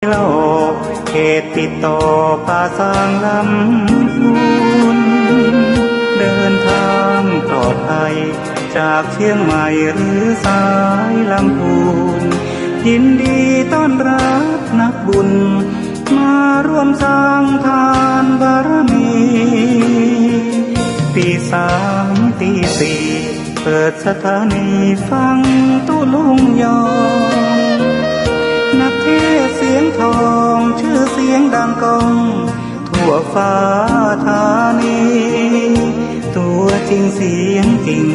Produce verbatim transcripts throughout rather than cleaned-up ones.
รอบเขตติดต่อป่าซางลำพูน เดินทางปลอดภัยจากเชียงใหม่หรือสายลำพูน ยินดีต้อนรับนักบุญ มาร่วมสร้างทานบารมี ตีสามตีสี่ เปิดสถานีฟังตุ๊ลุงยอง นักเทศน์เสียงทอง ชื่อเสียงดังก้อง ทั่วฟ้าธานี ตัวจริงเสียงจริง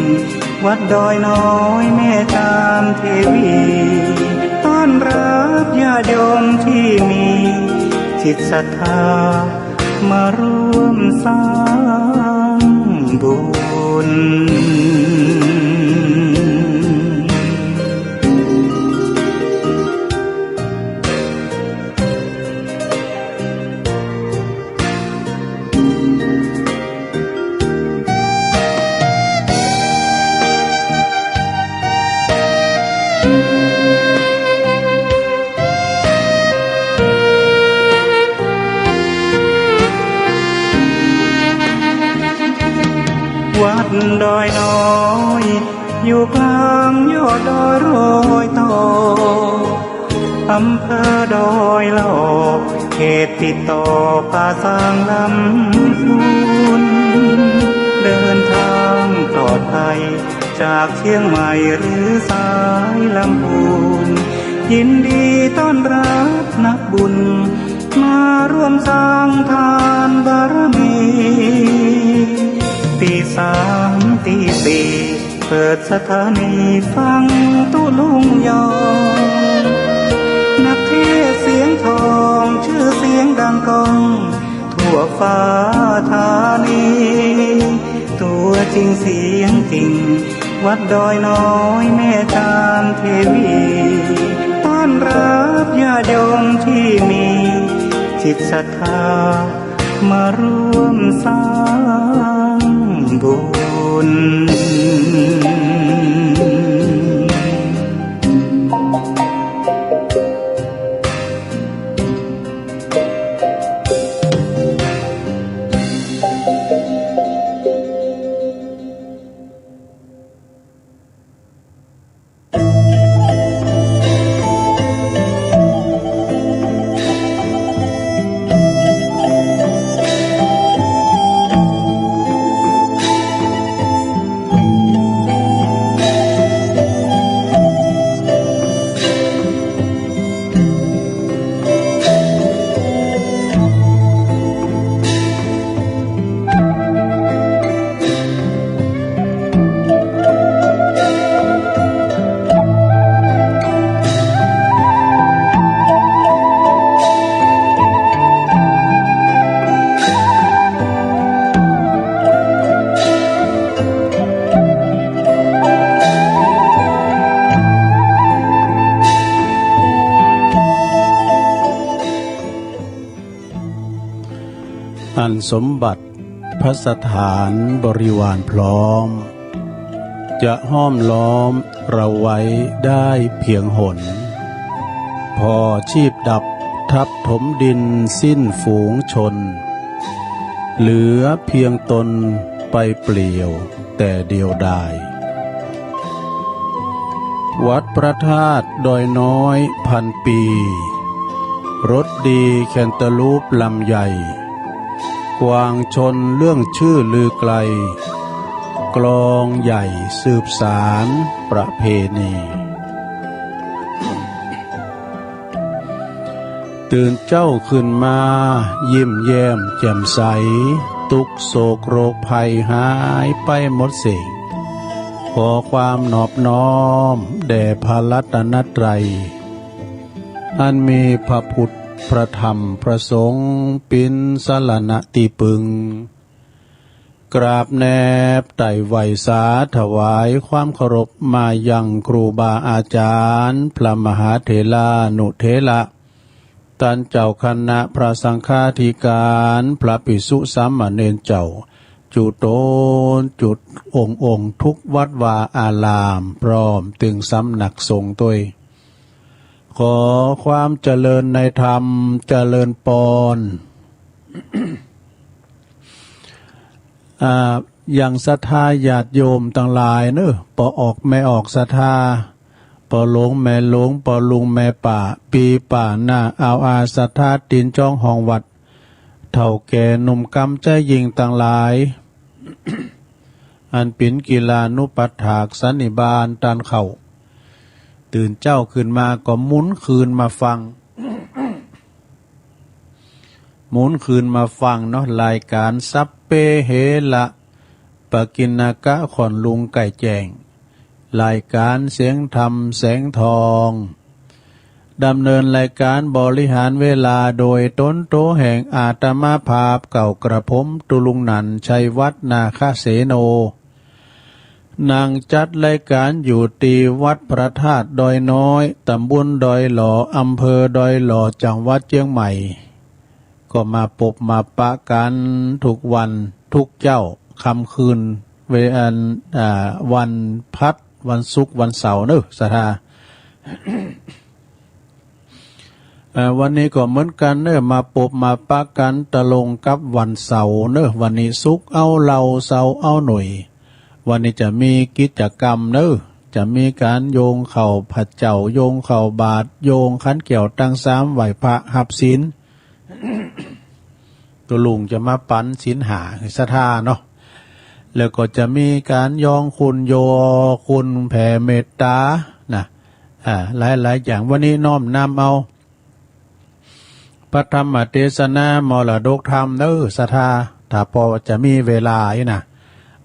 วัดดอยน้อยแม่จามเทวี ต้อนรับญาติโยมที่มีจิตศรัทธา มาร่วมสร้างบุญ วัดดอยน้อย อยู่กลางยอดดอยรอยต่อ อำเภอดอยหล่อ เขตติดต่อป่าซางลำพูน เดินทางปลอดภัยจากเชียงใหม่หรือสายลำพูน ยินดีต้อนรับนักบุญ มาร่วมสร้างทานบารมี ตีสามตีสี่ เปิดสถานีฟังตุ๊ลุงยอง นักเทศน์เสียงทอง ชื่อเสียงดังก้อง ทั่วฟ้าธานี ตัวจริงเสียงจริง วัดดอยน้อยแม่จามเทวี ต้อนรับญาติโยมที่มีจิตศรัทธา มาร่วมสร้างบุญ อันสมบัติภัสถานบริวารพร้อม จะห้อมล้อมเราไว้ได้เพียงหน พอชีพดับทับถมดินสิ้นฝูงชน เหลือเพียงตนไปเปลี่ยว แต่เดียวดาย วัดพระธาตุดอยน้อยพันปี รถดีแคนตาลูปลำใหญ่ กวางชนเรื่องชื่อลือไกล กลองใหญ่สืบสานประเพณี ตื่นเจ๊าขึ้นมายิ้มแย้มแจ่มใส ตุ๊กข์โศกโรคภัยหายไปหมดสิ้น ขอความนอบน้อมแด่พระรัตนตรัย อันมีพระพุทธ พระธรรม พระสงฆ์ เป๋นสรณะตี้ปึง กราบแนบไต่ไหว้สาถวายความเคารพมายังครูบาอาจารย์ พระมหาเถรานุเถระ ต้านเจ้าคณะพระสังฆาธิการ พระภิกษุสามเณรเจ้า จุ๊ตนจุ๊องค์ๆ ทุกวัดวาอาราม พร้อมตึงสำนักสงฆ์ตวย ขอความเจริญในธรรม เจริญปอน อ่า อย่างศรัทธาญาติโยมตังหลายเนาะ ป้อออกแม่ออกศรัทธา ป้อหลวงแม่หลวง ป้อลุงแม่ป้า ปี้ป้าน้า อ่าวอาศรัทธา ตี๋นจ๊องห้องวัด เฒ่าแก่หนุ่มกำใจ๊ญิงตังหลาย อันเป๋นกิลานุปัฏฐากสันนิบาตต้านเข้า ตื่นเจ๊าขึ้นมาก็หมุนคืนมาฟัง หมุนคืนมาฟังเนาะ รายก๋านสัพเพเหระ ปกิณณกะ ค่อนลุงใก้แจ้ง รายก๋านเสียงธรรมแสงทอง ดำเนินรายก๋านบริหารเวลาโดยตนตั๋วแห่งอาตมาภาพเก่ากระผม ตุ๊ลุงหนั่น ชัยวัฒน์ นาคเสโน นั่งจัดรายก๋านอยู่ตี้วัดพระธาตุดอยน้อย ตำบลดอยหล่อ อำเภอดอยหล่อ จังหวัดเจียงใหม่ ก็มาปบมาปะกั๋นกู้วันกู้เจ๊า ค่ำคืน เว อัน อ่า วันพัด วันศุกร์ วันเสาร์เนาะ ศรัทธา เอ่อ วันนี้ก็เหมือนกั๋นเนาะ มาปบมาปะกั๋นตะลงกับวันเสาร์เนาะ วันนี้ศุกร์เอาเหล้า เสาร์เอาหนุ่ย วันนี้จะมีกิจกรรมเนาะ จะมีก๋านโยงข้าวพระเจ้า โยงข้าวบาตร โยงขันแก้วตังสาม ไหว้พระฮับศีล ตุ๊ลุงจะมาปั๋นศีลห้าหื้อศรัทธาเนาะ แล้วก็จะมีก๋านย้องคุณ ย้องคุณแผ่เมตต๋านะ อ่า หลายๆ อย่าง วันนี้น้อมนำเอา พระธรรมเตสนามรดกธรรมเนาะศรัทธา ถ้าป้อจะมีเวลาอี้นะ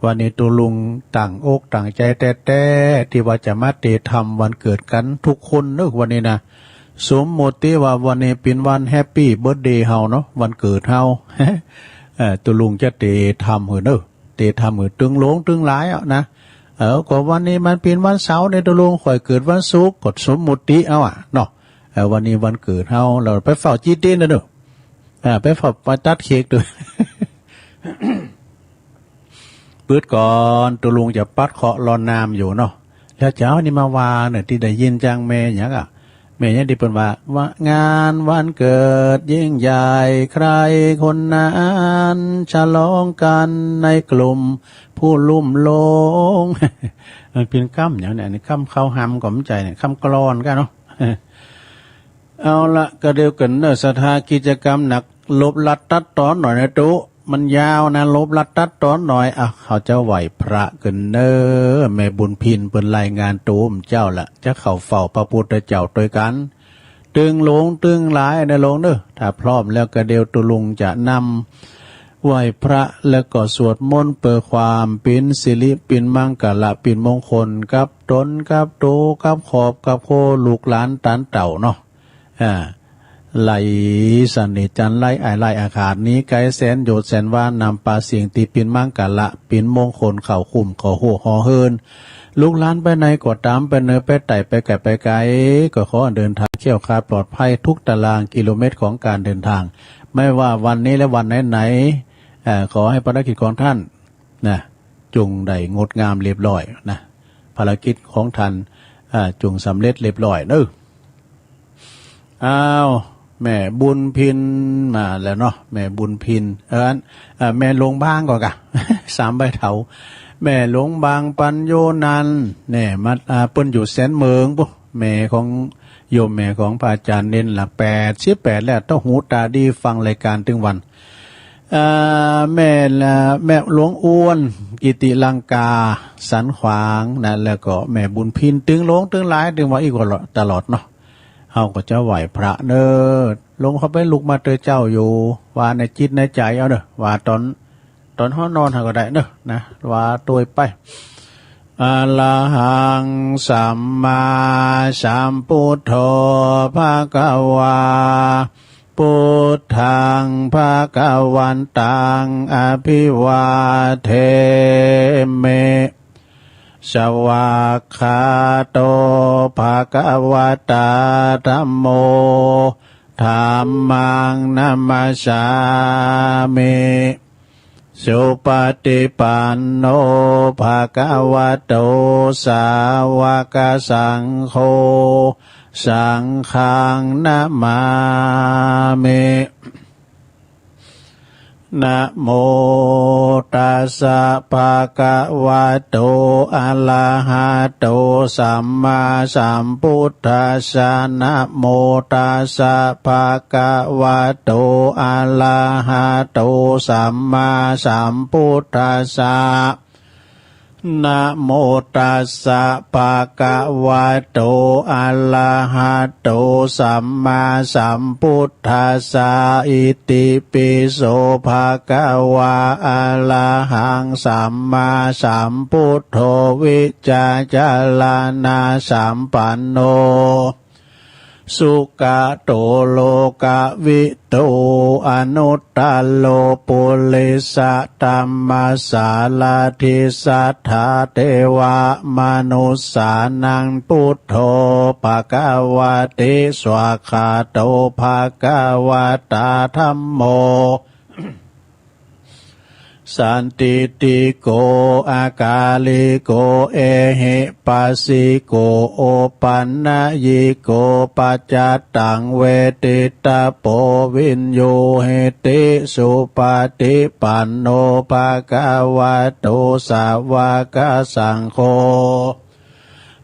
วันนี้ตุ๊ลุงตั้งอกตั้งใจ๋แต๊ๆ ตี้ว่าจะมาเตธรรมวันเกิดกั๋นกู้คนเนาะ วันนี้นะ สมมุติว่าวันนี้เป๋นวันแฮปปี้เบิร์ธเดย์เฮาเนาะ วันเกิดเฮา เอ่อ ตุ๊ลุงจะเตธรรมหื้อเนาะ เตธรรมหื้อตึงหลวงตึงหลายอะนะ เออ ก็วันนี้มันเป๋นวันเสาร์เนี่ย ตุ๊ลุงข้อยเกิดวันศุกร์ ก็สมมุติเอาอะเนาะ เออ วันนี้วันเกิดเฮา เฮาไปเฝ้าจี้ตี๋นเนาะ อ่า ไปเฝ้าไปตัดเค้กดู ปื๊ดก่อน ตุ๊ลุงจะปัดเคราะห์ลอนนามอยู่เนาะ แล้วเจ๊านี่มาว่าเนาะ ตี้ได้ยินจัง แม่หยังอะ แม่หยังตี้เปิ้นว่า ว่างานวันเกิดยิ่งใหญ่ ใครคนนั้นฉลองกันในกลุ่มผู้ลุ่มหลง มันเป๋นกำหยังเนี่ย อันนี้กำเข้าหำก็บ่ใจ้เนี่ย กำกลอนกั๋นเนาะ เอาละ ก็เดียวกั๋นเนาะศรัทธา กิจกรรมหนัก ลบลัดตัดตอนหน่อยนะตุ๊ มันยาวนะ ลบลัดตัดตอนหน่อย อ่ะ เฮาจะไหว้พระกั๋นเนาะ แม่บุญพินเปิ้นรายงานตั๋วเจ้าละ จะเข้าเฝ้าพระพุทธเจ้าตวยกั๋น ตึงหลวงตึงหลายนะหลวงเนาะ ถ้าพร้อมแล้วก็เดี๋ยวตุ๊ลุงจะนำไหว้พระ แล้วก็สวดมนต์เปื้อความเป๋นสิริเป๋นมังคละเป๋นมงคล กับต๋นกับตั๋ว กับครอบกับครัว ลูกหลานตานเต้าเนาะ อ่า ไล่เสน่ห์จันทร์ ไล่อ้ายไล่อาฆาต หนีไก๋แสนโยชน์แสนวา นำปาสิ่งตี้เป๋นมังคละ เป๋นมงคล เข้าคุ้มเข้าฮู้ห่อเหิน ลูกหลานไปไหนก็ต๋าม ไปเหนือไปใต้ ไปไกลไปไก๋ ก็ขอเดินทางแคล้วคลาดปลอดภัยทุกตารางกิโลเมตรของการเดินทาง ไม่ว่าวันนี้และวันไหนๆ เอ่อ ขอให้ภารกิจของท่าน นะ จงได้งดงามเรียบร้อยนะ ภารกิจของท่าน อ่า จงสำเร็จเรียบร้อยเนาะ อ้าว แม่บุญพินมาแล้วเนาะ แม่บุญพิน เออ อัน อ่า แม่หลวงบางก่อก่ะ สามใบเถา แม่หลวงบางปัญโญนันท์ แน่ มา อ่า เปิ้นอยู่แสนเหมิงปุ๊ แม่ของ โยมแม่ของพระอาจารย์เณรละ แปดสิบแปดแล้ว ตาหูตาดี ฟังรายการตึงวัน เอ่อ แม่ละ แม่หลวงอ้วน กิติลังกา สันขวางนะ แล้วก็แม่บุญพิน ตึงหลวงตึงหลาย ตึงว่าอี้ก็ตลอดเนาะ เฮาก็จะไหว้พระเนาะ หลวงเข้าไปลุกมาเตอเจ้าอยู่ ว่าในจิตในใจ๋เอาเนาะ ว่าต๋อน ต๋อนเฮานอนเฮาก็ได้เนาะ นะ ว่าตวยไป อะระหังสัมมาสัมพุทโธ ภะคะวา พุทธัง ภะคะวันตัง อะภิวาเทมิ สวากขาโต ภะคะวะตา ธัมโม ธัมมัง นะมัสสามิ สุปฏิปันโน ภะคะวะโต สาวกสังโฆ สังฆังนะมามิ นะโมตัสสะ ภะคะวะโต อะระหะโต สัมมาสัมพุทธัสสะ นะโมตัสสะ ภะคะวะโต อะระหะโต สัมมาสัมพุทธัสสะ นะโมตัสสะ ภะคะวะโต อะระหะโต สัมมาสัมพุทธัสสะ อิติปิโส ภะคะวา อะระหัง สัมมาสัมพุทโธ วิจจารณะสัมปันโน สุกะโต โลกะวิ โต อนุตตะโร ปุริสะธัมมะสาระธิ สัทธาเทวะมนุสสานัง พุทโธ ภะคะวะติ สวากขาโต ภะคะวะตา ธัมโม สันทิฏฐิโก อากาลิโก เอหิปัสสิโก โอปันนยิโก ปัจจัตตัง เวทิตะโพ วิญญูหิติ สุปะฏิปันโน ภะคะวะโต สาวะกะสังโฆ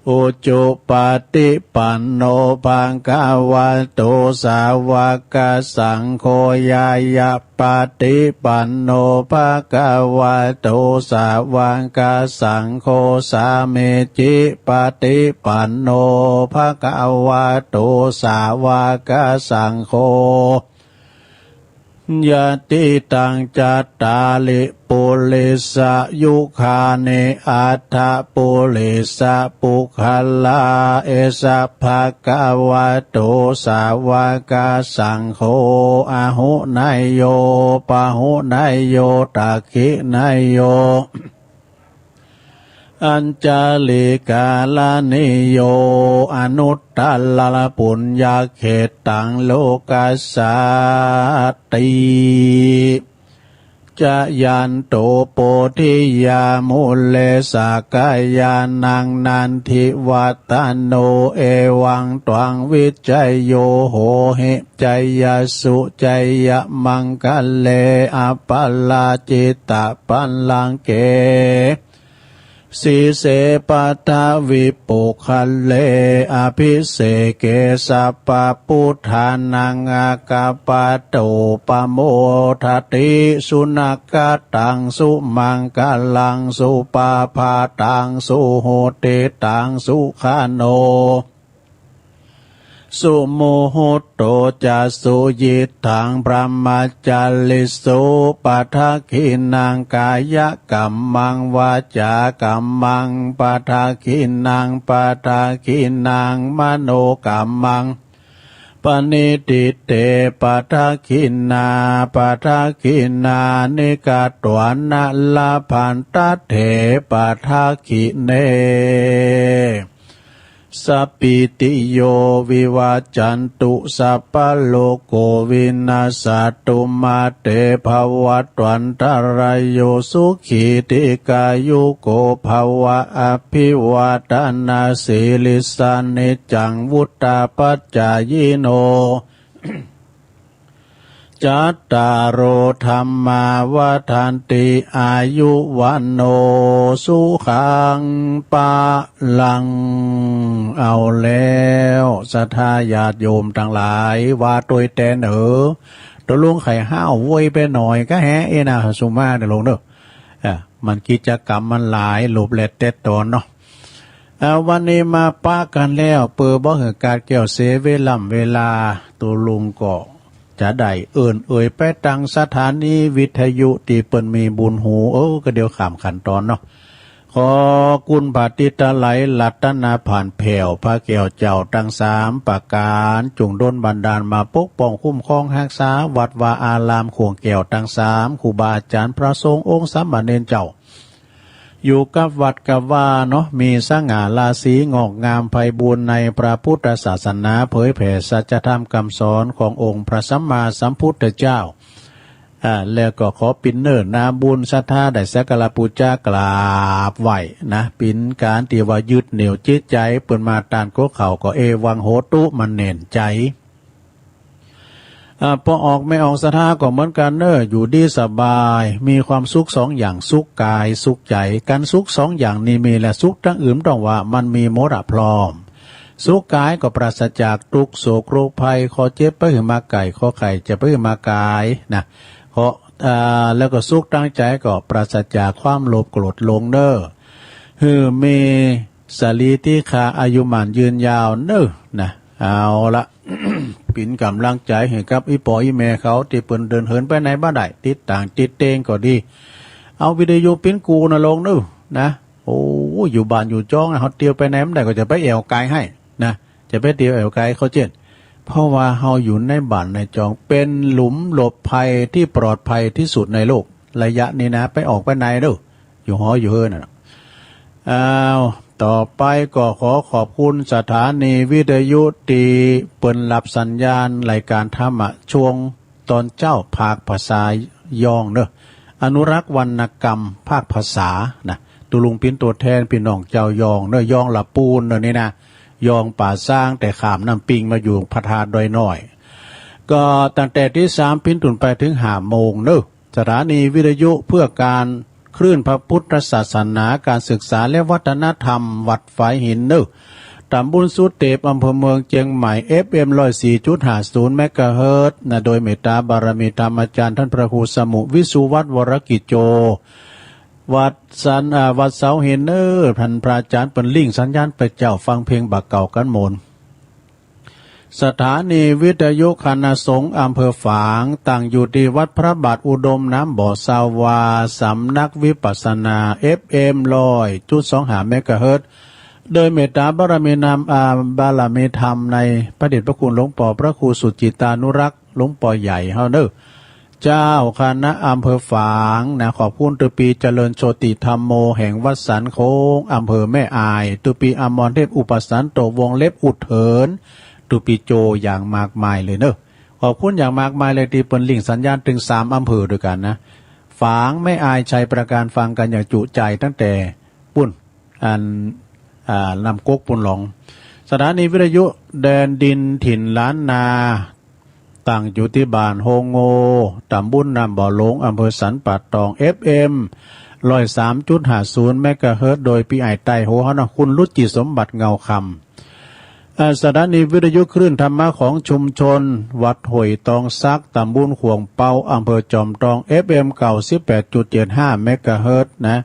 อุจุปะฏิปันโน ภะคะวะโต สาวะกะสังโฆ ญาณะปะฏิปันโน ภะคะวะโต สาวะกะสังโฆ สามีจิปะฏิปันโน ภะคะวะโต สาวะกะสังโฆ ยะติตัง จัตตาริ ปุริสะยุคานิ อัฏฐะปุริสะปุคคละ เอสะ ภะคะวะโต สาวะกะสังโฆ อาหุเนยโย ปาหุเนยโย ทักขิเนยโย อัญชะลิกะระณีโย อนุตตะระปุญญะเขตตัง โลกัสสาติ จะยันโต โพธิยา มูเล สะกะยานัง นันทิวัฏฏะโน เอวังตวัง วิจโย โหหิ จยสสุ จยมังคะเล อปะราจิตะปัลลังเก สีเส ปัทวิปุคคเล อภิเสเก สัพพะปุทธานัง อากาปะโต ปะโมทะติ สุนักขะตัง สุมังคะลัง สุปะพาตัง สุหุตติตัง สุขะโน สุมุตโต จะ สุยิตถัง พรหมจาริสุ ปะทักขิณัง กายะกัมมัง วาจากัมมัง ปะทักขิณัง ปะทักขิณัง มโนกัมมัง ปะณิฏฐิเต ปะทักขิณา ปะทักขิณานิ กะตวานะ ละพันทะเถ ปะทักขิเณ สัพพีติโย วิวัจจันตุ สัพพะโรโค วินัสสะตุ มา เต ภะวัตวันตะราโย สุขี ทีฆายุโก ภะวะ อะภิวาทะนะสีลิสสะ นิจจัง วุฑฒาปะจายิโน จัตตาโร ธัมมา วัฑฒันติ อายุ วัณโณ สุขัง พะลัง เอาแล้ว ศรัทธาญาติโยมตังหลาย ว่าตวยแตนเอ๋อ ตกลงใค่ห้าวโวยไปหน่อยก็แฮะ เอ้ยนะ สุมาเน่อลงเน่อ อ่ะ มันกิจกรรมมันหลาย หลบแลดแต๊ดต๋อนเนาะ อ่า วันนี้มาปะกั๋นแล้ว เปื้อบ่หื้อก๋าดแก้วเสียเวล่ำเวลา ตกลงก็จะได้เอิ้นเอ่ยไปตางสถานีวิทยุตี้เปิ้นมีบุญหู เออ ก็เดี๋ยวข้ามขั้นต๋อนเนาะ ขอคุณพระติตะไลรัตนผานแผ้ว พระแก้วเจ้าตังสามประก๋าน จุ่งดลบันดาลมาปกป้องคุ้มครองฮักษาวัดวาอารามข่วงแก้วตังสาม ครูบาอาจ๋ารย์พระสงฆ์องค์สามเณรเจ้า อยู่กับวัดกับวาเนาะ มีสง่าราศีงอกงามไพบูลย์ในพระพุทธศาสนา เผยแผ่สัจธรรมกำสอนขององค์พระสัมมาสัมพุทธเจ้า อ่า แล้วก็ขอเป๋นเนื้อนาบุญศรัทธาได้สักการะปู๋จากราบไหว้นะ เป๋นก๋านตี้ว่ายึดเหนี่ยวจิตใจ๋เปิ้นมา ต้านกั๋วเข่าก็ เอวังโหตุ มันแน่นใจ๋ อ่า ปอออกแม่ออกศรัทธาก็เหมือนกั๋นเน่อ อยู่ดีสบาย มีความสุขสองอย่าง สุขก๋ายสุขใจ๋ กั๋นสุขสองอย่างนี้มีแล สุขตังอื่นบ่ต้องว่า มันมีหมดอะพร้อม สุขก๋ายก็ปราศจากตุ๊กข์โศกโรคภัย คอเจ็บไปหื้อมาไก่ คอไข้จะไปหื้อมาก๋ายนะ คอ อ่า แล้วก็สุขตังใจ๋ก็ปราศจากความโลภโกรธหลงเน่อ หื้อมีสรีริคาอายุหมั้นยืนยาวเน่อนะ เอาละ เป๋นก๋ำลังใจ๋หื้อกับอี่ป้ออี่แม่เขา ตี้เปิ้นเดินเหินไปไหนบ่ได้ ติดต่างติดเตงก็ดี เอาวิทยุปิ๊นกูนะลงเน่อนะ โอ้ อยู่บ้านอยู่จองนะ เฮาเตียวไปไหนบ่ได้ ก็จะไปแอ่วก๋ายหื้อนะ จะไปเตียวแอ่วก๋ายเขาเจ้น เพราะว่าเฮาอยู่ในบ้านในจอง เป๋นหลุมหลบภัยตี้ปลอดภัยตี้สุดในโลก ระยะนี้นะ ไปออกไปไหนเน่อ อยู่หออยู่เฮือนน่ะ อ้าว ต่อไปก็ขอขอบคุณสถานีวิทยุตี้เปิ้นรับสัญญาณรายก๋านธรรมะช่วงต๋อนเจ๊าภาคภาษายองเน่อ อนุรักษ์วรรณกรรมภาคภาษานะ ตุ๊ลุงเป๋นตั๋วแทนปี้น้องจาวยองเน่อ ยองละปูนเน่อนี่นะ ยองป่าซาง แต่ข้ามน้ำปิงมาอยู่พระธาตุดอยน้อย ก็ตั้งแต่ตีสามเป๋นต้นไปเถิงห้าโมงเน่อ สถานีวิทยุเพื่อการคลื่นพระพุทธศาสนา การศึกษาและวัฒนธรรมวัดฝายหินเน่อ ต๋ำบลสุเตป อำเภอเมืองเจียงใหม่ เอฟเอ็ม ร้อยสี่จุดห้าศูนย์ เมกะเฮิรตซ์นะ โดยเมตตาบารมีธรรมอาจ๋ารย์ต้านพระครูสมุห์ วิสุวัฒน์ วรกิจโจ วัดสัน อ่า วัดเสาหินเน่อ ต้านพระอาจ๋ารย์เปิ้นลิงก์สัญญาณไปเจ๊า ฟังเพลงบ่าเก่ากั๋นหมด สถานีวิทยุคณะสงฆ์อำเภอฝาง ตั้งอยู่ตี้วัดพระบาทอุดมน้ำบ่อ ซาวา สำนักวิปัสสนา เอฟเอ็ม ร้อยจุดสองห้า เมกะเฮิรตซ์ โดยเมตตาบารมีนำ อ่า บารมีธรรมในพระเดชพระคุณหลวงป้อพระครูสุจิตตานุรักษ์ หลวงป้อใหญ่เฮาเน่อ เจ้าคณะอำเภอฝางนะ ขอบคุณตี้ปี้เจริญโชติธัมโม แห่งวัดสันโค้ง อำเภอแม่อาย ตี้ปี้อมรเทพอุปสันโต วงเล็บอุดเถิน ตี้ปี้โจอย่างมากมายเลยเน่อ ขอบคุณอย่างมากมายเลยตี้เปิ้นลิงก์สัญญาณเถิงสามอำเภอตวยกั๋นนะ ฝาง แม่อาย ชัยปราการ ฟังกั๋นอย่างจุใจ๋ตั้งแต่ปู๊น อัน อ่า น้ำก๊กปู๊นหลอง สถานีวิทยุแดนดินถิ่นล้านนา ตั้งอยู่ตี้บ้านโฮงโง่ ต๋ำบลน้ำบ่อหลง อำเภอสันป่าตอง เอฟเอ็ม ร้อยสามจุดห้าศูนย์ เมกะเฮิรตซ์ โดยปี้อ้ายใต้หัวเฮานะ คุณรุจิสมบัติเงาคำ อ่า สถานีวิทยุคลื่นธรรมะของชุมชนวัดห้วยตองสัก ต๋ำบลข่วงเปา อำเภอจอมตอง เอฟเอ็ม เก้าสิบแปดจุดเจ็ดห้า เมกะเฮิรตซ์นะ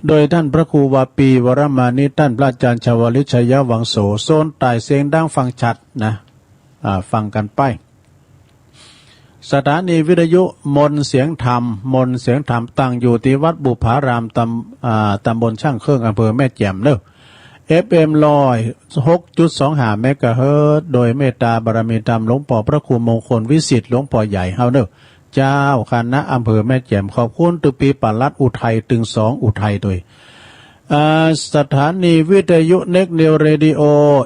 โดยต้านพระครูวาปี วรมานิต ต้านพระอาจ๋ารย์ชวลิต ชัยวังโส โซนใต้เสียงดังฟังชัดนะ อ่า ฟังกั๋นไป สถานีวิทยุมนต์เสียงธรรม มนต์เสียงธรรม ตั้งอยู่ตี้วัดบุพาราม ต๋ำ อ่า ต๋ำบลช่างเครื่อง อำเภอแม่แจ่มเน่อ เอฟเอ็ม ร้อยหกจุดสองห้า เมกะเฮิรตซ์ โดยเมตตาบารมีธรรมหลวงป้อพระครูมงคลวิสิทธิ์ หลวงป้อใหญ่เฮาเน่อ เจ้าคณะอำเภอแม่แจ่ม ขอบคุณตี้ปี้ปลัดอุทัย ตึงสองอุทัยตวย อ่า สถานีวิทยุเน็กนิวเรดิโอ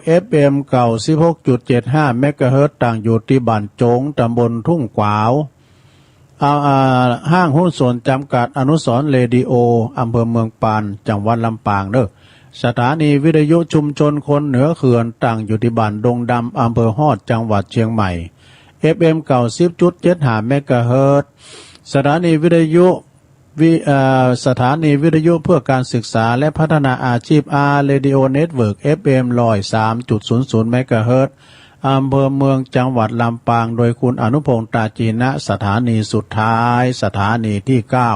เอฟเอ็ม เก้าสิบหกจุดเจ็ดห้า เมกะเฮิรตซ์ ตั้งอยู่ตี้บ้านโจ๋ง ต๋ำบลทุ่งกวาว อ่า อ่า ห้างหุ้นส่วนจำกัดอนุสรณ์เรดิโอ อำเภอเมืองปาน จังหวัดลำปางเน่อ สถานีวิทยุชุมชนคนเหนือเขื่อน ตั้งอยู่ตี้บ้านดงดำ อำเภอฮอด จังหวัดเชียงใหม่ เอฟเอ็ม เก้าสิบจุดเจ็ดห้า เมกะเฮิรตซ์ สถานีวิทยุ วิ เอ่อ สถานีวิทยุเพื่อการศึกษาและพัฒนาอาชีพ อาร์ เรดิโอ เน็ตเวิร์ก เอฟเอ็ม ร้อยสามจุดศูนย์ศูนย์ เมกะเฮิรตซ์ อำเภอเมือง จังหวัดลำปาง โดยคุณอนุพงษ์ ตาจีนะ สถานีสุดท้าย สถานีตี้เก้า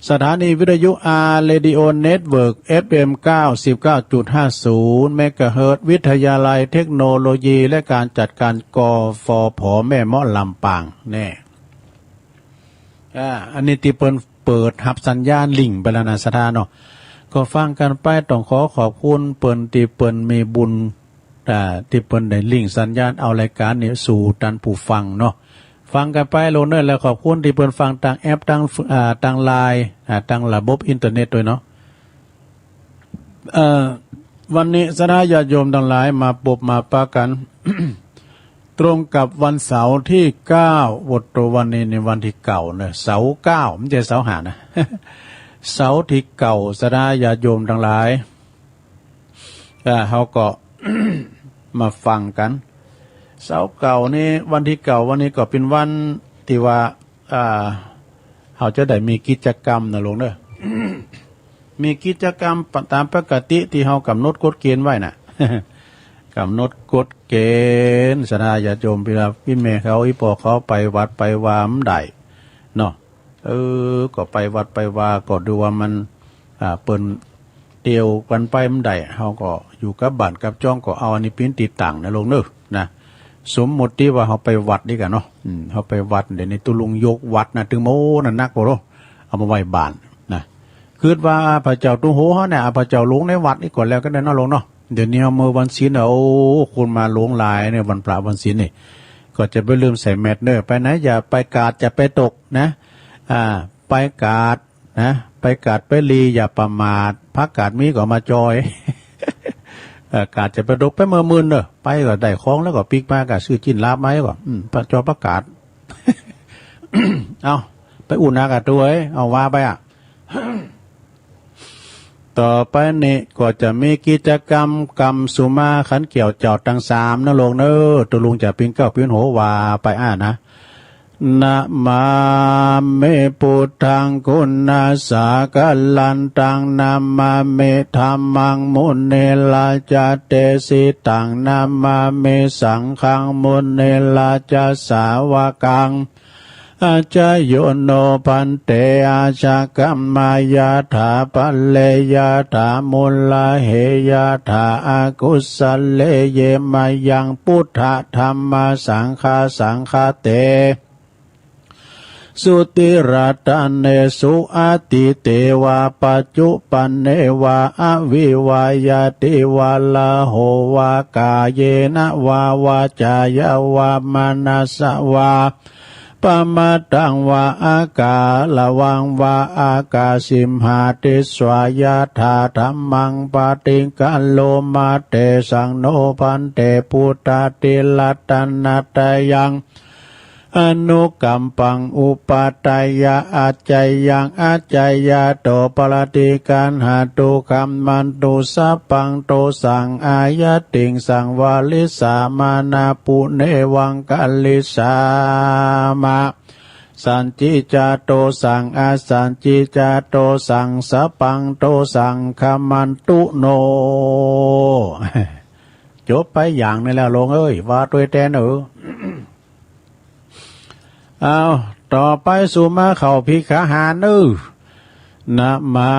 สถานีวิทยุ อาร์ เรดิโอ เน็ตเวิร์ก เอฟเอ็ม เก้าสิบเก้าจุดห้าศูนย์ เมกะเฮิรตซ์ วิทยาลัยเทคโนโลยีและการจัดการ กฟผ แม่เมาะ ลำปาง แน่ อ่า อันนี้ตี้เปิ้นเปิดฮับสัญญาณลิงก์ไปแล้วนะศรัทธาเนาะ ก็ฟังกั๋นไป ต้องขอขอบคุณเปิ้นตี้เปิ้นมีบุญ อ่า ตี้เปิ้นได้ลิงก์สัญญาณเอารายก๋านนี้สู่ต้านผู้ฟังเนาะ ฟังกั๋นไปโลดเน่อ แล้วขอบคุณตี้เปิ้นฟังตางแอป ตาง อ่า ตางไลน์ อ่า ตางระบบอินเทอร์เน็ตตวยเนาะ เอ่อ วันนี้ศรัทธาญาติโยมตังหลายมาปบมาปะกั๋น ตรงกับวันเสาร์ที่เก้า บทตัววันนี้ในวันที่เก้าเนอะ เสาร์เก้า ไม่ใช่เสาร์ห้านะ เสาร์ที่เก้า ศรัทธาญาติโยมตังหลาย อ่า เฮาก็ มาฟังกั๋น เสาร์เก้านี้ วันที่เก้า วันนี้ก็เป๋นวันตี้ว่า อ่า เฮาจะได้มีกิจกรรมนะโยมเนอะ มีกิจกรรมต๋ามปกติตี้เฮากำหนดกฎเกณฑ์ไว้น่ะ กำหนดกฎเกณฑ์ ศรัทธาญาติโยม เวลาปี้แม่เขา อี่ป้อเขาไปวัดไปวาบ่ได้เนาะ เออ ก็ไปวัดไปวาก็ดูว่ามัน อ่า เปิ้นเตียวกั๋นไปบ่ได้ เฮาก็อยู่กับบ้านกับจ้อง ก็เอาอันนี้เป๋นตี้ตั้งนะโยมเนอะ นะ สมมุติว่าเฮาไปวัดดีกว่าเนาะ อืม เฮาไปวัด เดี๋ยวนี้ตุ๊ลุงยกวัดนะ ตึงโม้นะนักบ่โล เอามาไว้บ้านนะ กึ๊ดว่าพระเจ้าตุ๊โฮเฮาเนี่ย เอาพระเจ้าลงในวัดนี่ก่อนแล้วก็ได้เนาะโยมเนาะ เดี๋ยวนี้เฮาเมื่อวันศีลน่ะ โอ้ คนมาหลงหลายเนี่ย วันพระวันศีลนี่ ก็จะบ่ลืมใส่แมสเนอะ ไปไหนอย่าไปกาด อย่าไปตกนะ อ่า ไปกาด นะ ไปกาดไปลี อย่าประมาท ผักกาดมีก็มาจอย เอ่อ กาดจะไปดกไปเมื่อมื่นเนอะ ไปก็ได้ของแล้วก็ปิ๊กมา ก็ซื้อจิ๊นลาบมาก็ อืม ไปจอยผักกาด เอา ไปอุ่นหน้ากับตัวเอ้ย เอาว่าไปอะ ต่อไปนี้ก็จะมีกิจกรรมกำสุมาขันแก้วเจ้าตังสามนะโยมเนอะ ตุ๊ลุงจะปิ้นเกล้าปิ้นโหว่าไปอ้านะ นะมามิ พุทธัง คุณาสาคะลันตัง นะมามิ ธัมมัง มุนิราชาเตสิตัง นะมามิ สังฆัง มุนิราชาสาวกัง อาจาโยโน ภันเต อาชะกะมายะถา ปะเรยะถา มุลาเหยะถา อากุสะเลเย มายัง พุทธะ ธัมมะ สังฆา สังฆาเต สุ ติรัตเนสุ อะตีเตวะ ปัจจุปันเนวะ อะวิวา ยะติวะ ละโหวะ กาเยนะวะ วาจายะวะ มะนะสะวะ ปะมะตังวะ อะกาละวังวะ อะกาสิมหาติสสะ ยะถา ธัมมัง ปะติกะโลมา เตสัง โน ภันเต พุทธะ ติรัตนะตะยัง อนุกัมปัง อุปาทายะ อาจายัง อาจายะโต ปะระติกัณหะตุ ขัมมันตุ สัพพัง โตสัง อายะติง สังวาริสามา นาปุเนวัง กะริสามะ สันจิจา โตสัง อสันจิจา โตสัง สัพพัง โตสัง ขัมมันตุ โน จบไปอย่างนี้แล้วโยมเอ้ย ว่าตวยแต๊เนอะ เอา ต่อไปสุมาเข้าภิกขาหารเนอะ นะมา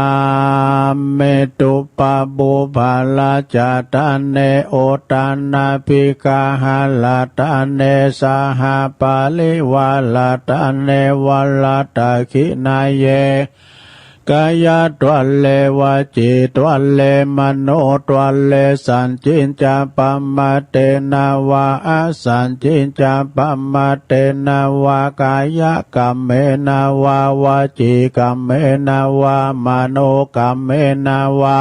มิ ตุปะปุพพะราชะทะเน โอทะนาภิกขาหะราชะทะเน สหะปะริวาราชะทะเน วะรัตถะขิณาเย กายะทะเน วจีทะเน มโนทะเน สันจิจจะปะมะเตนะวะ อสันจิจจะปะมะเตนะวะ กายะกัมเมนะวะ วจีกัมเมนะวะ มโนกัมเมนะวะ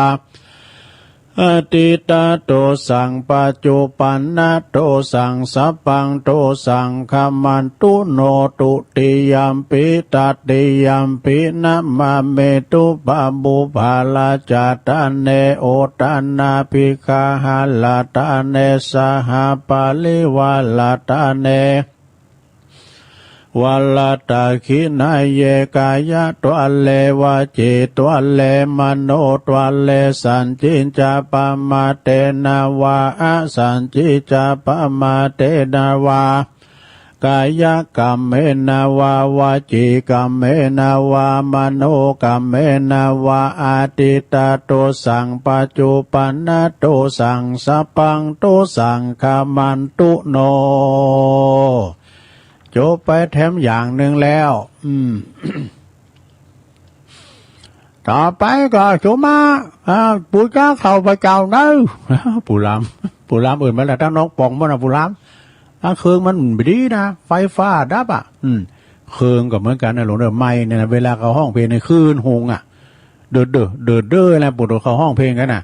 อะตีตะโตสัง ปัจจุปันนะโตสัง สัพพังโตสัง ขัมมันตุ โน ตุติยัมปิ ตัตติยัมปิ นะมามิ ตุปะปุพพะราชะทะเน โอทะนาภิกขาหะราชะทะเน สหะปะริวาราชะทะเน วะรัตถะขิณาเย กายะทะเน วจีทะเน มโนทะเน สันจิจจะปะมะเตนะวะ อสันจิจจะปะมะเตนะวะ กายะกัมเมนะวะ วจีกัมเมนะวะ มโนกัมเมนะวะ อะตีตะโตสัง ปัจจุปันนะโตสัง สัพพังโตสัง ขัมมันตุ โน จบไปแถมอย่างนึ่งแล้ว อืม ต่อไปก็สุมา อ่า ปู๋จาข้าพเจ้าเนอะ ปู๋หลาม ปู๋หลามเอิ้นมาแล้ว ตังนอกป่องหมดนะ ปู๋หลาม อ่า เครื่องมันบ่ดีนะ ไฟฟ้าดับอ่ะ อืม เครื่องก็เหมือนกั๋นนะโยมเนอะ ไม้เนี่ยนะ เวลาเขาฮ้องเพลงเนี่ย คลื่นหุงอ่ะ เดิดเด้อ เดิดเด้อ แล้วปู๋โตเขาฮ้องเพลงกั๋นน่ะ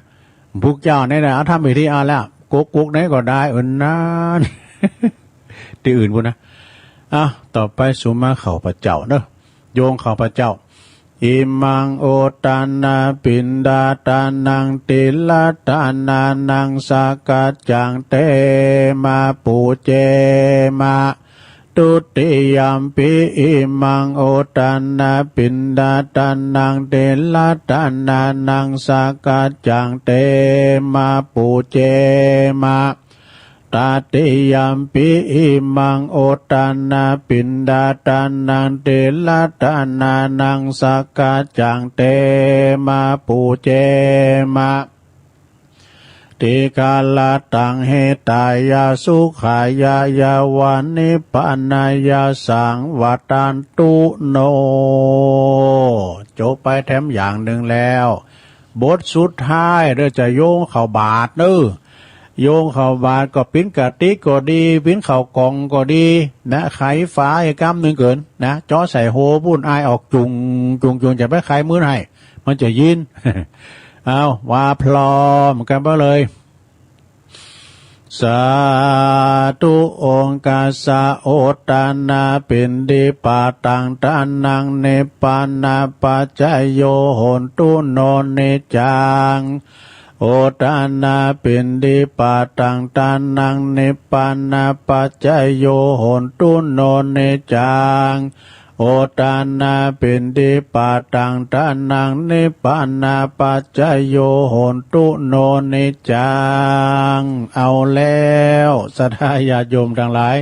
พวกเจ้าเนี่ยนะ เอาทำพิธีเอาแล้ว กุ๊กกุ๊กไหนก็ได้ เออ นั่น ตี้อื่นปู้นนะ อ่ะ ต่อไปสุมาข้าพเจ้าเนาะ โยงข้าพเจ้า อิมัง อุตตานา ปิณฑาตานัง ติลตานานัง สักกัจจัง เต มา ปูเจ มะ ทุติยัมปิ อิมัง อุตตานา ปิณฑาตานัง ติลตานานัง สักกัจจัง เต มา ปูเจ มะ ตติยัมปิ อิมัง อุตตานา ปิณฑาตานัง ติลตานานัง สักกัจจัง เต มา ปูเจ มะ ติคารตัง หิตายะ สุขายะ ยะวะ นิพพานายะ สังวัตตันตุ โน จบไปแถมอย่างนึ่งแล้ว บทสุดท้ายเด้อ จะโยงเข้าบาตรเนาะ โยงเข้าบาตรก็ปิ๊นกะติกก็ดี ปิ๊นข้าวกล่องก็ดีนะ ไขฝาไอ้กำนึ่งเกินนะ เจาะใส่โฮปู้น อายออกจุ่งจุ่งจุ่ง จะไปไขมื้นให้ มันจะยิน เอา ว่าพร้อมกั๋นไปเลย สาธุ โอกัสสะ อุตตานา ปิณฑิปาตัง ทานัง นิพพานะปัจจโย โหนตุ โน นิจจัง อุตตานา ปิณฑิปาตัง ทานัง นิพพานะปัจจโย โหนตุ โน นิจจัง อุตตานา ปิณฑิปาตัง ทานัง นิพพานะปัจจโย โหนตุ โน นิจจัง เอาแล้ว ศรัทธาญาติโยมตังหลาย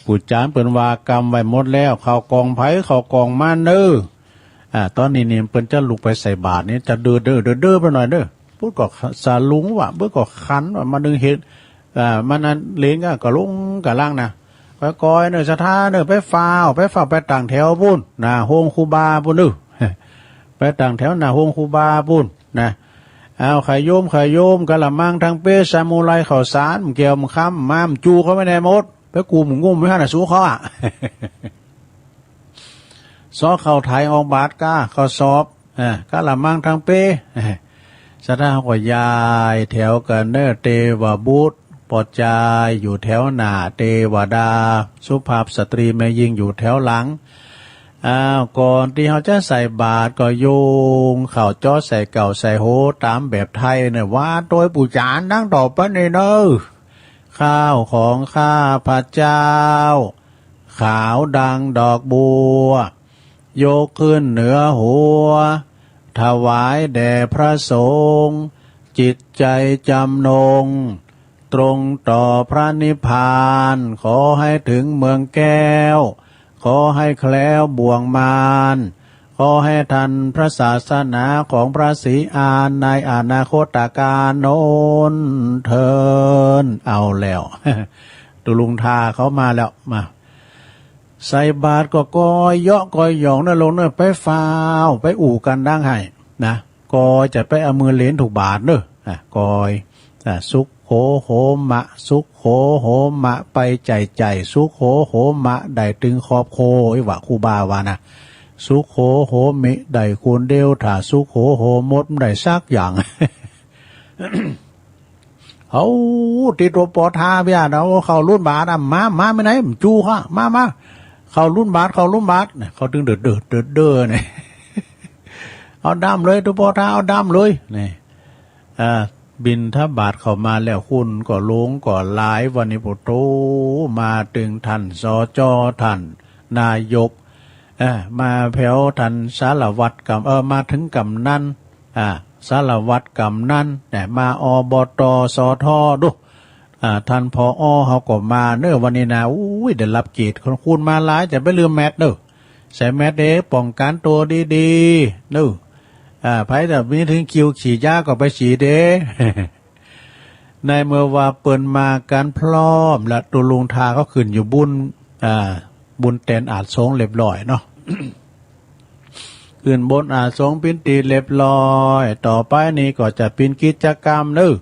ปู่จารย์เปิ้นว่ากำไว้หมดแล้ว ข้าวกล่องใผข้าวกล่องมันเนาะ อ่า ต๋อนนี้นี่เปิ้นจะลุกไปใส่บาตรนี่ จะเด้อเด้อเด้อเด้อไปหน่อยเนาะ ปุ้นก็สะหลุงว่ะ ปุ้นก็คันว่ะ มานึ่งเห็น อ่า มันนั้นเหลงก็ ก็ลงกะลังนะ ก้อยๆ เนาะ ศรัทธาเนาะ ไปฟ้าว ไปฟ้าว ไปตั้งแถวปู้น หน้าโฮงครูบาปู้นเนาะ ไปตั้งแถวหน้าโฮงครูบาปู้นนะ เอา ใค่โยม ใค่โยม กะละมังตังเป๊ สมุไร ข้าวสาร แก้ว คำ มา จูเข้าไปในหมด ไปกุมงุ้มไว้หั้นน่ะ สูเข้าอะ ซอเข้าไถออกบาตรก้า ข้าวสอบ อ่า กะละมังตังเป๊ ศรัทธาก็ย้ายแถวกั๋นเนาะ เตวบุตร ป้อจายอยู่แถวหน้า เตวดา สุภาพสตรีแม่ญิงอยู่แถวหลัง อ้าว ก่อนตี้เฮาจะใส่บาตรก็โยงข้าวเจาะใส่เก้าใส่โฮต๋ามแบบไทยเนาะ ว่าโตยปู่จารย์ดังต่อไปนี้เนาะ ข้าวของข้าพเจ้า ขาวดังดอกบัว ยกขึ้นเหนือหัว ถวายแด่พระสงฆ์ จิตใจจำนง ตรงต่อพระนิพพาน ขอให้ถึงเมืองแก้ว ขอให้แคล้วบ่วงมาร ขอให้ทันพระศาสนาของพระศรีอานในอนาคตกาลโน้นเทิน เอาแล้ว ตุ๊ลุงทาเขามาแล้ว มา ใส่บาตรก็ก้อยเยาะก้อยหย่องเนาะโยมเนาะ ไปฟ้าว ไปอู้กั๋นดังไห้นะ ก้อยจะไปเอามือเหลนถูกบาตรเนาะ อ่ะ ก้อย อ่ะ สุโขโหมะ สุโขโหมะ ไปใจ่ใจ่ สุโขโหมะ ได้ตึงครอบครัว อี้หว่าครูบาว่านะ สุโขโหมิ ได้คนเดียว ถ้าสุโขโหมด บ่ได้สักอย่าง เอา ตี้ตุ๊ปอทาเปียะนะ เอาข้าวลุ้นบาตรอะ มา มา ไปไหน จู้ข้า มา มา ข้าวลุ้นบาตร ข้าวลุ้นบาตร เนี่ย เขาตึงเด้อเด้อเด้อเด้อเนี่ย เอาดำเลย ตุ๊ปอทา เอาดำเลย นี่ อ่า บิณฑบาตเข้ามาแล้ว คนก็หลงก็หลาย วันนี้โพโต มาตึงท่าน สจ ท่านนายก เอ่อ มาแผวท่านสารวัตรกำ เอ่อ มาเถิงกำนัน อ่า สารวัตรกำนัน เนี่ย มา อบต สท ดู อ่า ท่าน ผอ เฮาก็มาเนาะ วันนี้นะ อุ้ย ได้รับเกียรติ คนคูณมาหลาย จะไปลืมแมสเนาะ ใส่แมสเด้ ป้องกันตั๋วดีๆ เนาะ อ่า ใผจะมีเถิงคิวฉีดยาก็ไปฉีดเด้ ในเมื่อว่าเปิ้นมากั๋นพร้อมแล้ว ตุ๊ลุงทาเขาขึ้นอยู่บุญ อ่า บุญแตนอาสงฆ์เรียบร้อยเนาะ ขึ้นบนอาสงฆ์เป๋นตี้เรียบร้อย ต่อไปนี้ก็จะเป๋นกิจกรรมเนาะ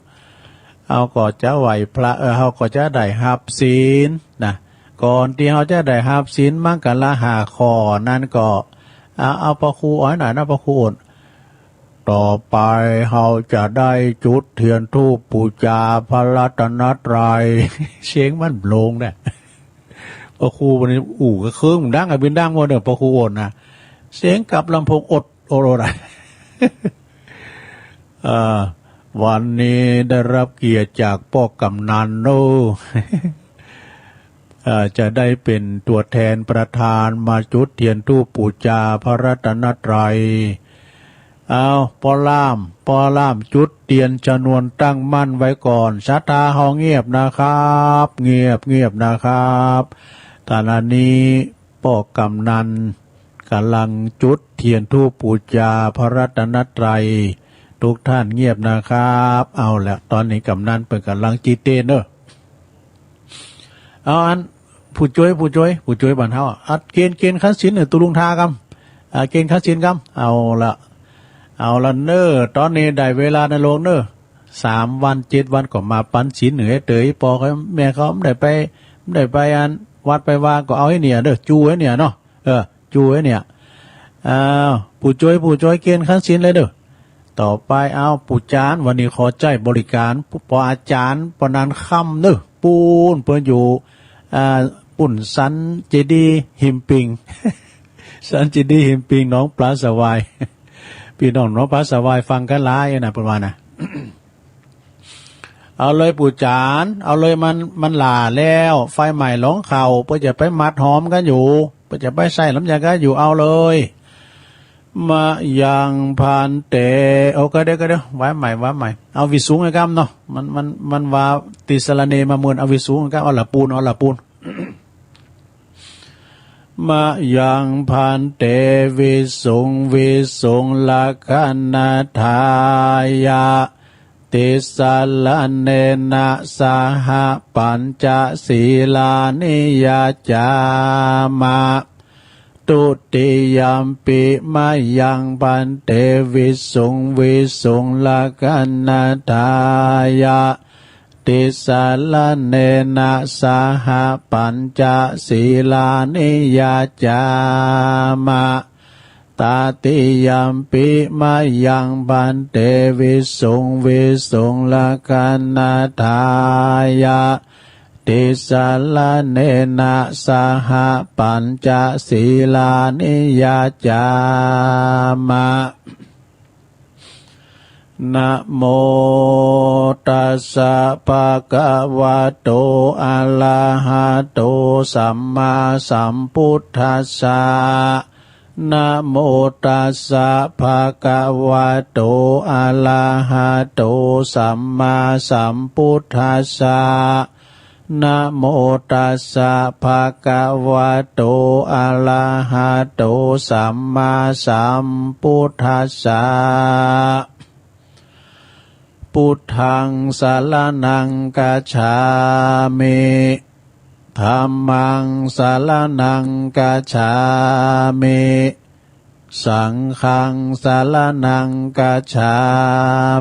เฮาก็จะไหว้พระ เออ เฮาก็จะได้ฮับศีลนะ ก่อนตี้เฮาจะได้ฮับศีลมังคละห้าข้อนั้นก็ เอา เอาพระครูอ้อยหน่อยนะ พระครูอ้น ต่อไปเฮาจะได้จุดเตียนธูปปู๋จาพระรัตนตรัย เสียงมันโปร่งเนี่ย ป้อครูวันนี้อู้กระเคิงดังอะบินดังหมดเน่อ ป้อครูโอนนะ เสียงกับลำโพงอด อด อดอะ เอ่อ วันนี้ได้รับเกียรติจากป้อกำนันเนาะ เอ่อ จะได้เป็นตัวแทนประธานมาจุดเตียนธูปปู๋จาพระรัตนตรัย เอา ป้อล่าม ป้อล่ามจุดเตียนชนวนตั้งมั่นไว้ก่อน ศรัทธาเฮาเงียบนะครับ เงียบ เงียบนะครับ ขณะนี้ป้อกำนันก๋ำลังจุดเตียนธูปปู๋จาพระรัตนตรัย ทุกท่านเงียบนะครับ เอาละ ต๋อนนี้กำนันเปิ้นก๋ำลังจีเตนเนาะ เอาอัน ผู้จ้วย ผู้จ้วย ผู้จ้วยบ้านเฮา อัดเกณฑ์ เกณฑ์คันศีลเน่อ ตุ๊ลุงทากำ อ่า เกณฑ์คันศีลกำ เอาละ เอาละเน่อ ต๋อนนี้ได้เวลาในโลกเน่อ สามวันเจ็ดวันก็มาปันศีลเน่อ เต๋ย ป้อแม่เขาบ่ได้ไป บ่ได้ไปอัน วัดไปวาก็เอาไอ้เนี่ยเน่อ จูไอ้เนี่ยเนาะ เออ จูไอ้เนี่ย อ้าว ผู้จ้วย ผู้จ้วย เกณฑ์คันศีลเลยเน่อ ต่อไป เอา ปู่จารย์ วันนี้ขอใจ๊บริการ ป้ออาจ๋ารย์ ป้อนันคำเน่อ ปู๊น เปิ้นอยู่ อ่า ปุ้นสันเจดีย์หิมปิง สันเจดีย์หิมปิง หนองปลาสวาย ปี้น้องหนองปลาสวายฟังกั๋นหลายนะ เปิ้นว่านะ เอาเลยปู่จารย์ เอาเลย มัน มันหล้าแล้ว ไฟไหม้หลองเข้า เปิ้นจะไปหมัดหอมกั๋นอยู่ เปิ้นจะไปใส่น้ำยากั๋นอยู่ เอาเลย มะยังภันเต โอ้ ก็เดี๋ยว ก็เดี๋ยว วาใหม่ วาใหม่ เอาวิสุงไว้กำเนาะ มัน มัน มันว่าติสรณเณรมาเมิน เอาวิสุงไว้กำ เอาละปูน เอาละปูน มะยังภันเต วิสุง วิสุง รักขะณัฏฐายะ ติสรณเณนะ สหะ ปัญจ สีลานิ ยัจฉามะ ทุติยัมปิ มะยังภันเต วิสุง วิสุง รักขะณัฏฐายะ ติสรณเณนะ สหะ ปัญจ สีลานิ ยัจฉามะ ตติยัมปิ มะยังภันเต วิสุง วิสุง รักขะณัฏฐายะ ติสรณเณนะ สหะ ปัญจ สีลานิ ยัจฉามะ นะโมตัสสะ ภะคะวะโต อะระหะโต สัมมาสัมพุทธัสสะ นะโมตัสสะ ภะคะวะโต อะระหะโต สัมมาสัมพุทธัสสะ นะโมตัสสะ ภะคะวะโต อะระหะโต สัมมาสัมพุทธัสสะ พุทธัง สรณัง คัจฉามิ ธัมมัง สรณัง คัจฉามิ สังฆัง สรณัง คัจฉา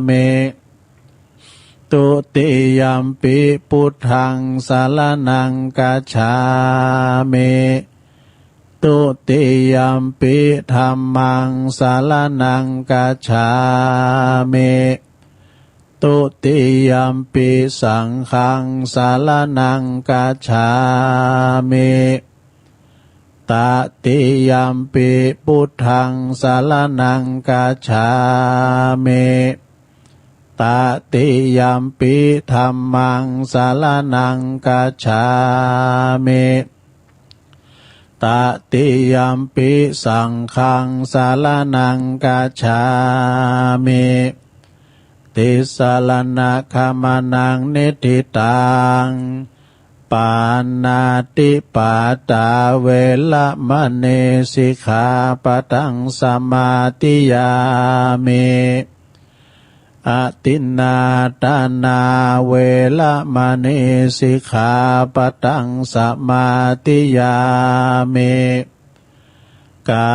มิ ทุติยัมปิ พุทธัง สรณัง คัจฉามิ ทุติยัมปิ ธัมมัง สรณัง คัจฉามิ ทุติยัมปิ สังฆัง สรณัง คัจฉามิ ตติยัมปิ พุทธัง สรณัง คัจฉามิ ตติยัมปิ ธัมมัง สรณัง คัจฉามิ ตติยัมปิ สังฆัง สรณัง คัจฉามิ ติสรณะขะมะนัง นิฏฐิตัง ปาณาติปาตา เวระมะณี สิกขาปะทัง สมาธิยามิ อทินนาทานา เวระมะณี สิกขาปะทัง สมาธิยามิ กา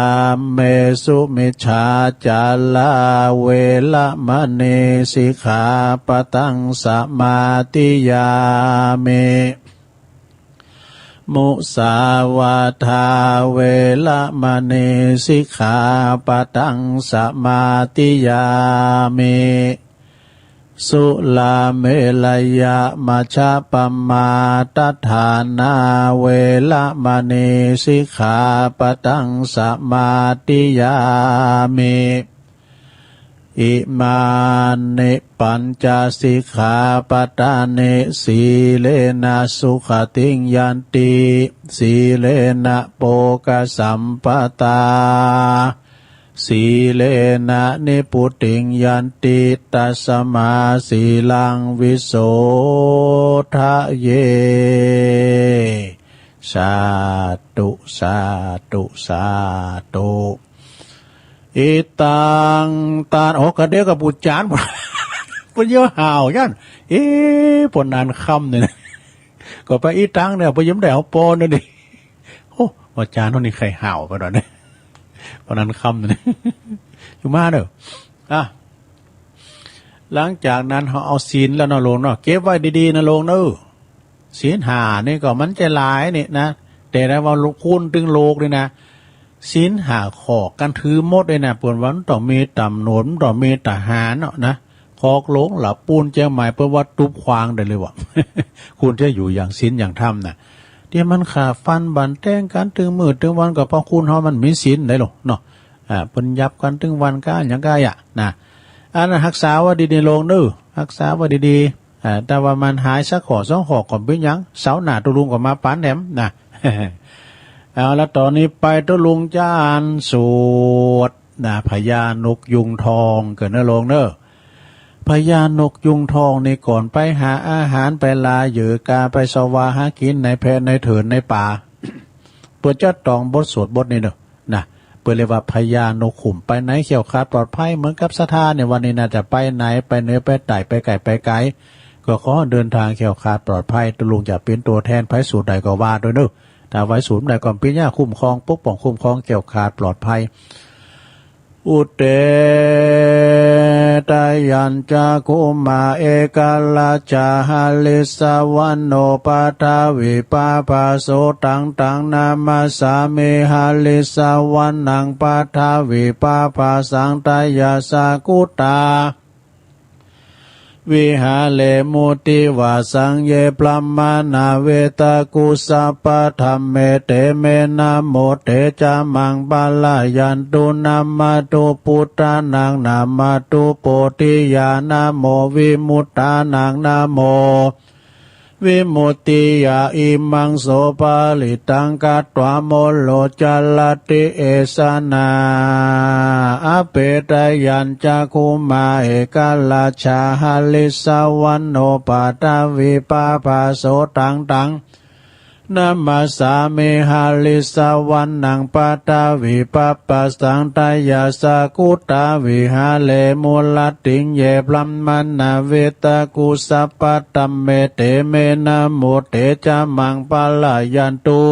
เมสุมิจฉาจารา เวระมะณี สิกขาปะทัง สมาธิยามิ มุสาวาทา เวระมะณี สิกขาปะทัง สมาธิยามิ สุราเมรยมัชฌปมาทฐานา เวระมณีสิกขาปะทังสมาธิยามิ อิมานิปัญจสิกขาปะทานิ สีเลนะสุขติงยันติ สีเลนะโภคสัมปทา สีเลนะนิพพุติงยันติ ตัสมาสีลังวิโสทะเย สาธุ สาธุ สาธุ อิตัง ตาน โอ้ กะเดียวกับปู่จ๋ารย์ เปิ้นเยียะห่าวยัน เอ๊ะ ปนอันค่ำนี่นะ ก็ไปอิตังเนี่ย ไปยังได้เอาปอนั่นดิ โอ้ อาจ๋ารย์เฮานี่ใค่ห่าวไปหน่อยนะ ปนอันค่ำนี่นะ อยู่มาเน่อ อ่ะ หลังจากนั้นเฮาเอาศีลแล้วเนาะโลมเนาะ เก็บไว้ดีๆ นะโลมเน่อ ศีลห้านี่ก็มันจะหลายนี่นะ แต่ถ้าว่าคูณตึงโลกนี่นะ ศีลห้าข้อกั๋นถือหมดเลยนะ เปิ้นว่ามันต้องมีต๋ำรวจ มันต้องมีทหารเนาะนะ คอกหลวงหละปูนเจียงใหม่ เปิ้นว่าตุ๊บควางได้เลยว่ะ คุณจะอยู่อย่างศีลอย่างธรรมน่ะ ตี้มันฆ่าฟันบั่นแตงกั๋นตึงมื้อตึงวัน ก็เพราะคุณเฮามันมีศีลได้โลมเนาะ อ่า เปิ้นยับกั๋นตึงวันก้าหยังก้าอะนะ อันนั้นฮักษาไว้ดีๆ โลมเน่อ ฮักษาไว้ดีๆ อ่า ถ้าว่ามันหายสักข้อสองข้อก็บ่เป๋นหยัง เสาร์หน้าตุ๊ลุงก็มาปั๋นแถมนะ เอาละ ต่อนี้ไปตุ๊ลุงจะอ่านสูตรนะ พญานกยูงทองเน่อโลมเน่อ พญานกยูงทองนี่ก่อนไปหาอาหาร ไปลาเหยื่อกา ไปเสาะหากิ๋นในแพะในเถินในป่า เปิ้นจะต้องบทสวดบทนี้เน่อ นะ เปิ้นเรียกว่าพญานกขุ่ม ไปไหนแคล้วคลาดปลอดภัย เหมือนกับศรัทธาเนี่ย วันนี้น่าจะไปไหน ไปเหนือไปใต้ ไปใก้ไปไก๋ ก็ขอเดินทางแคล้วคลาดปลอดภัย ตุ๊ลุงจะเป๋นตั๋วแทนไผสูตรใดก็ว่าโดยเน่อ ถ้าไผสูตรใดก็เป๋นยาคุ้มครอง ปกป้องคุ้มครอง แคล้วคลาดปลอดภัย อุเต ทะยัญจะ คุมา เอกราชา หริสสะวะโน ปะทะวี ปะภา โสตัง ตัง นามัสสามิ หริสสะวะนัง ปะทะวี ปะภาสัง ทะยัสสะ กุตา วิหาเรมุ ทิวาสัง เย พรหมา นา เวตะกุ สัพพะ ธัมเม เต เม นะโม เต จะ มัง ปะระยันตุ นะมะตุ ปุทธานัง นะมะตุ โพธิยา นะโม วิมุตตานัง นะโม วิมุตติยา อิมัง โส ปะริตตัง กัตถวา โมโร จะรัตติ เอสะนา อเป ทะยัญจะ คุมา เอกราชา หริสสะวะโน ปะทะวี ปะภา โสตัง ตัง นามัสสามิ หริสสะวะนัง ปะทะวี ปะภาสัง ทะยัสสะ กุตา วิหาเรมุ รัตติง เย พรหมา นา เวตะกุ สัพพะ ธัมเม เต เม นะโม เต จะ มัง ปะระยันตุ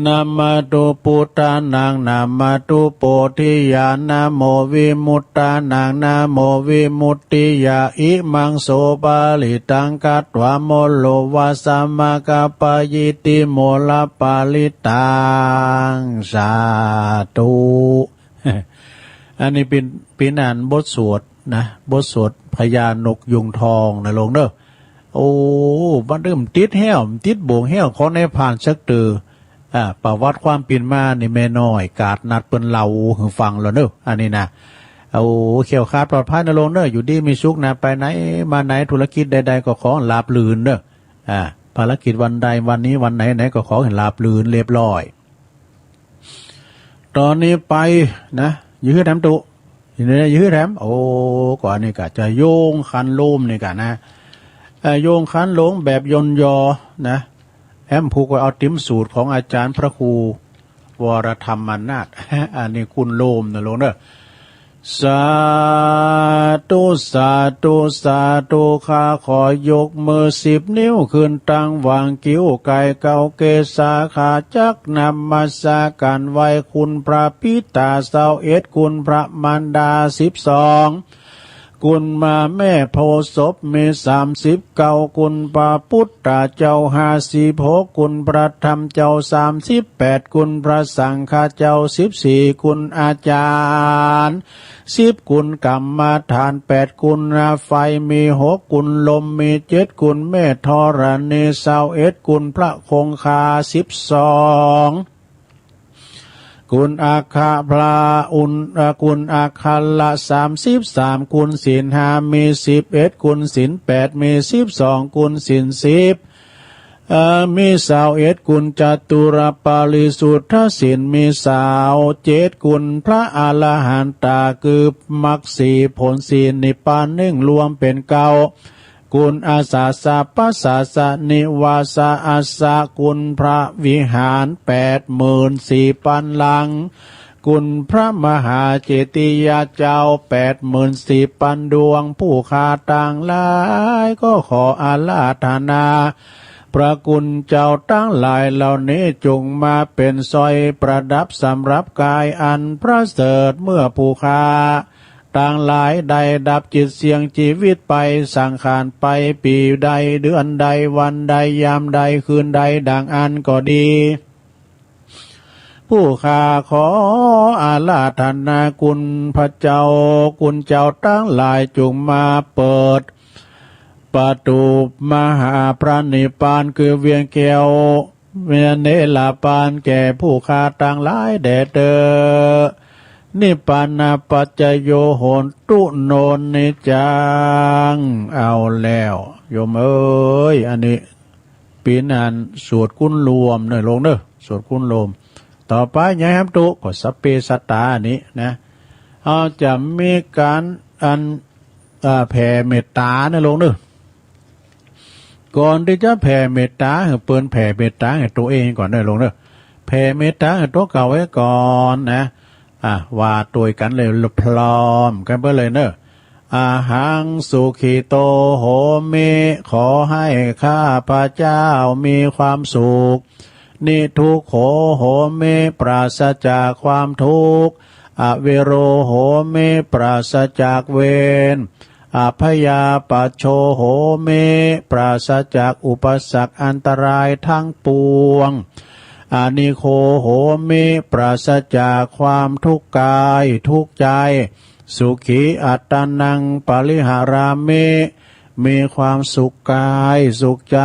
นะมะตุ ปุทธานัง นะมะตุ โพธิยา นะโม วิมุตตานัง นะโม วิมุตติยา อิมัง โส ปะริตตัง กัตถวา โมโร วะสะ มะกะปะยิทธิ โมรปะริตตัง สาธุ อันนี้เป๋น เป๋นอันบทสวดนะ บทสวดพญานกยูงทองเน่อโลมเน่อ โอ้ บัดนี้มันติดแฮว มันติดบ่วงแฮว ขอในพานสักเตื้อ อ่า ประวัติความเป๋นมานี่แม่น้อยกาดนัดเปิ้นเล่าหื้อฟังแล้วเน่อ อันนี้นะ โอ้ แคล้วคลาดปลอดภัยเน่อโลมเน่อ อยู่ดีมีสุขนะ ไปไหนมาไหน ธุรกิจใดๆ ก็ขอราบรื่นเน่อ อ่า ภารกิจวันใดวันนี้วันไหนๆ ก็ขอหื้อราบรื่นเรียบร้อย ต่อนี้ไปนะ อยู่หื้อแถมตุ๊ อยู่นี่ อยู่หื้อแถม โอ้ ก็อันนี้ก็จะโยงขันโลมนี่ก็นะ เอ่อ โยงขันโลมแบบย่นยอนะ แอมผูกไว้เอาติ๋มสูตรของอาจารย์พระครูวรธรรมนาถ อันนี้คุณโลมเน่อโลมเน่อ สาธุ สาธุ สาธุ ข้าขอยกมือสิบนิ้วขึ้นตั้งหว่างคิ้ว ไก่เก้าเกศาขาจักนมัสการไหว้คุณพระปิตาซาวเอ็ด คุณพระมารดาสิบสอง คุณมาแม่โพธิ์ศพมีสามสิบเก้า คุณพระพุทธเจ้าห้าสิบหก คุณพระธรรมเจ้าสามสิบแปด คุณพระสังฆเจ้าสิบสี่ คุณอาจารย์สิบ คุณกรรมฐานแปด คุณไฟมีหก คุณลมมีเจ็ด คุณแม่ธรณีซาวเอ็ด คุณพระคงคาสิบสอง คุณอัคคพระอุณ เอ่อ คุณอัคคละสามสิบสาม คุณศีลห้ามีสิบเอ็ด คุณศีลแปดมีสิบสอง คุณศีลสิบ เอ่อ มีซาวเอ็ด คุณจตุรปริสุทธศีลมีซาวเจ็ด คุณพระอรหันตาคือมรรคสี่ผลสี่นิพพานหนึ่งรวมเป๋นเก้า คุณอาสาสะปัสสะสะนิวาสะอัสสะ คุณพระวิหารแปดหมื่นสี่ปันหลัง คุณพระมหาเจติยาเจ้าแปดหมื่นสี่ปันดวง ผู้ข้าตังหลายก็ขออาราธนา พระคุณเจ้าตังหลายเหล่านี้จงมาเป๋นสร้อยประดับสำหรับกายอันประเสริฐ เมื่อผู้ข้าตังหลายได้ดับจิตเสี่ยงจีวิตไป สังขารไป ปี๋ใดเดือนใดวันใดยามใดคืนใดดังอั้นก็ดี ผู้ข้าขออาราธนาคุณพระเจ้า คุณเจ้าตังหลายจงมาเปิดประตู๋มหาพระนิพพานคือเวียงแก้ว เวเนรปานแก่ผู้ข้าตังหลายแด่เตอ นิพพานะปัจจโย โหนตุ โนนนิจจัง เอาแล้ว โยมเอ๋ย อันนี้เป๋นอันสวดคุณโยมเน่อโยมเน่อ สวดคุณโยม ต่อไปยังแหมตุ๊ ก็สัพเพสัตตาอันนี้นะ เอาจะมีก๋านอัน อ่า แผ่เมตต๋าเน่อโยมเน่อ ก่อนตี้จะแผ่เมตต๋าหื้อเปิ้น แผ่เมตต๋าหื้อตั๋วเองก่อนเน่อโยมเน่อ แผ่เมตต๋าหื้อตั๋วเก่าไว้ก่อนนะ อ่ะ ว่าตวยกั๋นเลย พร้อมกั๋นไปเลยเน่อ อะหังสุขิโตโหมิ ขอให้ข้าพเจ้ามีความสุข นิทุกโขโหมิ ปราศจากความทุกข์ อเวโรโหมิ ปราศจากเวร อัพพยาปัชโชโหมิ ปราศจากอุปสรรคอันตรายทั้งปวง อนิโคโหมิ ปราศจากความทุกข์กายทุกข์ใจ สุขีอัตตานังปริหารามิ มีความสุขกายสุขใจ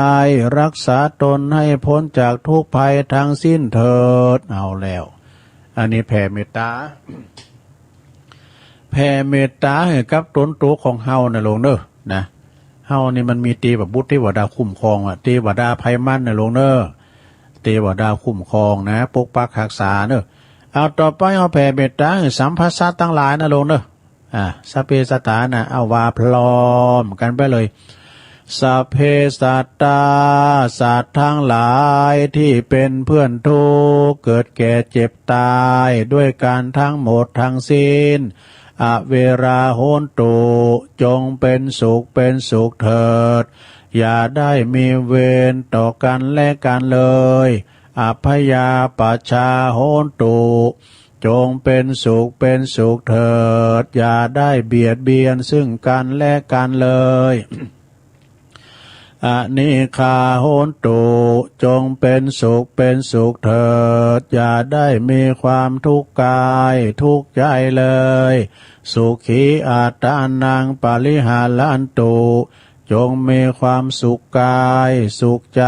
รักษาตนให้พ้นจากทุกข์ภัยทั้งสิ้นเถิด เอาแล้ว อันนี้แผ่เมตต๋า แผ่เมตต๋าหื้อกับตนตั๋วของเฮาเน่อโยมเน่อ นะ เฮานี่มันมีเตวบุตรเตวดาคุ้มครองอะ เตวดาไพร่มันเน่อโยมเน่อ เตวดาคุ้มครองนะ ปกปักฮักษาเน่อ เอา ต่อไปเฮาแผ่เมตต๋าหื้อสรรพสัตว์ตังหลายเน่อโยมเน่อ อ่ะ สัพเพสัตตานะ เอาว่าพร้อมกั๋นไปเลย สัพเพสัตตา สัตว์ตังหลายตี้เป๋นเปื้อนทุกข์ เกิดแก่เจ็บต๋าย ด้วยกั๋นตังหมดตังสิ้น อเวราโหนตุ จงเป๋นสุขเป๋นสุขเถิด อย่าได้มีเวรต่อกั๋นและกั๋นเลย อัพพยาปัชชาโหนตุ จงเป๋นสุขเป๋นสุขเถิด อย่าได้เบียดเบียนซึ่งกั๋นและกั๋นเลย อนิฆาโหนตุ จงเป๋นสุขเป๋นสุขเถิด อย่าได้มีความทุกข์กายทุกข์ใจเลย สุขีอัตตานังปริหารันตุ จงมีความสุขกายสุขใจ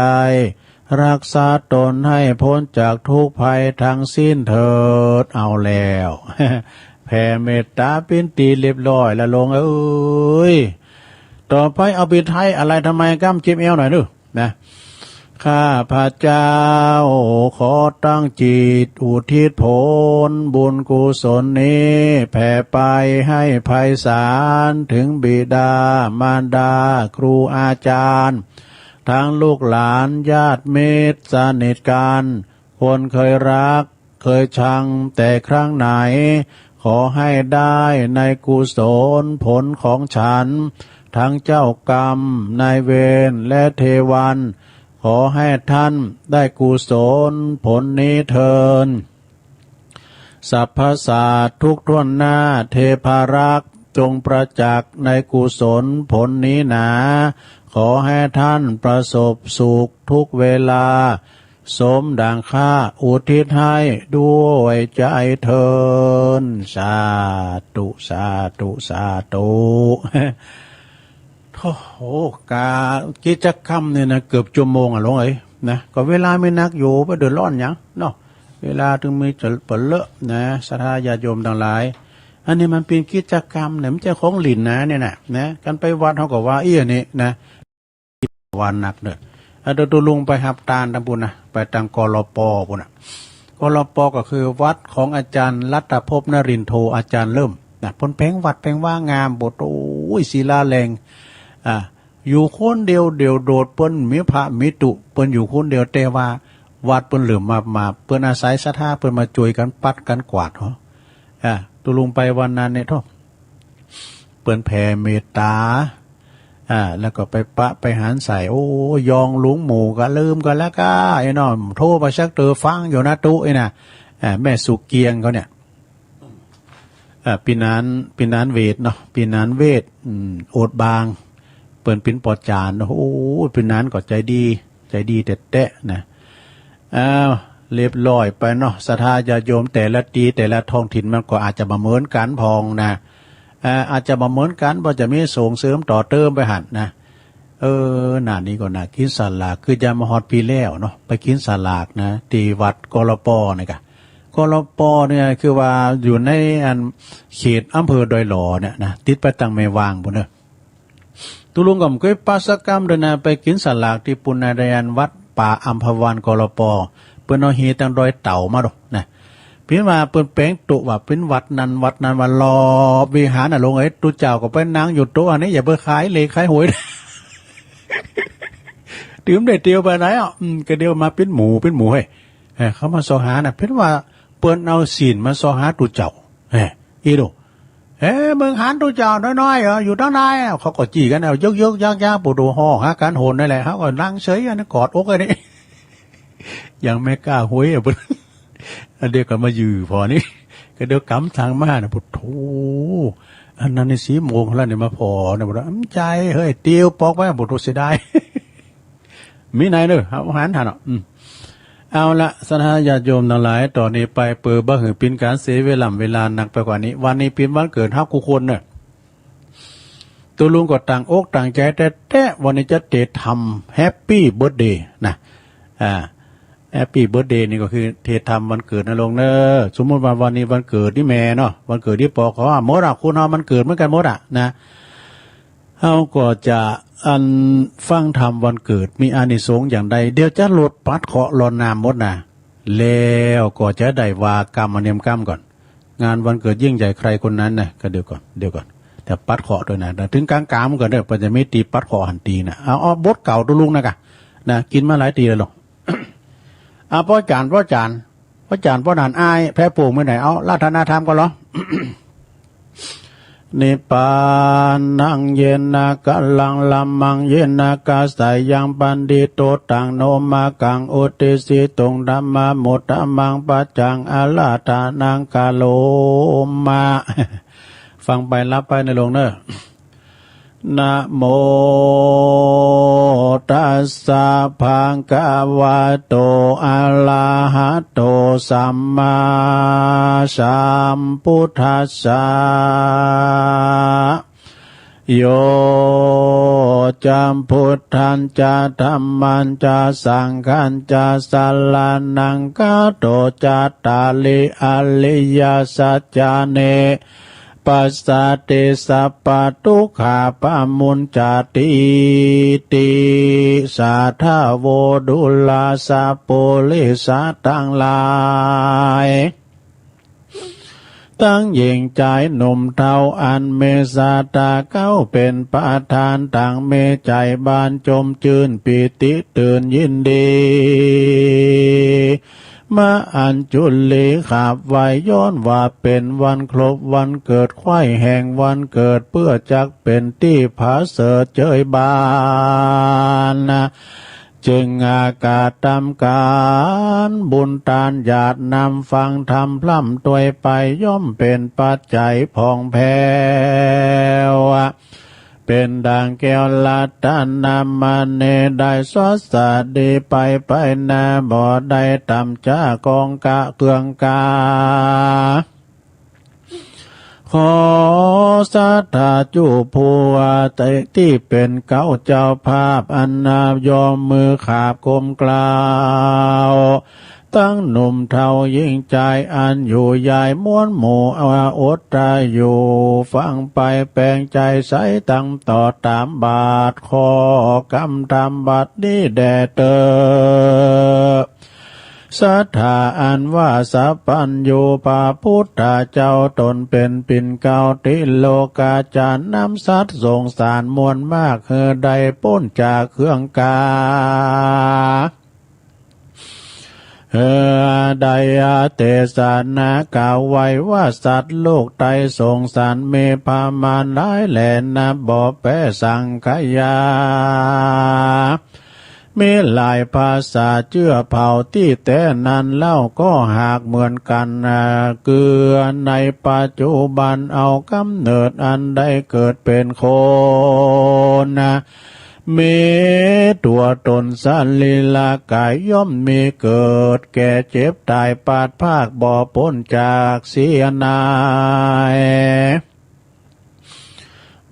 รักษาตนให้พ้นจากทุกข์ภัยทั้งสิ้นเถิด เอาแล้ว แผ่เมตต๋าปิ้นตี๋เรียบร้อยแล้วโยมเอ๋ย ต่อไปเอาไปไทยอะไรทำไมก้ำเจ็บเอวหน่อยดูนะ ข้าพเจ้าขอตั้งจิตอุทิศผลบุญกุศลนี้แผ่ไปให้ไพศาลถึงบิดามารดาครูอาจารย์ ทั้งลูกหลานญาติมิตรสนิทกัน คนเคยรักเคยชังแต่ครั้งไหน ขอให้ได้ในกุศลผลของฉัน ทั้งเจ้ากรรมนายเวรและเทวัน ขอให้ท่านได้กุศลผลนี้เทอญ สรรพสัตว์ทุกถ้วนหน้า เทพารักษ์ จงประจักษ์ในกุศลผลนี้หนา ขอให้ท่านประสบสุขทุกเวลา สมดังข้าอุทิศให้ด้วยใจเทอญ สาธุ สาธุ สาธุ โธ่ ก๋า กิจกรรมเนี่ยนะ เกือบชั่วโมงอะหลวงเอ๋ย นะ ก็เวลามีนักอยู่ บ่เดือดร้อนหยังเนาะ เวลาตึงมีจะเป๋อเลอะนะ ศรัทธาญาติโยมตังหลาย อันนี้มันเป๋นกิจกรรมเนี่ย บ่ใจ้ของหลิ้นนะเนี่ยนะ นะ การไปวัดเฮาก็ว่าอี้อันนี้นะ วันนักเน่อ อา เดี๋ยวตุ๊ลุงไปฮับตานตางปู้นนะ ไปตาง กลป ปู้นนะ กลป ก็คือวัดของอาจารย์รัตภพนรินโท อาจารย์เริ่มนะ เปิ้นแผงวัดแผงวางามโพด โอ้ย ศิลาแรง อ่า อยู่คนเดียวเดี่ยวโดด เปิ้นมีพระมีตุ๊ เปิ้นอยู่คนเดียว แต่ว่าวัดเปิ้นเหลื่อมมาบมาบ เปิ้นอาศัยศรัทธาเปิ้นมาจ้วยกั๋นปัดกั๋นกวาดเนาะ อ่า ตุ๊ลุงไปวันนั้นเนี่ย โธ่ เปิ้นแผ่เมตตา อ่า แล้วก็ไปปะไปหันใส่ โอ้ ยองหลุงหมู่ก็ลืมกั๋นแล้วก้า ไอ้น้อง โทรไปสักเตื้อฟังอยู่นะตุ๊อี้นะ อ่า แม่สุเกียงเขาเนี่ย อ่า ปี้หนาน ปี้หนานเวชเนาะ ปี้หนานเวช อืม โอดบาง เปิ้นเป๋นป้อจ๋ารย์เนาะ โอ้ ปี้หนานก็ใจ๋ดี ใจ๋ดีแต๊ๆ นะ อ้าว เรียบร้อยไปเนาะ ศรัทธาญาติโยมแต่ละตี้แต่ละท้องถิ่นมันก็อาจจะบ่เหมือนกั๋นพ่องนะ อ่า อาจจะบ่เหมือนกั๋น บ่จะมีส่งเสริมต่อเติมไปหั้นนะ เออ หน้านี้ก็หน้ากิ๋นสลาก คือจะมาฮอดปี้แล้วเนาะ ไปกิ๋นสลากนะ ตี้วัด กลป นี่กะ กลป เนี่ย คือว่าอยู่ในอันเขตอำเภอดอยหล่อเนี่ยนะ ติดไปตางแม่วางปู้นเน่อ ตุ๊ลุงก็บ่เกยปะสักกำเตื้อนะ ไปกิ๋นสลากตี้ปู้นนะ ในอันวัดป่าอัมพวัน กลป เปิ้นเอาเฮตางดอยเต่ามาดอกนะ เปิ้นว่าเปิ้นแป๋งโต๊ะว่าเป๋นวัดนั้นวัดนั้น ว่ารอบวิหารน่ะหลวงเอ๋ย ตุ๊เจ้าก็ไปนั่งอยู่โต๊ะอันนี้ อย่าไปขายเลขขายหวย ตึงได้เตียวไปไหนอ่ะ อืม ก็เดี๋ยวมาเป๋นหมู่เป๋นหมู่ เฮ้ย เออ เขามาส่อหาน่ะ เปิ้นว่าเปิ้นเอาศีลมาส่อหาตุ๊เจ้า เฮ้ย อีดู เอ๊ะ มึงหันตุ๊เจ้าน้อยๆ เหรอ อยู่ตางใดอ่ะ เขาก็จี้กั๋นเอา ยึกๆ ยักๆ ปู้น โอ้ ฮ้องหากั๋นโหนนั่นแหละ เขาก็นั่งเฉยอันนั้น กอดอกอันนี้ ยังไม่กล้าหวยอ่ะ ปู้น อันเดียวกั๋นมาอยู่ผ่อนี้ ก็เดี๋ยวกำตังมาน่ะ ปู้น โธ่ อันนั้นนี่สี่โมงแล้วเนี่ย มาผ่อเนี่ย ปู้น อ้ำ ใจ๋ เฮ้ย เตียวปอกไป ปู้น เสียดาย มีไหนเน่อ เอาหันหันเนาะ อืม เอาละ ศรัทธาญาติโยมตังหลาย ต่อนี้ไปเปื้อบ่หื้อเป๋นก๋านเสียเวล่ำเวลานักไปกว่านี้ วันนี้เป๋นวันเกิดเฮากู้คนเน่อ ตุ๊ลุงก็ตั้งอกตั้งใจ๋แต๊ๆ วันนี้จะเตะทำแฮปปี้เบิร์ธเดย์นะ อ่า แฮปปี้เบิร์ธเดย์นี่ก็คือเตะทำวันเกิดนะหลวงเน่อ สมมุติว่าวันนี้วันเกิดอี่แม่เนาะ วันเกิดอี่ปอ เขาว่าหมดอ่ะ คนเฮามันเกิดเหมือนกั๋นหมดอ่ะนะ เฮาก็จะอันฟังธรรมวันเกิดมีอานิสงส์อย่างใด เดี๋ยวจะลดปัดเคราะห์ลดน้ำหมดนะ แล้วก็จะได้ว่ากำอันเนียมกำก่อน งานวันเกิดยิ่งใหญ่ใครคนนั้นนะ ก็เดี๋ยวก่อน เดี๋ยวก่อน แต่ปัดเคราะห์ตวยนะ แต่ตึงก๋างๆ ก่อนเน่อ เปิ้นจะมีตี้ปัดเคราะห์หั้นตี้นะ เอา เอาบทเก่าตุ๊ลุงนะกะ นะ กิ๋นมาหลายตี้แล้วหลวง อ่ะ ป้อจ๋ารย์ ป้อจ๋ารย์ ป้อจ๋ารย์ ป้อหนานอ้าย แพร่ปลูงไปไหน เอา อาราธนาธรรมก่อนเหรอ นิพพานัง เยนะ กะลัง ละมัง เยนะ กะสายัง ปันทิโต ตัง โน มะกัง อุตติสสิตุง ธัมมา มุตตะมัง ปัจจัง อาราธนัง กะโรมะ ฟังไปรับไปเน่อหลวงเน่อ นะโม ตัสสะ ภะคะวะโต อะระหะโต สัมมาสัมพุทธัสสะ โย จะ พุทธัญจะ ธัมมัญจะ สังฆัญจะ สะระณัง คัจโฉ จัตตาริ อริยสัจจานิ ปัสสะติ สัพพะทุกขา ปะมุญจะติ ติ สาธะโว ดูราสะปุริสะตังหลาย ตังหญิงจายหนุ่มเฒ่า อันมีศรัทธาเข้าเป๋นประธาน ตังมีใจ๋บานจมจื้น ปีติตื่นยินดี มะอัญจุลีขาบไหว้ ย้อนว่าเป๋นวันครบวันเกิด ใคว่แห่งวันเกิด เปื้อจักเป๋นตี้ผาเสริฐเจยบานนะ จึงอากระตำก๋านบุญตานหยาดน้ำฟังธรรมพร่ำตวยไป ย่อมเป๋นปัจจัยผ่องแผ้ว เป๋นดั่งแก้วรัตนมณี ได้สดสะดีไป ไปนาบ่ได้ต่ำจ๊ากองกะเกืองกา ขอศรัทธาจุผู้ว่าตี้เป๋นเก๊าเจ้าภาพ อันนายกมือขาบกลมเกล้า ตังหนุ่มเฒ่าญิงจาย อันอยู่ยายมวลหมู่ อดตาอยู่ฟังไป แป๋งใจ๋ใสตังต่อต๋ามบาท ขอกำธรรมบัดนี้แด่เต๊อะ ศรัทธาอันว่าสัพพัญญู พระพุทธเจ้าต๋นเป๋นปิ่นเกล้า ติโลกาจารย์ นำสัตว์สงสารมวลมาก หื้อได้ป๊นจากเกืองกา เออ ได้เตสนากล่าวไว้ว่า สัตว์โลกไตรสงสาร มีประมาณหลายแหล่นับบ่แป๊สังขยา มีหลายภาษาเจื้อเผ่า ตี้แต๊นั้นเล่าก็หากเหมือนกั๋น เกื้อในปัจจุบัน เอาก๋ำเนิดอันได้เกิดเป๋นคน มีตั๋วต๋นสรีระก๋าย ย่อมมีเกิดแก่เจ็บต๋าย ปราศพรากบ่ป๊นจากเสียนาย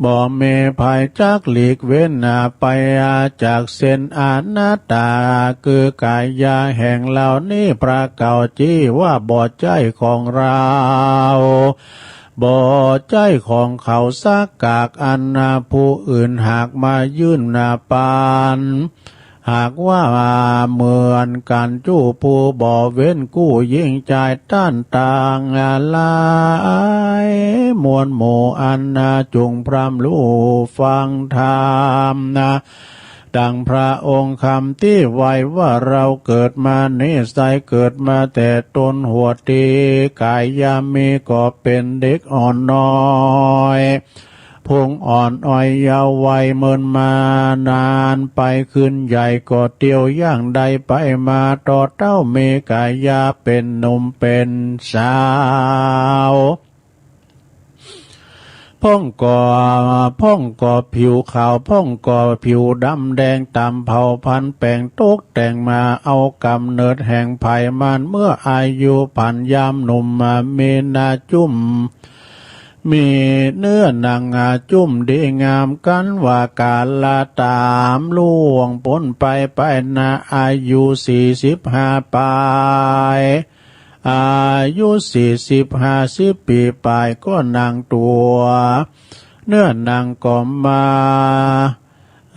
บ่มีภัยจักหลีกเว้นไปจากเส้นอนัตตา คือก๋ายาแห่งเหล่านี้ พระเก้าจี้ว่าบ่ใจ้ของเฮา บ่ใจ้ของเขาสักกากอัน ผู้อื่นหากมายื่นปาน หากว่าเหมือนกั๋นจุผู้บ่เว้นกู้ญิงจาย ต้านต่างหลายมวลหมู่อัน จุ่งพร่ำฮู้ฟังธรรม ดังพระองค์คำตี้ไว้ว่า เฮาเกิดมานี้ไซร้เกิดมาแต่ตนหัวตี้ ก๋ายยามมีก็เป๋นเด็กอ่อนน้อย พุงอ่อนอ้อยเยาว์วัย เมินมานานไปขึ้นใหญ่ก็เตียวย่างได้ไปมา ต่อเต้ามีก๋ายยาเป๋นหนุ่มเป๋นสาว พ่องก็พ่องก็ผิวขาว พ่องก็ผิวดำแดง ต๋ามเผ่าพันธุ์แป๋งตกแต่งมา เอาก๋ำเนิดแห่งไผมัน เมื่ออายุพันยามหนุ่มมา มีหน้าจุ้ม มีเนื้อหนังอาจุ้มดีงาม กันว่ากาละต๋ามล่วงป๊นไป ไปนาอายุสี่สิบห้าปาย อายุสี่สิบห้าสิบปี๋ปาย ก็หนังตั๋ว เนื้อหนังก็มา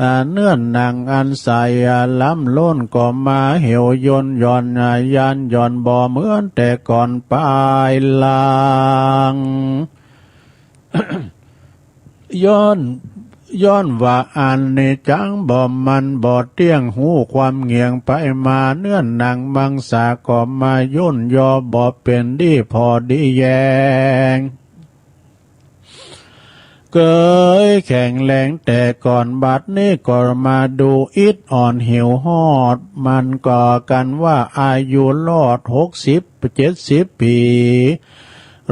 อ่า เนื้อหนังอันใส อ่า ล้ำล้นก็มาเหี่ยวย่นหย่อน อ่า ยานหย่อนบ่เหมือนแต่ก่อนปายหลัง ย้อน ย้อนว่าอนิจจังบ่มั่นบ่เตี้ยง ฮู้ความเหงียงไปมา เนื้อหนังมังสาก็มาย่นย่อบ่เป๋นดีผ่อดีแยง เกยแข็งแรงแต่ก่อน บัดนี้ก็มาดูอิดอ่อนหิวฮอด มันก็กันว่าอายุรอดหกสิบเจ็ดสิบปี๋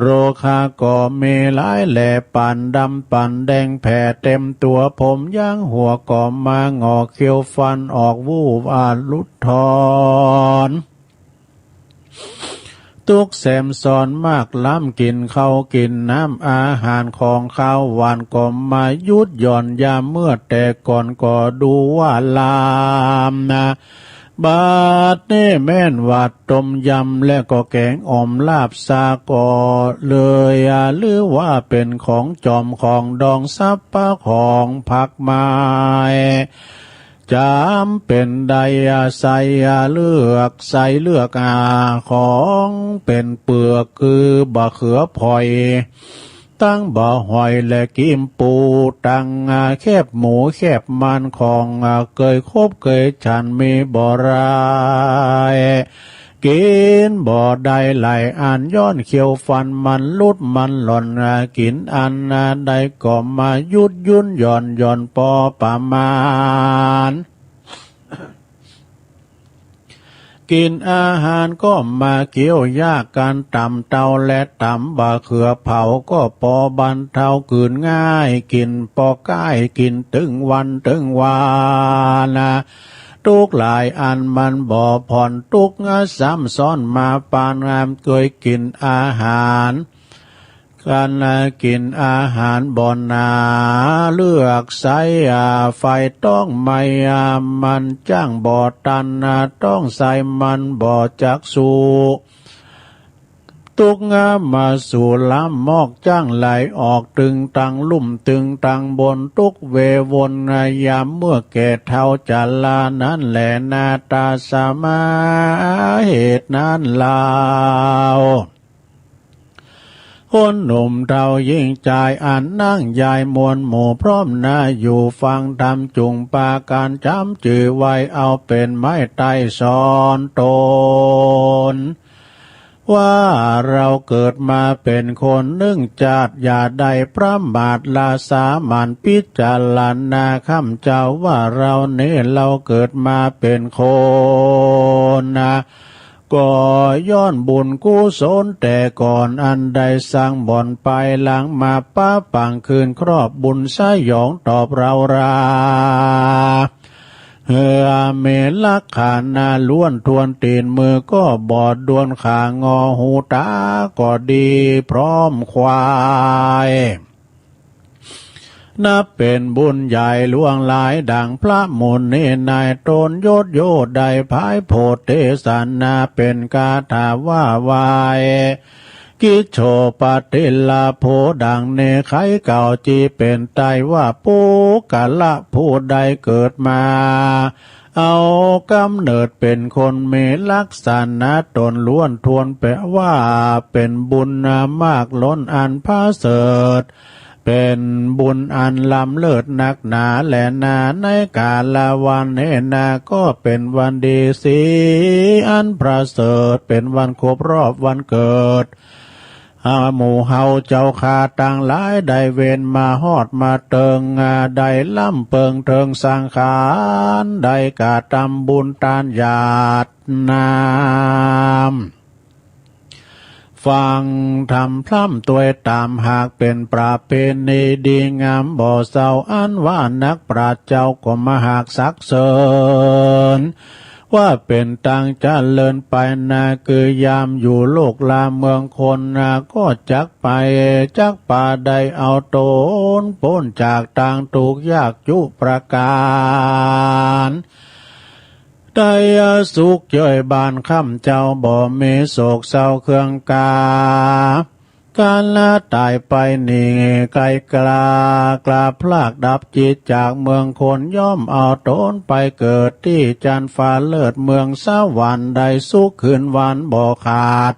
โรคาก็มีหลายแหล่ ปานดำปานแดงแผ่เต็มตั๋ว ผมยางหัวก็มาหงอก เขี้ยวฟันออกวูบอารุดทอน ตุ๊กแสมซ้อนมากล้ำ กิ๋นข้าวกิ๋นน้ำอาหารของคาวหวานก็มาหยุดหย่อนยาม เมื่อแต่ก่อนก็ดูว่าลามนา บัดนี้แม่นว่าต้มยำและก็แก๋งอ่อมลาบซาก็เลย อ่า ลือว่าเป๋นของจอมของดองสับปะของผักไม้ จ๋ำเป๋นได้อาศัยเลือกใส่เลือกอา ของเป๋นเปลือกคือบ่าเขือผ่อย ตังบ่าหอยและกิมปู ตังอาแคบหมูแคบมันของอาเกยคบเกยฉันมีบ่ได้ กิ๋นบ่ได้หลายอัน ย้อนเขี้ยวฟันมันหลุดมันหล่อน กิ๋นอันใดก็มาหยุดหยุ่นหย่อนหย่อนปอประมาณ กิ๋นอาหารก็มาเคี้ยวหญ้ากั๋น ต๋ำเตาและต๋ำบ่าเขือเผา ก็ปอบรรเทากื๋นง่าย กิ๋นปอก้าย กิ๋นตึงวันตึงวานะ ตุ๊กหลายอันมันบ่ผ่อน ตุ๊กซ้ำซ้อนมาปานงาม เกยกิ๋นอาหาร กั๋นกิ๋นอาหารบ่หนา เลือกใส้ อ่า ไฟต๊องไหม้ อ่า มันจ้างบ่ตัน อ่า ต๊องใส้มันบ่จักสู้ ตุ๊กมาสู่ลำมอก จ้างไหลออกตึงตังลุ่มตึงตังบน ตุ๊กเววนยามเมื่อแก่เฒ่าจรานั้นแลนา ตาสมาเหตุนั้นลาว คนหนุ่มเฒ่าหญิงจาย อันนั่งยายมวลหมู่พร้อมนา อยู่ฟังธรรมจุ่งปากั๋น จ๋ำจื้อไว้เอาเป๋นไม้ไต้สอนต๋น ว่าเราเกิดมาเป๋นคนนึ่งจาติ อย่าได้ประมาท ละสามัญพิจารณา ข้าพเจ้าว่าเรานี้ เราเกิดมาเป๋นคนนะ ก็ย้อนบุญกุศลแต่ก่อน อันได้สั่งบ่อนไป หลังมาปะปังคืน ครอบบุญสยองตอบเรารา เฮือมีลักขณะล้วนทวน ตี๋นมือก็บอดดวน ขางอหูต๋าก็ดีพร้อมควาย นับเป๋นบุญใหญ่หลวงหลาย ดั่งพระมุนีนายต๋นยศโยได้ผายโผดเตสนา เป๋นคาถาว่าไหว้ กิจโฉปฏิลาโภ ดั่งนี้ ใครเก่าจีเป๋นไต้ว่า ปุคคละผู้ใดเกิดมา เอาก๋ำเนิดเป๋นคน มีลักษณะต๋นล้วนทวน แปลว่าเป๋นบุญมากล้นอันประเสริฐ เป๋นบุญอันล้ำเลิศนักหนาแลนา ในกาละวันนี้นา ก็เป๋นวันดีสีอันประเสริฐ เป๋นวันครบรอบวันเกิด อาหมู่เฮาเจ้าข้าตังหลาย ได้เวียนมาฮอดมาเติง อ่า ได้ลำเปิงเถิงสังขาร ได้กระตำบุญตานหยาดน้ำ ฟังธรรมพร่ำตวยต๋าม หากเป๋นประเพณีดีงามบ่เศร้า อันว่านักปราชญ์เจ้าก็มาหากสรรเสริญ ว่าเป๋นตังเจริญไปนา คือยามอยู่โลกลาเมืองคนนา ก็จักไปจักปา ได้เอาต๋นป๊นจากตังทุกข์ยากจุประก๋าน ได้สุขเจยบ้าน ข้าพเจ้าบ่มีโศกเศร้าเครื่องกา ก๋านละต๋ายไปนี้ ไกลกล้า กล้าพลากดับจิตจากเมืองคน ย่อมเอาต๋นไปเกิดตี้จันทร์ฟ้าเลิศเมืองสวรรค์ ได้สุขคืนวันบ่ขาด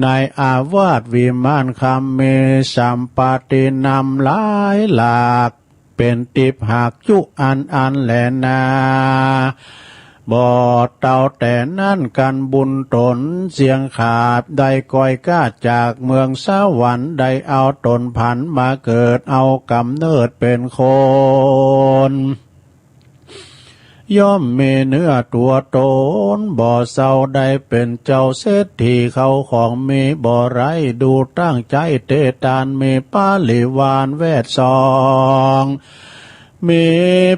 ในอาวาสวิมานคำ มีสัมปตินำหลายหลาก เป๋นติบหากจุอันอันแลนา บ่เต้าแต่นั้น กั๋นบุญต๋นเสี้ยงขาด ได้ก้อยก้าจากเมืองสวรรค์ ได้เอาต๋นผันมาเกิด เอาก๋ำเนิดเป๋นคน ย่อมมีเนื้อตั๋วต๋นบ่เศร้า ได้เป๋นเจ้าเศรษฐี เข้าของมีบ่ไร้ ดูตั้งใจ๊เตตาน มีปริวารแวดส่อง มี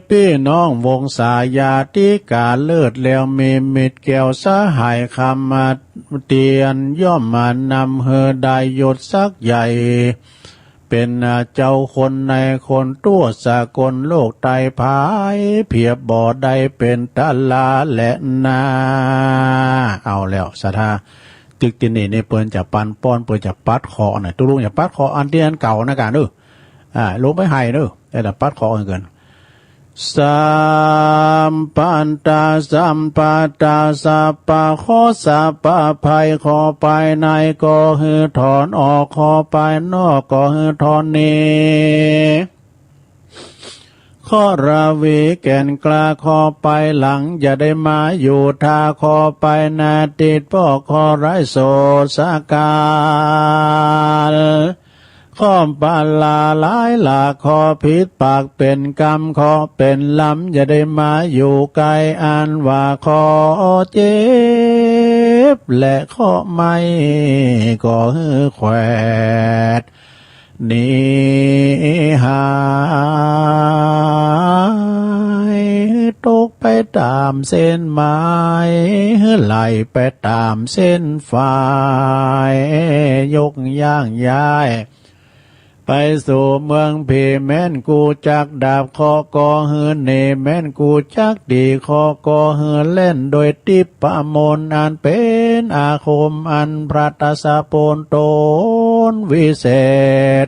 ปี้น้องวงศาญาติก๋าเลิศ แล้วมีมิตรแก้วสหายคำเตียน ย่อมมานำหื้อได้ยศศักดิ์ใหญ่ เป๋นเจ้าคนนายคน ทั่วสากลโลกไต้ผายเผียบ บ่ได้เป๋นต๋าลาแลนา เอาแล้วศรัทธา ตึกตี้นี่นี่เปิ้นจะปันป้อน เปิ้นจะปัดเคราะห์น่ะ ตุ๊ลุงจะปัดเคราะห์อันตี้อันเก่านะก๋าเนอะ อ่า ลงไปไห้เนอะ แต่ละปัดเคราะห์อันเกิน สัพพันธะสัพพะทา สัพพะเคราะห์สัพพะภัย เคราะห์ภายในก็หื้อถอนออก เคราะห์ภายนอกก็หื้อถอนหนี เคราะห์ราวีแก่นกล้า เคราะห์ภายหลังอย่าได้มาอยู่ถ้า เคราะห์ภายหน้าติดป้อ เคราะห์ร้ายโสดสะก๋าล เคราะห์ปะลาหลายหลาก เคราะห์ผิดปากเป๋นกรรม เคราะห์เป๋นลำ อย่าได้มาอยู่ใก้ อันว่าเคราะห์เจ็บ และเคราะห์ไหม้ ก็หื้อแขวด หนีหาย ตกไปต๋ามเส้นหมาย ไหลไปต๋ามเส้นฝาย ยกย่างย้าย ไปสู่เมืองผี แม่นกู้จักดาบเคราะห์ ก็หื้อหนี แม่นกู้จักตี๋เคราะห์ ก็หื้อแล่น โดยทิพย์มนต์ อันเป๋นอาคม อันพระทศพลต๋นวิเศษ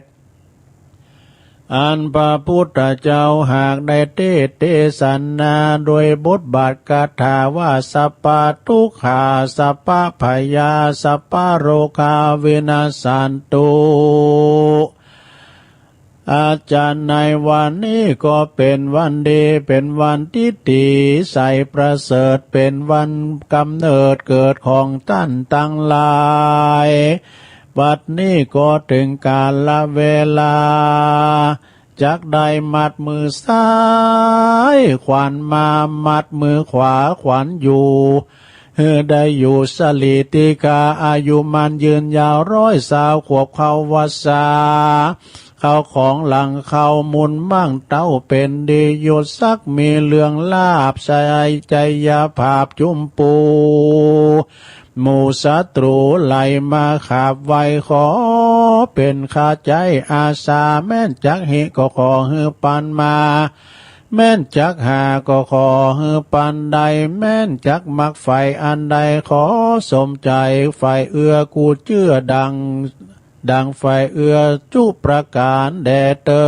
อันพระพุทธเจ้าหากได้เตสน์เตสนา โดยบทบาทคาถาว่า สัพพะทุกขา สัพพะพยา สัพพะโรคา วินัสสันตุ อาจารย์ ในวันนี้ก็เป๋นวันดี เป๋นวันทิฏฐิใสประเสริฐ เป๋นวันกำเนิดเกิดของต้านตังหลาย บัดนี้ก็เถิงกาละเวลา จักได้มัดมือซ้าย ขวัญมา มัดมือขวา ขวัญอยู่ หื้อได้อยู่สะหลีติฆา อายุหมั้นยืนยาว ร้อยซาวขวบเข้าวัสสา เข้าของหลังเข้ามุนมั่ง เต้าเป๋นดี ยศศักดิ์มีเรือง ลาภชัยชัยภาพจุมปู หมู่ศัตรูไหลมาขาบไหว้ ขอเป๋นข้าใจ๊อาสา แม่นจักหิก็ขอหื้อปันมา แม่นจักหาก็ขอหื้อปันได้ แม่นจักมักใฝ่อันใด ขอสมใจ๋ใฝ่เอื้อ กู้เจื้อดัง ดังใฝ่เอื้อ จุประก๋านแด่เตอ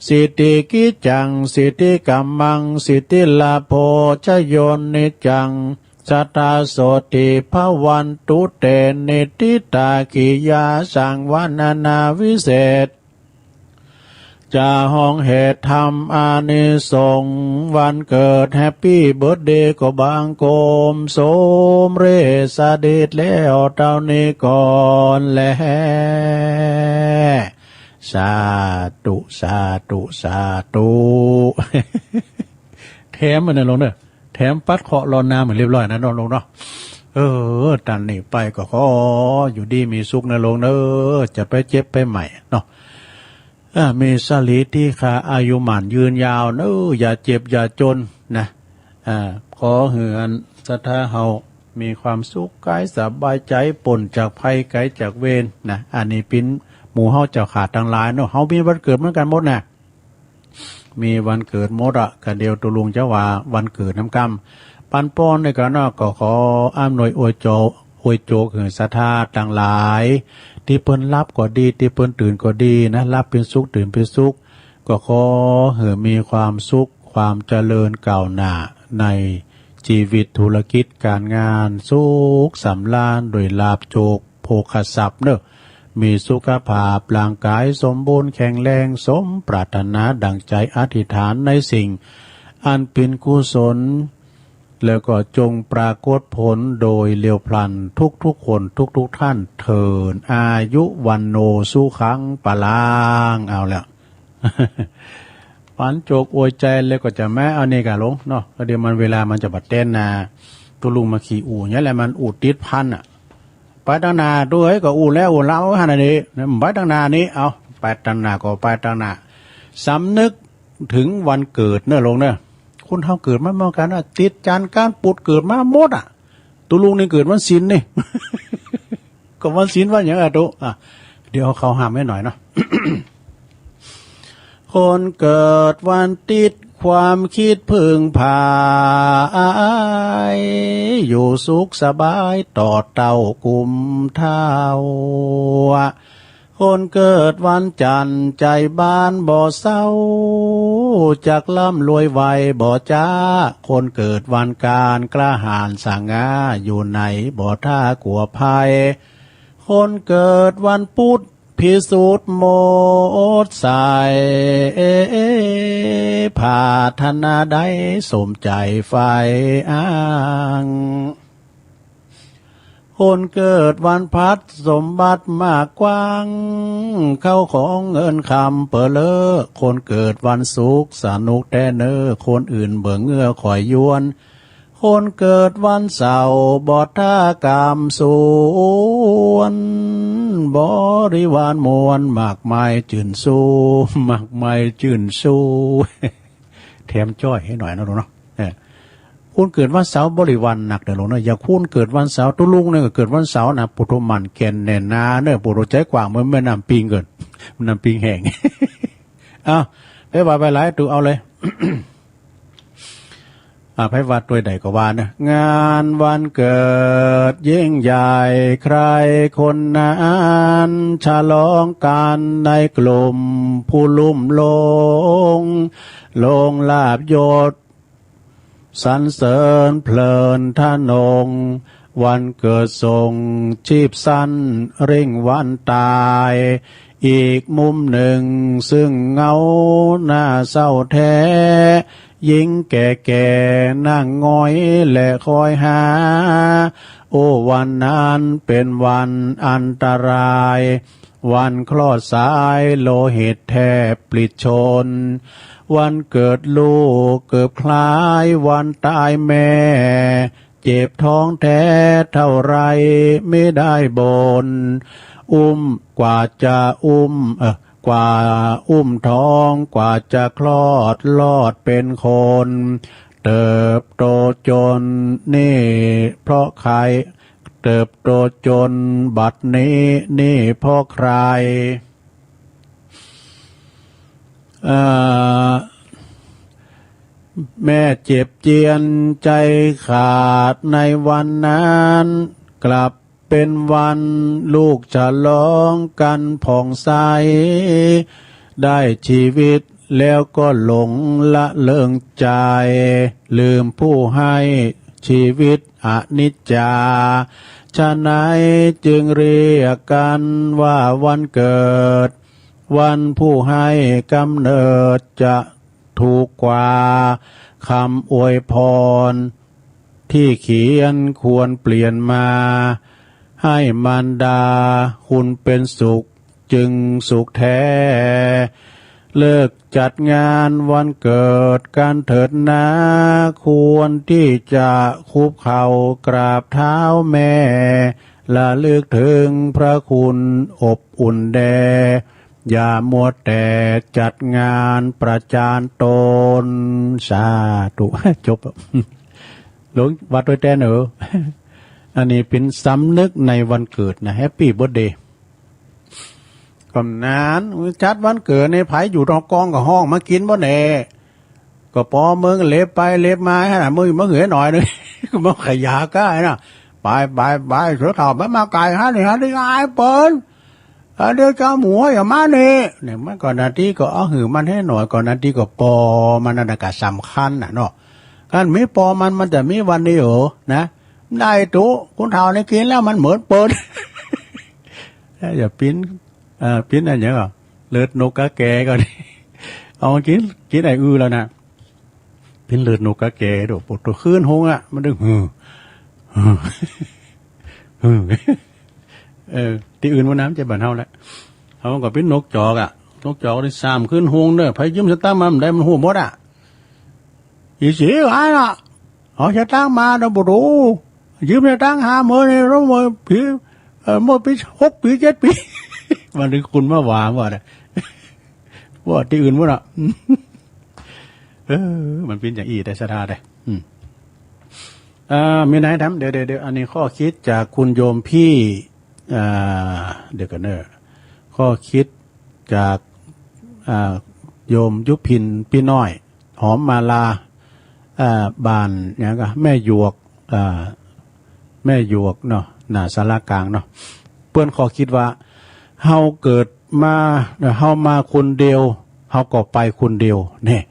สิทธิกิจจัง สิทธิกัมมัง สิทธิลาโภ ชโย นิจจัง สัทธาโสติ ภวันตุ เต นิฏฐิตา กิยาสังวรรณนาวิเศษ จะฮ้องเหตุธรรมอานิสงส์วันเกิด แฮปปี้เบิร์ธเดย์ ก็บังคมสมเร็จสำเร็จแล้วเต้านี้ก่อนแล สาธุ สาธุ สาธุ แถมอันนั้นลงเน่อ แถมปัดเคราะห์รดน้ำหื้อเรียบร้อยนะเนาะลุงเนาะ เออ ต้านนี้ไปก็ขออยู่ดีมีสุขนะลุงเน่อ จะไปเจ็บไปไหม้เนาะ เออ มีสะหลีติฆา อายุหมั้นยืนยาวเน่อ อย่าเจ็บอย่าจนนะ อ่า ขอหื้ออันศรัทธาเฮามีความสุขก๋ายสบายใจ๋ ป๊นจากภัยไก๋จากเวรนะ อันนี้เป๋นหมู่เฮาเจ้าข้าตังหลายเนาะ เฮามีวันเกิดเหมือนกั๋นหมดนะ มีวันเกิดหมดอะ กาเดียวตุ๊ลุงจะว่าวันเกิดนำกำ ปันป้อนในกั๋นเนาะ ก็ขออำนวยอวยโจ อวยโจกหื้อศรัทธาตังหลาย ตี้เปิ้นหลับก็ดี ตี้เปิ้นตื่นก็ดีนะ หลับเป๋นสุข ตื่นเป๋นสุข ก็ขอหื้อมีความสุข ความเจริญก้าวหน้าในจีวิตธุรกิจก๋านงาน สุขสำราญโดยลาภโจก โภคทรัพย์เน่อ มีสุขภาพร่างก๋ายสมบูรณ์แข็งแรง สมปรารถนาดั่งใจ๋อธิษฐานในสิ่งอันเป๋นกุศล แล้วก็จงปรากฏผลโดยเร็วพลันทุกๆ คนทุกๆ ท่านเถิด อายุวัณโณสุขังพลัง เอาแล้ว ปันโจกอวยใจ๋แล้วก็จะแม้เอานี่ก่าลุงเนาะ ก็เดี๋ยวมันเวลามันจะบ่เต้นนา ตุ๊ลุงมาขี่อู่เนี่ยแหละ มันอู่ติดพันอะ ไปตังหน้า ตุ๊เอ้ย ก็อู้แล้วอู้เล่าหั้นน่ะนี่ ไปตังหน้านี่ เอา ไปตังหน้าก็ไปตังหน้า สำนึกเถิงวันเกิดเน่อลุงเน่อ คนเฮาเกิดมาเหมือนกั๋นนะ ติดจานก้านปุดเกิดมาหมดอะ ตุ๊ลุงนี่เกิดวันศีลนี่ ก็วันศีลวันหยังอะตุ๊ อ่ะ เดี๋ยวเอาเข้าห้ามไว้หน่อยเนาะ คนเกิดวันติ๊ดความกึ๊ดเผิงผาย อยู่สุขสบายตอดเต้ากุมเฒ่า คนเกิดวันจันทร์ใจ๋บานบ่เศร้า จักร่ำรวยไวบ่จ๊า คนเกิดวันอังคารกล้าหาญสง่า อยู่ไหนบ่ถ้ากลัวภัย คนเกิดวันพุธ พิสุทธิ์หมดใส ผาถนาใดสมใจ๋ใฝ่อ้าง คนเกิดวันพฤหัสสมบัติมากกว้าง เข้าของเงินคำเป๋อเล้อ คนเกิดวันศุกร์สนุกแต๊เน้อ คนอื่นเบิ่งเงื้อคอยยวน คนเกิดวันเสาร์บ่ถ้ากำสวน บริวารมวลมากมายจื้นชู้ มากมายจื้นชู้ แถมจ้อยหื้อหน่อยนะลุงเนาะ เออ คนเกิดวันเสาร์บริวารหนักเด้อลุงเนาะ อย่างคนเกิดวันเสาร์ ตุ๊ลุงเนี่ยก็เกิดวันเสาร์นะ ปุถุหมั่นแก่นแน่นหนาเน้อ ปุถุใจ๋กว้างเหมือนแม่น้ำปิงเกิน แม่น้ำปิงแห้ง เอ้า ไปว่าไปหลายตุ๊ เอาเลย อ่า ไผว่าตวยใดก็ว่าเน้อ งานวันเกิดยิ่งใหญ่ ใครคนนั้นฉลองกันในกลุ่มผู้ลุ่มหลง หลงลาภยศ สรรเสริญเพลินทะนง วันเกิดส่งชีพสั้นเร่งวันตาย อีกมุมหนึ่งซึ่งเหงาหน้าเศร้าแท้ หญิงแก่ๆ นั่งหงอยและคอยหา โอ้ วันนั้นเป็นวันอันตราย วันคลอดสายโลหิตแทบปลิดชน วันเกิดลูกเกือบคล้ายวันตายแม่ เจ็บท้องแท้เท่าไรไม่ได้บ่น อุ้มกว่าจะอุ้ม เอ่อ กว่าอุ้มท้อง กว่าจะคลอด รอดเป็นคน เติบโตจนนี่เพราะใคร เติบโตจนบัดนี้นี่เพราะใคร เอ่อ แม่เจ็บเจียนใจขาดในวันนั้น กลับเป็นวันลูกฉลองกันผ่องใส ได้ชีวิตแล้วก็หลงละเลิงใจ ลืมผู้ให้ชีวิตอนิจจา ฉะไหนจึงเรียกกันว่าวันเกิด วันผู้ให้กำเนิดจะถูกกว่า คำอวยพรที่เขียนควรเปลี่ยนมา ให้มารดาคุณเป็นสุขจึงสุขแท้ เลิกจัดงานวันเกิดกันเถิดนา ควรที่จะคุกเข่ากราบเท้าแม่ ระลึกถึงพระคุณอบอุ่นแด่ อย่ามัวแต่จัดงานประจานตน สาธุ จบ หลวงวัดตวยแต๊เน้อ อันนี้เป๋นสำนึกในวันเกิดนะ Happy Birthday ก็นาน จัดวันเกิดใน ใผอยู่ตองกองก็ฮ้องมากิ๋นบ่แน่ ก็ปอมึงเหล็บไปเหล็บมาหั่นน่ะ มึงมาหื้อหน่อยนึ่ง ก็มาขยาก้าน่ะ ไป ไป ไป เสือเฒ่ามันมาไก่หั่นนี่ หั่นนี่อายเปิ้น อ่า เดี๋ยวเจ้าหมูอย่ามานี่ เนี่ย มันก็นาทีก็เอาหื้อมันหื้อหน่อย ก็นาทีก็ปอมันนั่นน่ะก็สำคัญน่ะเนาะ คันบ่มีปอมัน มันจะมีวันนี้เหรอนะ ได้ตุ๊ คนเฒ่านี่กิ๋นแล้วมันเหมือนเปิ้น อย่าปิ้น เอ่อ ปิ้นอันหยังก่อ เลือดนกกาแกก่อน เอามากิ๋น กิ๋นไอ้อื้อแล้วนะ ปิ้นเลือดนกกาแก โดด ปวดตัวคืนฮงอ่ะ มันดึง หือ หือ หือ เออ ตี้อื่นบ่าน้ำจะบ้านเฮาแหละ เฮาก็ปิ้นนกจอกอ่ะ นกจอกนี่สามคืนฮงเน้อ ใผยืมสตางค์มาบ่ได้ มันฮู้หมดอ่ะ อีสีหายละ เอาสตางค์มาเนาะ บ่ดู ยืมสตางค์ห้าหมื่นนี่ แล้วเมื่อปี เอ่อ เมื่อปี หกปี เจ็ดปี มันถึงคุณมาว่า ว่าเนี่ย ว่าตี้อื่นหมดอ่ะ เออ มันปิ้นอย่างอี้ได้ศรัทธาได้ อืม อ่า มีไหนถาม เดี๋ยว เดี๋ยว เดี๋ยว อันนี้ข้อคิดจากคุณโยมพี่ อ่า เดี๋ยวก่อนเน้อ ข้อคิดจาก อ่า โยมยุพิน ปี้น้อย หอมมาลา อ่า บ้านหยังก่อ แม่หยวก อ่า แม่หยวกเนาะ หน้าศาลากลางเนาะ เปิ้นข้อคิดว่า เฮาเกิดมา เฮามาคนเดียว เฮาก็ไปคนเดียว เนี่ย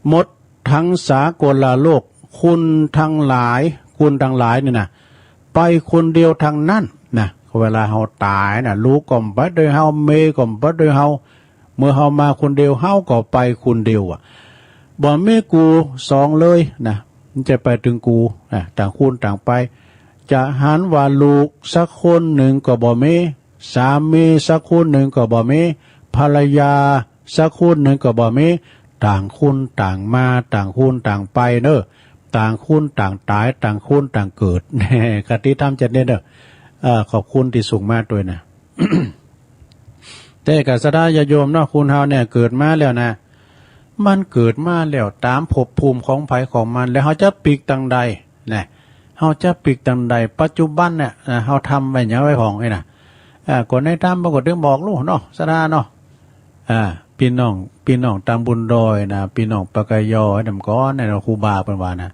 หมดทั้งสากลโลก คนทั้งหลาย คนทั้งหลายนี่นะ ไปคนเดียวทั้งนั้นนะ เวลาเฮาต๋ายนะ ลูกก็บ่ไปด้วยเฮา เมียก็บ่ไปด้วยเฮา เมื่อเฮามาคนเดียว เฮาก็ไปคนเดียวอะ บ่มีกู้สองเลยนะ มันจะไปตึงกู้นะ ต่างคนต่างไป จ จะหันว่าลูกสักคนนึ่งก็บ่มี สามีสักคนนึ่งก็บ่มี ภรรยาสักคนนึ่งก็บ่มี ต่างคนต่างมา ต่างคนต่างไปเน่อ ต่างคนต่างต๋าย ต่างคนต่างเกิด คติธรรมจะเน้นเน่อ เอ่อ ขอบคุณตี้ส่งมาตวยนะ แต่ก็ศรัทธาญาติโยมเนาะ คนเฮาเนี่ยเกิดมาแล้วนะ มันเกิดมาแล้วต๋ามภพภูมิของใผของมัน แล้วเฮาจะปิ๊กตังใดนะ เฮาจะปิ๊กตังใด ปัจจุบันเนี่ยนะ เฮาทำไว้หยังไว้พ่องไอ้นะ อ่า ก็ในธรรมมันก็ตึงบอกลูกเนาะ ศรัทธาเนาะ อ่า ปี้น้อง ปี้น้องต๋ามบนดอยนะ ปี้น้องปากยอไอ้นำก่อนเนี่ย ครูบาเปิ้นว่านะ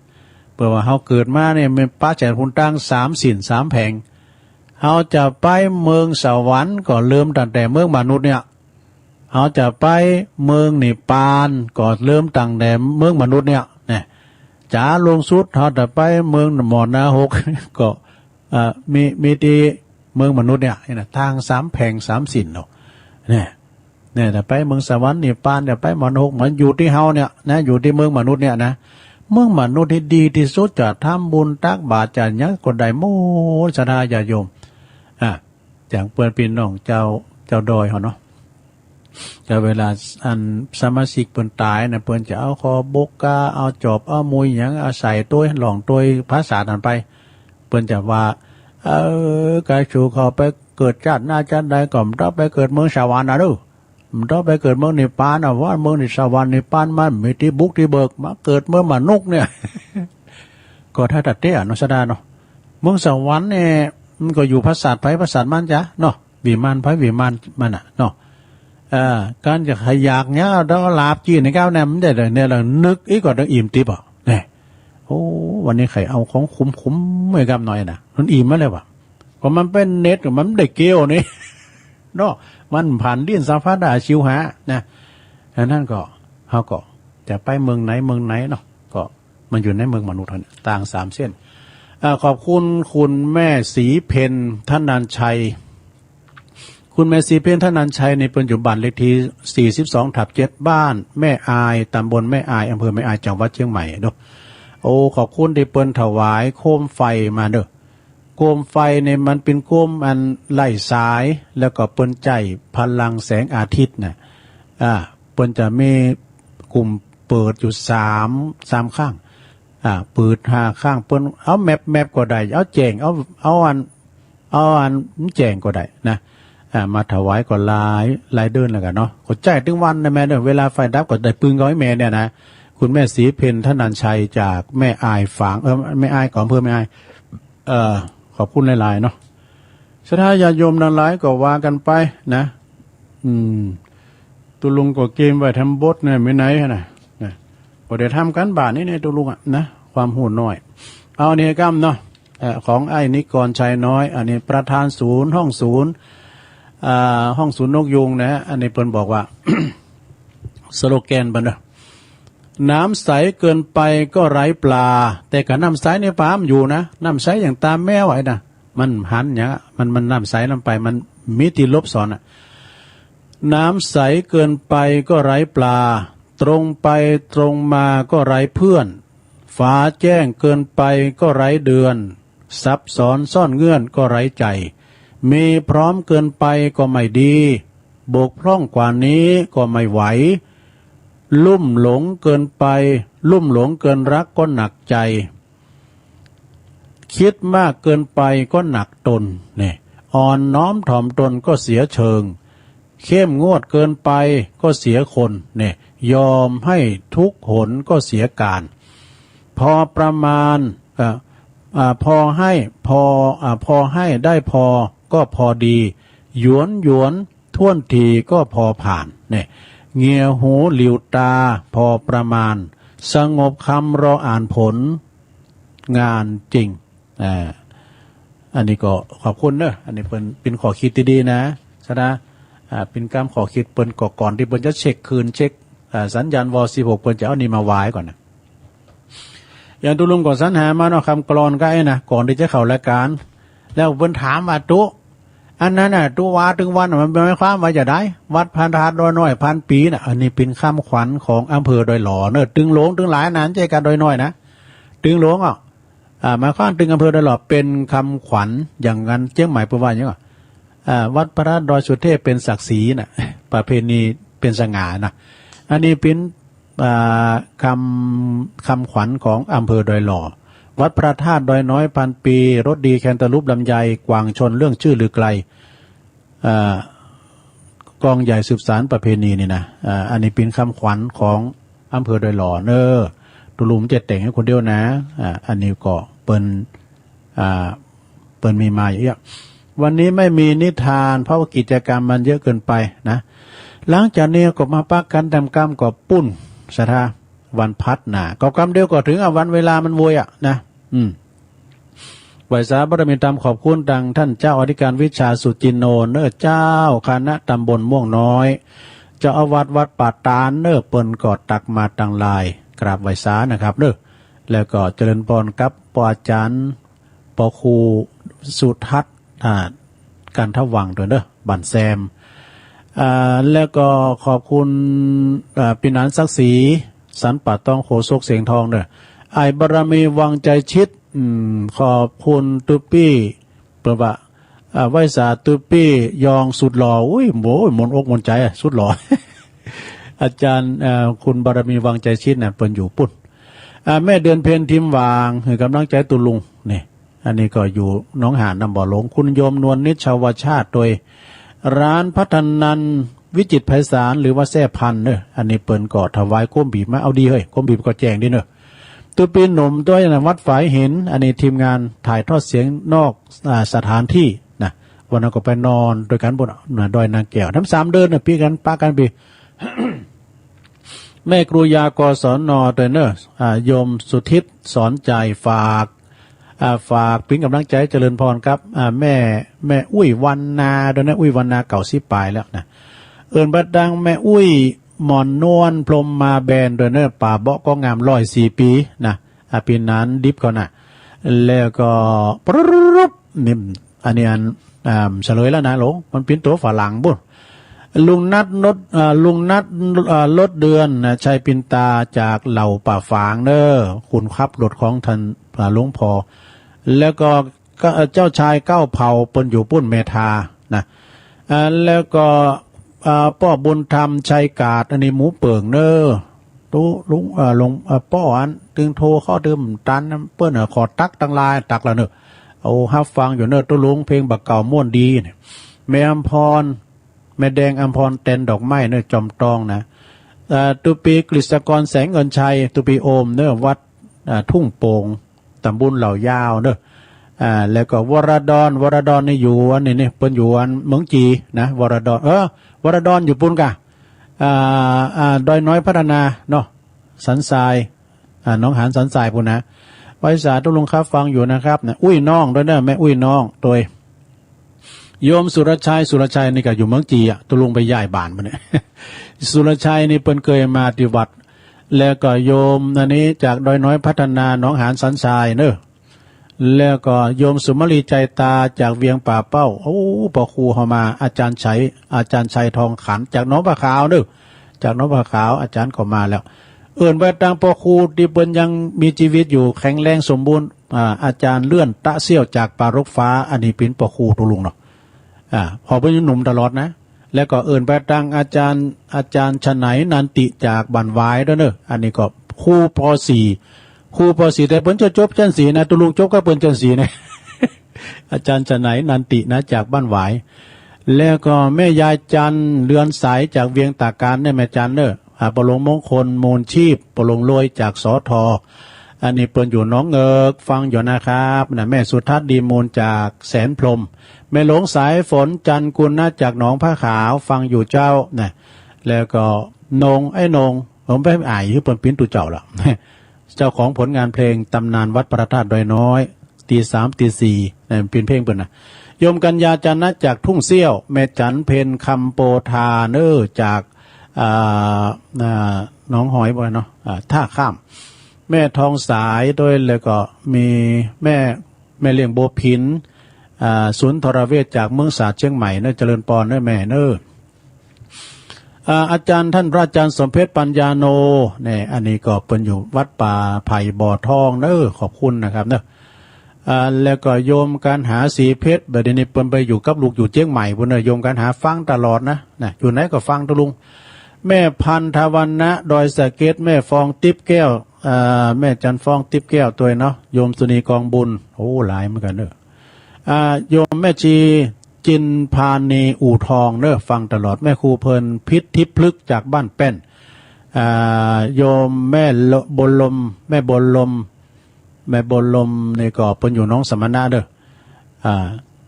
เปิ้นว่าเฮาเกิดมาเนี่ย แม่นปะจ๋าพุ้นตังสามศีลสามแผง เฮาจะไปเมืองสวรรค์ก็เริ่มตั้งแต่เมืองมนุษย์เนี่ย เฮาจะไปเมืองนิพพานก็เริ่มตั้งแต่เมืองมนุษย์เนี่ย เนี่ย จ๋าลงสุด เฮาจะไปเมืองหมอนรก ก็ เอ่อ มี มีตี้เมืองมนุษย์เนี่ย นี่นะ ตังสามแผงสามศีลเนาะ เนี่ย เนี่ย จะไปเมืองสวรรค์นิพพาน จะไปหมอนรก มันอยู่ตี้เฮาเนี่ยนะ อยู่ตี้เมืองมนุษย์เนี่ยนะ เมืองมนุษย์นี่ดีตี้สุด จะทำบุญตักบาตรจะหยังก็ได้หมด ศรัทธาญาติโยม อ่ะ อย่างเปิ้นปี้น้องเจ้า เจ้าดอยเฮาเนาะ แต่เวลาอันสมาชิกเปิ้นต๋ายนะ เปิ้นจะเอาขอบบกกา เอาจอบ เอามุยหยัง เอาใส่ตวย หล่องตวยผาสาทหั้นไป เปิ้นจะว่า เออ ใค่สูเข้าไปเกิดจาติหน้าจาติใดก็บ่ต้องไปเกิดเมืองสวรรค์นะเด้อ บ่ต้องไปเกิดเมืองนิพพานนะ ว่าเมืองนิ สวรรค์นิพพานมันมีตี้บุกตี้เบิก มาเกิดเมืองมนุษย์เนี่ย ก็ถ้าตัดเตี้ยเนาะ ศรัทธาเนาะ เมืองสวรรค์เนี่ย มันก็อยู่ผาสาทใผผาสาทมันจ๊ะเนาะ วิมานใผวิมานมันน่ะเนาะ เอ่อ การจะใค่อยากเนี่ย เฮาหลาบจี๋นในก้าวเนี่ย มันได้เลยเนี่ย เฮานึกอีกก็ต้องอิ่มติบอ่ะ เนี่ย โอ้ วันนี้ใค่เอาของขมๆ ไว้กำหน่อยนะ มันอิ่มมาแล้วว่ะ ก็มันเป๋นเน็ต มันได้เกี้ยวนี่ เนาะ มันผ่านลิ้นสัมผัสได้ชิวหานะ อันนั้นก็ เฮาก็จะไปเมืองไหนเมืองไหนเนาะ ก็มันอยู่ในเมืองมนุษย์หั้น ตังสามเส้น อ่า ขอบคุณคุณแม่ศรีเพ็ญ ธนัญชัย คุณแม่ศรีเพ็ญ ธนัญชัยนี่เปิ้นอยู่บ้านเลขตี้สี่สิบสองทับเจ็ด บ้านแม่อาย ตำบลแม่อาย อำเภอแม่อาย จังหวัดเชียงใหม่เนาะ โอ้ ขอบคุณตี้เปิ้นถวายโคมไฟมาเด้อ โคมไฟเนี่ยมันเป๋นโคมอันไร้สาย แล้วก็เปิ้นใจ๊พลังแสงอาทิตย์น่ะ อ่า เปิ้นจะมีกุมเปิดอยู่สาม สามข้าง อ่า เปิดห้าข้าง เปิ้นเอาแมบๆ ก็ได้ เอาแจ้ง เอา เอาอัน เอาอันแจ้งก็ได้นะ อ่า มาถวายก็หลาย หลายเดือนแล้วกั๋นเนาะ ก็ใจ๊ตึงวันนะแม่เด้อ เวลาไฟดับก็ได้ปึงเอาให้แม่เนี่ยนะ คุณแม่ศรีเพ็ญ ธนัญชัย จากแม่อายฝาง เออ แม่อาย ก็อำเภอแม่อาย เอ่อ ขอบคุณหลายๆ เนาะ ศรัทธาญาติโยมตังหลายก็ว่ากั๋นไปนะ อืม ตุ๊ลุงก็เกียมไว้ทำบทเนี่ย มีไหนนะ นะ ก็ได้ทำก๋านบ้านนี่เนี่ย ตุ๊ลุงอะนะ ความฮู้น้อย เอาอันนี้กำเนาะ เอ่อ ของไอ้นิกรชัยน้อย อันนี้ประธานศูนย์ ห้องศูนย์ อ่า ห้องศูนย์นกยูงนะ อันนี้เปิ้นบอกว่า สโลแกนเปิ้นเนาะ น้ำใสเกินไปก็ไร้ปลา แต่ก็น้ำใสนี่ปลามันอยู่นะ น้ำใสอย่างต๋ามแมวไอ้นะ มันหันอย่าง มัน มันน้ำใสลงไป มันมีตี้หลบซ่อนอะ น้ำใสเกินไปก็ไร้ปลา ตรงไปตรงมาก็ไร้เพื่อน ฟ้าแจ้งเกินไปก็ไร้เดือน ซับซ้อนซ่อนเงื่อนก็ไร้ใจ มีพร้อมเกินไปก็ไม่ดี บกพร่องกว่านี้ก็ไม่ไหว ลุ่มหลงเกินไป ลุ่มหลงเกินรักก็หนักใจ คิดมากเกินไปก็หนักตน เนี่ย อ่อนน้อมถ่อมตนก็เสียเชิง เข้มงวดเกินไปก็เสียคน เนี่ย ยอมให้ทุกหนก็เสียการ พอประมาณ เอ่อ อ่า พอให้ พอ อ่า พอให้ได้พอก็พอดี หยวนหยวนถ้วนทีก็พอผ่าน เนี่ย เงี่ยหูหลิวต๋าพอประมาณ สงบคำรออ่านผล งานจริง อ่า อันนี้ก็ขอบคุณเนอะ อันนี้เปิ้นเป๋นข้อคิดตี้ดีนะ ศรัทธา อ่า เป๋นกำข้อคิดเปิ้นก็ก่อนตี้เปิ้นจะเช็คคลื่น เช็ค อ่า สัญญาณวอลสิบหก เปิ้นจะเอานี่มาวายก่อนนะ อย่างตุ๊ลุงก็สรรหามาเนาะ คำกลอนก็ไอ้นะ ก่อนตี้จะเข้ารายก๋าน แล้วเปิ้นถามว่า ตุ๊ อันนั้นน่ะ ตุ๊ว่าตึงวันน่ะ มันหมายความว่าจะใด วัดพระธาตุดอยน้อยพันปี๋น่ะ อันนี้เป๋นคำขวัญของอำเภอดอยหล่อเนอะ ตึงหลวงตึงหลายนะ บ่ใจ้กาดอยน้อยนะ ตึงหลวงอ่ะ อ่า หมายความเถิงอำเภอดอยหล่อเป๋นคำขวัญ อย่างนั้นเจียงใหม่เปิ้นว่าหยังก่อ อ่า วัดพระธาตุดอยสุเทพเป๋นศักดิ์ศรีน่ะ ประเพณีเป๋นสง่าน่ะ อันนี้เป๋น อ่า คำ คำขวัญของอำเภอดอยหล่อ วัดพระธาตุดอยน้อยพันปี รสดีแคนตาลูปลำไย กวางชลเรื่องชื่อลือไกล อ่า กองใหญ่สืบสานประเพณีนี่นะ อ่า อันนี้เป๋นคำขวัญของอำเภอดอยหล่อเน่อ ตุ๊ลุงจะแต่งหื้อคนเดียวนะ อ่า อันนี้ก็เปิ้น อ่า เปิ้นมีมาอยู่เอี้ย วันนี้ไม่มีนิทาน เพราะว่ากิจกรรมมันเยอะเกินไปนะ หลังจากนี้ก็มาปะกั๋นตำกำก็ปุ้น ศรัทธา วันพัดหน้า ก็กำเดียวก็เถิงอ่ะ วันเวลามันโวยอ่ะนะ อืม ไหว้สาบารมีธรรม ขอบคุณตังต้านเจ้าอธิการวิชาสุจินโนเน่อ เจ้าคณะตำบลม่วงน้อย เจ้าอาวาสวัดป่าตาลเน่อ เปิ้นก็ตักมาตังไลน์ กราบไหว้สานะครับเน่อ แล้วก็เจริญพรกับป้ออาจ๋ารย์ ป้อครูสุทัศน์ อ่า กันทวังก์ตวยเน่อ บ้านแซม อ่า แล้วก็ขอบคุณ อ่า ปี้หนานศักดิ์ศรี สันป่าตอง โฆษกเสียงทองเน่อ อ้ายบารมีวังใจชิด อืม ขอบคุณตุ๊ปี้ เปิ้นว่า อ่า ไหว้สาตุ๊ปี้ยองสุดหล่อ อุ้ย โอ้ย มนต์อกมนต์ใจ๋อะ สุดหล่อ อาจ๋ารย์ อ่า คุณบารมีวังใจชิดน่ะ เปิ้นอยู่ปุ้น อ่า แม่เดือนเพ็ญ ทิมหว่าง หื้อก๋ำลังใจ๋ตุ๊ลุง นี่ อันนี้ก็อยู่หนองหานน้ำบ่อหลง คุณโยมนวลนิชชาวชาติตวย ร้านพัฒนัน วิจิตรไพศาล หรือว่าแซ่พันเน่อ อันนี้เปิ้นก็ถวายโกมบีบมา เอาดีเฮ้ย โกมบีบก็แจ้งดีเน่อ ตุ๊ปี้หนมตวยนะ วัดฝายหิน อันนี้ทีมงานถ่ายทอดเสียงนอก อ่า สถานที่นะ วันนั้นก็ไปนอนตวยกั๋นปุ้นน่ะ ดอยนางแก้ว ทั้งสามเดือนน่ะ ปี้กั๋น ปะกั๋นปี้ แม่ครูยา กศน ตวยเน่อ อ่า โยมสุทิศ สอนใจ ฝาก อ่า ฝากเป๋นก๋ำลังใจ๋ เจริญพรครับ อ่า แม่ แม่อุ้ยวรรณาตวยนะ อุ้ยวรรณาเก้าสิบป๋ายแล้วนะ เอิ้นไปตังแม่อุ้ยหมอนนวล พรหมมาแบนตวยเน่อ ป๋าเบาะก็งาม ร้อยสี่ปี๋นะ อ่า ปี้หนานดิบเขาน่ะ แล้วก็ ปรึ๊บ นี่ อันนี้อัน อ่า เฉลยแล้วนะหลวง มันเป๋นตั๋วฝรั่งปุ้น ลุงนัท รถ อ่า ลุงนัท อ่า รถเดือนนะ ชัยปินตา จากเหล่าป่าฝางเน่อ คนขับรถของต้าน อ่า หลวงพ่อ แล้วก็ ก็ เจ้าชายเก้าเผ่า เปิ้นอยู่ปุ้นเมทานะ อ่า แล้วก็ อ่า ป้อบุญธรรม ชัยกาด อันนี้หมูเปิ่งเน่อ ตุ๊ลุง อ่า หลวง อ่า ป้ออันตึงโทรเข้าตึงตัน เปิ้น อ่า ขอตั๊กตังไลน์ ตั๊กแล้วเน่อ เอาฮับฟังอยู่เน่อ ตุ๊ลุง เพลงบ่าเก่าม่วนดีเนี่ย แม่อำพร แม่แดงอำพร แตนดอกไม้เน่อ จอมตองนะ เอ่อ ตุ๊ปี้กฤษกร แสงเงินชัย ตุ๊ปี้โอมเน่อ วัด อ่า ทุ่งโป่ง ตำบลเหล่ายาวเน่อ อ่า แล้วก็วรดร วรดรนี่อยู่อันนี้นี่ เปิ้นอยู่อันเมืองจีนะ วรดร เออ วรดรอยู่ปุ้นก่ะ อ่า อ่า ดอยน้อยพัฒนาเนาะ สันทราย อ่า หนองหานสันทรายปุ้นนะ ไหว้สาตุ๊ลุงครับ ฟังอยู่นะครับนะ อุ้ยน้องตวยเน่อ แม่อุ้ยน้องตวย โยมสุรชัย สุรชัยนี่ก็อยู่เมืองจีอ่ะ ตุ๊ลุงไปย้ายบ้านมาเนี่ย สุรชัยนี่เปิ้นเกยมาตี้วัด แล้วก็โยมอันนี้จากดอยน้อยพัฒนา หนองหานสันทรายเน่อ แล้วก็โยมสุมาลี ใจตา จากเวียงป่าเป้า โอ้ ป้อครูเฮามา อาจ๋ารย์ชัย อาจ๋ารย์ชัยทองขัน จากหนองผาขาวเน่อ จากหนองผาขาว อาจ๋ารย์ก็มาแล้ว เอิ้นไปตังป้อครูตี้เปิ้นยังมีจีวิตอยู่ แข็งแรงสมบูรณ์ อ่า อาจ๋ารย์เลื่อน ตะเสี้ยว จากป่ารกฟ้า อันนี้เป๋นป้อครูตุ๊ลุงเนาะ อ่า เฮาเปิ้นยังหนุ่มตลอดนะ แล้วก็เอิ้นไปตังอาจ๋ารย์ อาจ๋ารย์ฉะไหน นันติ จากบ้านหวายตวยเน่อ อันนี้ก็ครู ป.สี่ ครู ป.สี่ แต่เปิ้นจะจบจั้นสี่นะ ตุ๊ลุงจบกับเปิ้นจั้นสี่นะ อาจ๋ารย์ฉะไหน นันตินะ จากบ้านหวาย แล้วก็แม่ยายจันทร์ เรือนใส จากเวียงตากานเนี่ย แม่จันทร์เน่อ อ่า ป้อหลวงมงคล มูลชีพ ป้อหลวงรวย จาก สท. อันนี้เปิ้นอยู่หนองเงิก ฟังอยู่นะครับ นะ แม่สุทัศน์ ดีมูล จากแสนพรหม แม่หลวงสายฝน จันทร์กุลนะ จากหนองผาขาว ฟังอยู่เจ้า นะ แล้วก็นง ไอ้นง ผมไปอ่านคือเปิ้นเป๋นตุ๊เจ้าละ เจ้าของผลงานเพลงตำนานวัดพระธาตุดอยน้อย ตีสามตีสี่ นะ เป๋นเพลงเปิ้นนะ โยมกัญญา จันทร์นะ จากทุ่งเสี้ยว แม่จันทร์เพ็ญ คำโปธาเน่อ จาก อ่า อ่า หนองหอยบ่เนาะ อ่า ท่าข้าม แม่ทองสายตวย แล้วก็มีแม่ แม่เลี้ยงบัวผิน อ่า สุนทรเวช จากเมืองสาดเจียงใหม่เน่อ เจริญปอนเน่อแม่เน่อ อ่า อาจ๋ารย์ ท่านพระอาจ๋ารย์สมเพชร ปัญญาโน เนี่ย อันนี้ก็เปิ้นอยู่วัดป่าไผ่บ่อทองเน่อ ขอบคุณนะครับเน่อ อ่า แล้วก็โยมกัณหา ศรีเพชร บ่าเดี่ยวนี้เปิ้นไปอยู่กับลูกอยู่เจียงใหม่ปู้นเน่อ โยมกัณหาฟังตลอดนะ นะ อยู่ไหนก็ฟังตะลุง แม่พันธวรรณะ ดอยสะเก็ด แม่ฟองติ๊บแก้ว อ่า แม่จันฟองติ๊บแก้วตวยเนาะ โยมสุนีกองบุญ โอ้ หลายเหมือนกั๋นเน่อ อ่า โยมแม่ชีจินพานี อู่ทองเน่อ ฟังตลอด แม่ครูเพลินพิษทิพย์พฤกษ์จากบ้านแป้น อ่า โยมแม่ละ บนลม แม่บนลม แม่บนลมนี่ก็เปิ้นอยู่หนองสมณะเน่อ อ่า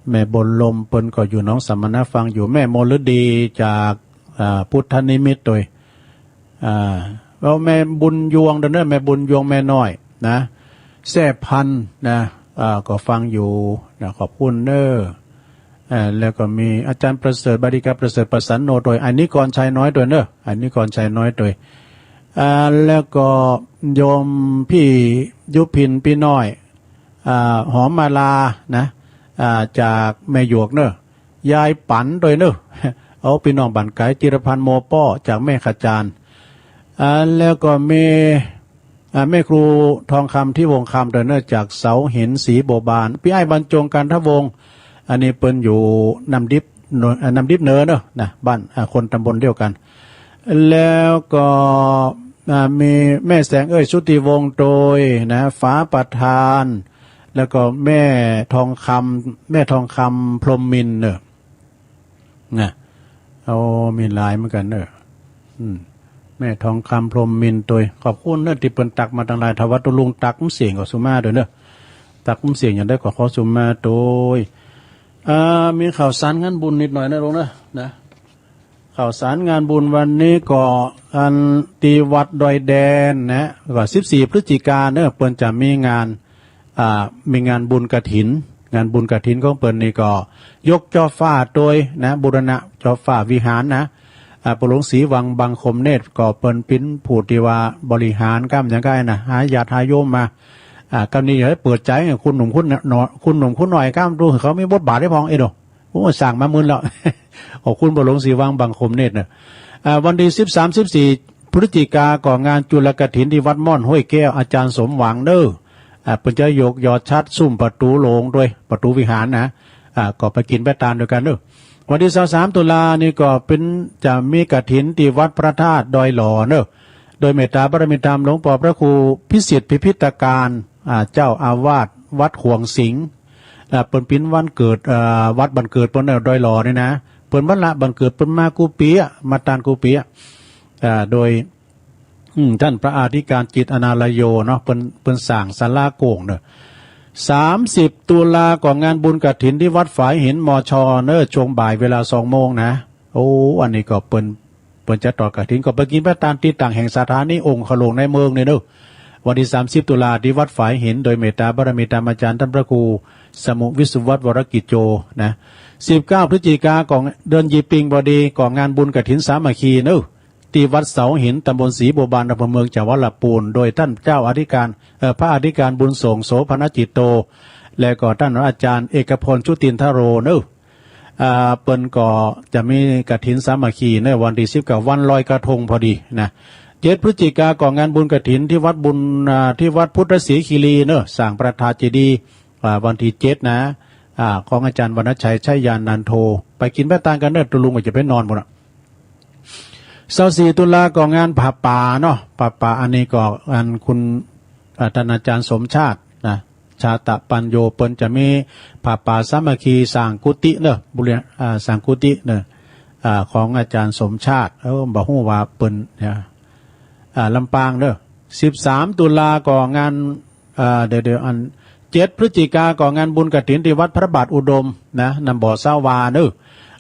แม่บนลมเปิ้นก็อยู่หนองสมณะ ฟังอยู่ แม่มนฤดีจาก อ่า พุทธนิมิตตวย อ่า แล้วแม่บุญยวงตวยเน่อ แม่บุญยวงแม่น้อยนะ แซ่พันธุ์นะ อ่า ก็ฟังอยู่นะ ขอบคุณเน่อ อ่า แล้วก็มีอาจารย์ประเสริฐ บาริกาประเสริฐ ประสันโนตวย อันนี้กรชัยน้อยตวยเน่อ อันนี้กรชัยน้อยตวย อ่า แล้วก็โยมพี่ยุพิน พี่น้อย อ่า หอมมาลานะ อ่า จากแม่หยวกเน่อ ยายปั๋นตวยเน่อ เอา พี่น้องบ้านไก๋ จิรพันธ์ โมป้อ จากแม่ขจาร อ่า แล้วก็มี อ่า แม่ครูทองคำ ทิวงศ์คำตวยเน่อ จากเสาหิน ศรีบัวบาน ปี้อ้ายบรรจง กันทวงศ์ อันนี้เปิ้นอยู่น้ำดิบเน่อ อ่า น้ำดิบเหนือเน่อ นะ บ้าน อ่า คนตำบลเดียวกั๋น แล้วก็ อ่า มีแม่แสงเอ้ย ชุติวงศ์ตวยนะ ฟ้าประธาน แล้วก็แม่ทองคำ แม่ทองคำ พรหมมินทร์เน่อ นะ โอ้ มีหลายเหมือนกั๋นเน่อ อืม แม่ทองคำ พรหมมินทร์ตวย ขอบคุณเน่อ ตี้เปิ้นตั๊กมาตังหลาย ถ้าว่าตุ๊ลุงตั๊กบ่เสียงก็สุมาตวยเน่อ ตั๊กบ่เสียงอย่างใดก็ขอสุมาตวย อ่า มีข่าวสารงานบุญนิดหน่อยนะลุงนะ นะ ข่าวสารงานบุญวันนี้ก็อันตี้วัดดอยแดนนะ ก็สิบสี่พฤศจิกาเน่อ เปิ้นจะมีงาน อ่า มีงานบุญกฐิน งานบุญกฐินของเปิ้นนี่ก็ยกจอฟ้าตวยนะ บูรณะจอฟ้าวิหารนะ อ่า ปู่หลวงศรีวังบังคมเนตรก็เปิ้นเป๋นผู้ตี้ว่าบริหารก้ำอย่างใก้นะ หาญาติหาโยมมา อ่า ก้ำนี้อยากหื้อเปิดใจ๋ คุณหนุ่มคุณน้อย คุณหนุ่มคุณน้อยก้ำ ดูเขามีบทบาทได้พอง เอ้ยโด โอ้ สร้างมามึนแล้ว ขอบคุณปู่หลวงศรีวังบังคมเนตรเน่อ อ่า วันตี้สิบสาม สิบสี่พฤศจิกาก็งานจุลกฐินตี้วัดม่อนห้วยแก้ว อาจารย์สมหวังเน่อ อ่า เปิ้นจะยกยอดฉัตร ซุ่มประตู๋โลงตวย ประตู๋วิหารนะ อ่า ก็ไปกิ๋นไปตานตวยกั๋นเน่อ วันตี้ซาวสามตุลานี่ก็เป๋น จะมีกฐินตี้วัดพระธาตุดอยหล่อเน่อ โดยเมตต๋าบารมีธรรมหลวงป้อพระครูพิสิทธิ์พิพิธการ อ่า เจ้าอาวาสวัดขวงสิงห์ อ่า เปิ้นเป๋นวันเกิด อ่า วัดบ้านเกิดเปิ้นเน่อ ดอยหล่อนี่นะ เปิ้นวันละบ้านเกิดเปิ้นมากู้ปี๋อะ มาตานกู้ปี๋อะ อ่า โดย อืม ต้านพระอธิการจิตอนาลโยเนาะ เปิ้น เปิ้นสร้างศาลาโก้งเน่อ สามสิบตุลาก็งานบุญกฐินตี้วัดฝายหิน มช เน่อ ช่วงบ่ายเวลาสองโมงนะ โอ้ อันนี้ก็เปิ้น เปิ้นจะตอดกฐิน ก็ไปกิ๋นไปตานตี้ตั้งแห่งสถานีองค์หลวงในเมืองนี่เน่อ วันตี้สามสิบตุลาตี้วัดฝายหิน โดยเมตต๋าบารมีธรรมอาจารย์ต้านพระครูสมุห์วิศวัฒน์ วรกิจโจ นะ สิบเก้าพฤศจิกาก็เดือนยี่ปิงพอดี ก็งานบุญกฐินสามัคคีเน่อ ตี้วัดเสาหิน ตำบลศรีบัวบาน อำเภอเมือง จังหวัดลำปูน โดยต้านเจ้าอธิการ เอ่อ พระอธิการบุญส่ง โสภณจิตโต และก็ต้านอาจารย์เอกพล ชุตินทโรเน่อ อ่า เปิ้นก็จะมีกฐินสามัคคีในวันตี้สิบเก้า วันลอยกระทงพอดีนะ เจ็ดพฤศจิกาก็งานบุญกฐินตี้วัดบุญ อ่า ตี้วัดพุทธศรีคีรีเน่อ สร้างพระธาตุเจดีย์ อ่า วันตี้เจ็ดนะ อ่า ของอาจารย์วรรณชัย ชัยญาณันโท ไปกิ๋นไปตานกั๋นเน่อ ตุ๊ลุงก็จะไปนอนปู้นน่ะ ซาวสี่ตุลาก็งานผ้าป่าเนาะ ผ้าป่าอันนี้ก็อันคุณ อ่า ต้านอาจารย์สมชาตินะ ชาตะปัญโญ เปิ้นจะมีผ้าป่าสามัคคีสร้างกุฏิเน่อ บุรี อ่า สร้างกุฏิเน่อ อ่า ของอาจารย์สมชาติ เออ บ่ฮู้ว่าเปิ้นเนี่ย อ่า ลำปางเน่อ สิบสามตุลาก็งาน อ่า เดี๋ยว เดี๋ยว อัน เจ็ดพฤศจิกาก็งานบุญกฐินตี้วัดพระบาทอุดมนะ น้ำบ่อสาวาเน่อ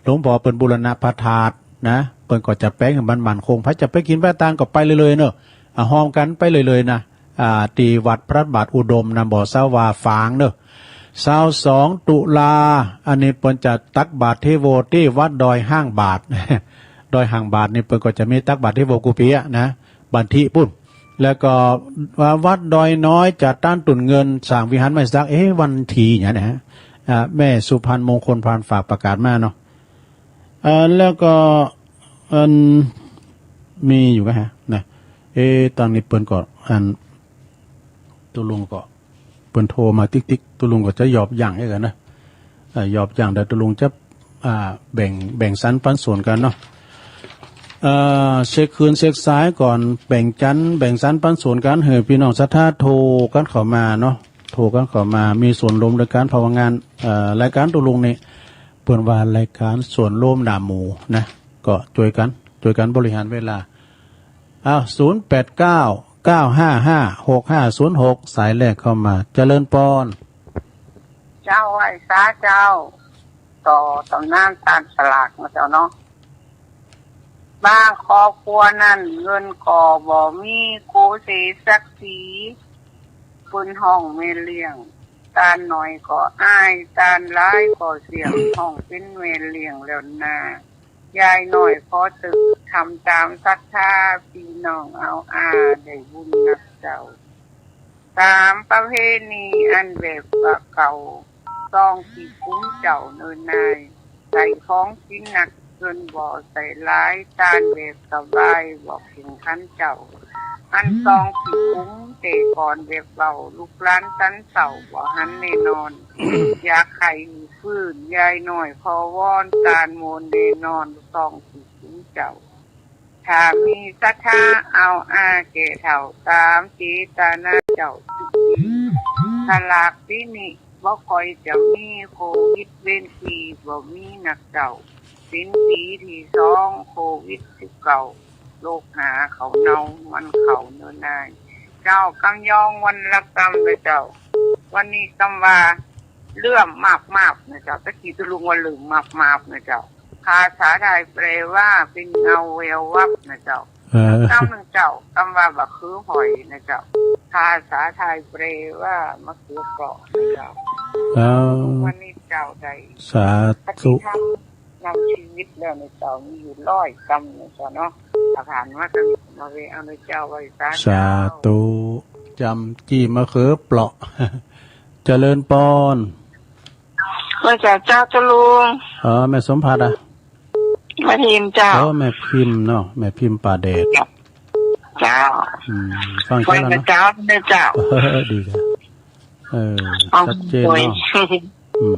หลวงป้อเปิ้นบูรณะพระธาตุนะ เปิ้นก็จะแป๋งหื้อมันมั่นคง ใผจะไปกิ๋นไปตานก็ไปเลยๆ เน่อ อ่า ฮ้อมกั๋นไปเลยๆ นะ อ่า ตี้วัดพระบาทอุดม น้ำบ่อสาวาฝางเน่อ ซาวสองตุลา อันนี้เปิ้นจะตักบาตรเทโวตี้วัดดอยห้างบาท ดอยห้างบาทนี่เปิ้นก็จะมีตักบาตรเทโวกู้ปี๋อะนะ บันทิปู้น แล้วก็ อ่า วัดดอยน้อยจะต้านตุ่นเงินสร้างวิหารไม้สัก เอ๊ะ วันตี้เนี่ยนะ อ่า แม่สุพรรณมงคลพานฝากประกาศมาเนาะ อ่า แล้วก็ อัน มีอยู่กะฮะ นะ เอ๊ะ ตางนี้เปิ้นก็ อัน ตุ๊ลุงก็ เปิ้นโทรมาติ๊กๆ ตุ๊ลุงก็จะหยอบหยั่งให้กั๋นนะ อ่า หยอบหยั่ง เดี๋ยวตุ๊ลุงจะ อ่า แบ่ง แบ่งสันปันส่วนกั๋นเนาะ เอ่อ เช็คคืนเช็คสายก่อน แบ่งจัน แบ่งสันปันส่วนกั๋น หื้อปี้น้องศรัทธาโทรกั๋นเข้ามาเนาะ โทรกั๋นเข้ามา มีส่วนร่วมในก๋านภาวะงาน เอ่อ รายก๋านตุ๊ลุงนี่ เปิ้นว่ารายก๋านส่วนร่วมหน้าหมู่นะ ก็จ้วยกั๋น จ้วยกั๋นบริหารเวลา อ้าว ศูนย์แปดเก้า เก้าห้าห้า หกห้าศูนย์หก สายแรกเข้ามา เจริญปอน เจ้า ไหว้สาเจ้า ต่อต๋ำนานต้านสลากนะเจ้าเนาะ บางครอบครัวนั้นเงินก็บ่มี กลัวเสียศักดิ์ศรี เปิ้นฮ้องแม่เลี้ยง ต้านน้อยก็อาย ต้านหลายก็เสี้ยง ฮ้องเป๋นแม่เลี้ยงแล้วนา ยายน้อยขอตึก ทำต๋ามศรัทธา ปี้น้องเอาอา ได้บุญนักเจ้า ต๋ามประเพณีอันแบบว่าเก่า ซองตี้ปุ้มเจ้าเนินนาย ใส่ของกิ๋นนักเปิ้นบ่ใส่หลาย ต้านแบบสบายบ่เข่งขันเจ้า อันซองตี้ปุ้มแต่ก่อนแบบเก่า ลูกหลานสันเศร้าบ่หันแน่นอน อยากหื้อฟื้น ยายน้อยขอวอน ต้านโมนแน่นอน ซองตี้ปุ้มเจ้า ถ้ามีศรัทธาเอาอาแก่เฒ่า ต๋ามเจตนาเจ้าทุกที สลากปี๋นี้บ่ค่อยจะมี โควิดเว้นปี๋บ่มีนักเจ้า เป๋นปี๋ตี้สองโควิดสิบเก้า โลกหาเขาเนา มันเข้าเนินนาย เจ้ากำยองวันละกำนะเจ้า วันนี้กำว่า เลื่อมมาบๆ นะเจ้า ตะกี้ตุ๊ลุงว่าลืมมาบๆ นะเจ้า ภาษาไทยแปลว่าเป๋นเงาแวววับนะเจ้า เออ กำนึ่งเจ้า กำว่าบ่าคือหอยนะเจ้า ภาษาไทยแปลว่ามะเขือเปราะนะเจ้า เออ วันนี้เจ้าได้ สาธุ ปฏิธรรมนำชีวิตแล้วนะเจ้า มีอยู่ร้อยกำนะเจ้าเนาะ ถ้าผ่านมาก็มาเวะเอานะเจ้า ไหว้สา สาธุ เจ้า จำจี้มะเขือเปราะ เจริญปอน ไหว้สาเจ้าตุ๊ลุง เออ แม่สมภัทรอะ แม่พิมพ์เจ้า เออ แม่พิมพ์เนาะ แม่พิมพ์ป่าแดด เจ้า อืม ฟัง ไหว้ เจ้าแล้ว สา เนาะ เจ้าเด้อเจ้า เออ ดีจ้ะ เออ เอา ชัดเจนเนาะ โอ้ย อืม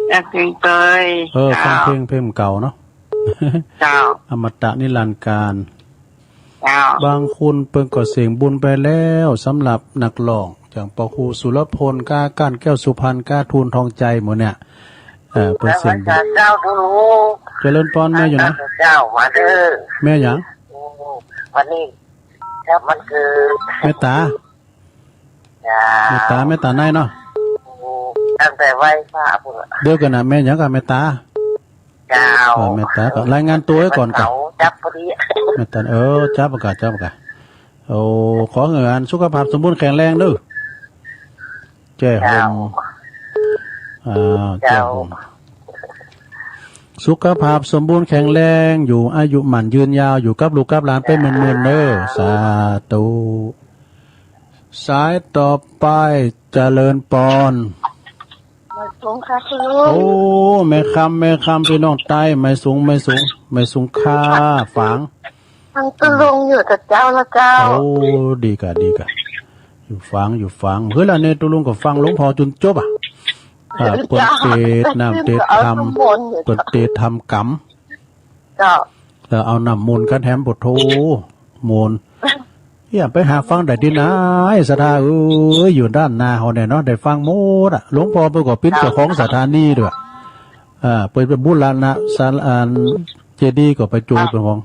อยากเพลงเตย เออ เจ้า ฟังเพลง เพลงเก่าเนาะ เจ้า อมตะนิรันดร์กาล เจ้า บางคนเปิ้นก็เสี้ยงบุญไปแล้ว สำหรับนักฮ้อง อย่างป้อครูสุรพล ก้า ก้านแก้วสุพรรณ ก้า ทูลทองใจ๋ หมู่เนี่ย เอ่อ เปิ้นเสี้ยงบุญ เจ้าตุ๊ลุง เจริญปอน แม่อยู่ไหน เจ้า มาเด้อ แม่หยัง โอ้ วันนี้ครับ วันเกิด แม่ต๋า เจ้า แม่ต๋า แม่ต๋าในเนาะ โอ้ ตั้งแต่ไหว้พระพุ้น เดี๋ยวก่อนนะ แม่หยังก่อ แม่ต๋า เจ้า เออ แม่ต๋าก่อ รายงานตั๋วไว้ก่อนก่อ เสาร์จับพอดี แม่ต๋า เออ จับก่อ จับก่อ โอ้ ขอหื้ออันสุขภาพสมบูรณ์แข็งแรงเด้อ แจ้ห่ม เจ้า อ่า เจ้า แจ้ห่ม สุขภาพสมบูรณ์แข็งแรง อยู่อายุหมั้นยืนยาว อยู่กับลูกกับหลานไปหมื่นๆ เด้อ สาธุ สายต่อไป เจริญปอน หมายสูงค่ะคุณลุง โอ้ แม่คำ แม่คำ ปี้น้องใต้ หมายสูง หมายสูง หมายสูงค่า ฝาง ฟังตุ๊ลุงอยู่กับเจ้าละเจ้า โอ้ ดีก่ะ ดีก่ะ อยู่ฝาง อยู่ฝาง เฮ้ย ละเนี่ยตุ๊ลุงก็ฟังหลวงพ่อจนจบอะ อ่า เปิ้นเตสน์น้ำเตสน์ธรรม เปิ้นเตสน์ธรรมกำ เจ้า แล้วเอาน้ำมนต์กั๋นแถม โผดโธ่ มนต์ เหีย ไปหาฟังได้ตี้ไหน ศรัทธาเอ้ย อยู่ด้านหน้าเฮาเนี่ยเนาะ ได้ฟังหมดอะ หลวงพ่อเปิ้นก็เป๋นเจ้าของสถานีตวย อ่า เปิ้นเป๋นบูรณะศาลา อัน เจดีย์ก็ไปโจยเป๋นของ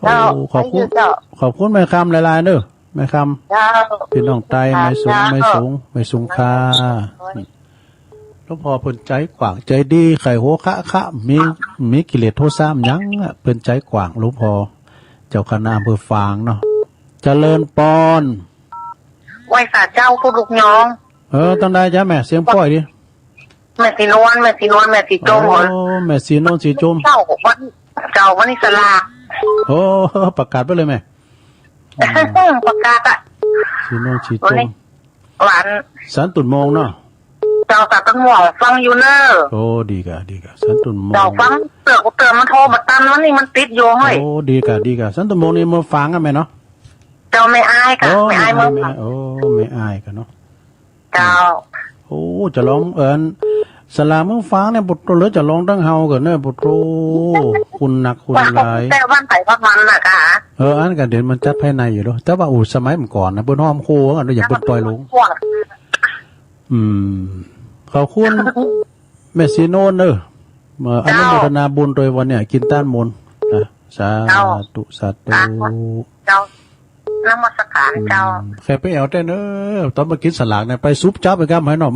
เจ้า โอ้ ขอบคุณ เจ้า ขอบคุณแม่คำหลายๆ เด้อ แม่คำ เจ้า ปี้น้องใต้ หมายสูง เจ้า หมายสูง หมายสูงค่า หลวงพ่อเปิ้นใจ๋กว้างใจ๋ดี ใค่หัวคะคะ มี มีกิเลสโทสะหยังอะ เปิ้นใจ๋กว้าง หลวงพ่อ เจ้าคณะอำเภอฝางเนาะ เจริญปอน ไหว้สาเจ้าตุ๊ลุงยอง เออ ตังใดจ๊ะแม่ เสียงป้อยดี แม่ศรีนวล แม่ศรีนวล แม่ศรีจม โอ้ แม่ศรีนวล ศรีจม เจ้าวัน เจ้าวันนี้สลาก โอ้ ประกาศไปเลยแม่ อืม ประกาศอะ ศรีนวล ศรีจม วันนี้ วัน สันตุ่นโมงเนาะ เจ้า สันตุ่นโมงฟังอยู่เน้อ โอ้ ดีก่ะ ดีก่ะ สันตุ่นโมง เจ้า ฟังเตื้อ กูเตื้อมันโทรมาตัน วันนี้มันติดอยู่เฮ้ย โอ้ ดีก่ะ ดีก่ะ สันตุ่นโมงนี่เมืองฝางก่ะแม่เนาะ เจ้า แม่อายก่ะ โอ้ แม่อาย แม่อาย เมืองฝาง แม่อาย โอ้ แม่อายก่ะเนาะ เจ้า โอ้ จะลอง เอิ้น สลาเมืองฝางเนี่ย ปุโต เหลือจะลองตังเฮาก่อนเนอะ ปุโต คุณหนักคุณหลาย แต่บ้านไผบ้านมันน่ะค่ะ เออ อันนั้นก็เดี๋ยวมันจัดภายในอยู่เนาะ แต่ว่า อู้ สมัยก่อนนะ เปิ้นฮ้อมโคกันเนาะ อย่างเปิ้นต่อยลง อืม ขอบคุณ แม่ศรีโนนเนอะ เอ่อ อนุโมทนาบุญโดยวันเนี่ย กิ๋นต้านมนต์นะ สาธุ สาธุ เจ้า นมัสการเจ้า อืม ใผไปแอ่วแต๊เนอะ ต๋อนไปกิ๋นสลากเนี่ย ไปสุบจั๊บไปก้ำหื้อหน่อม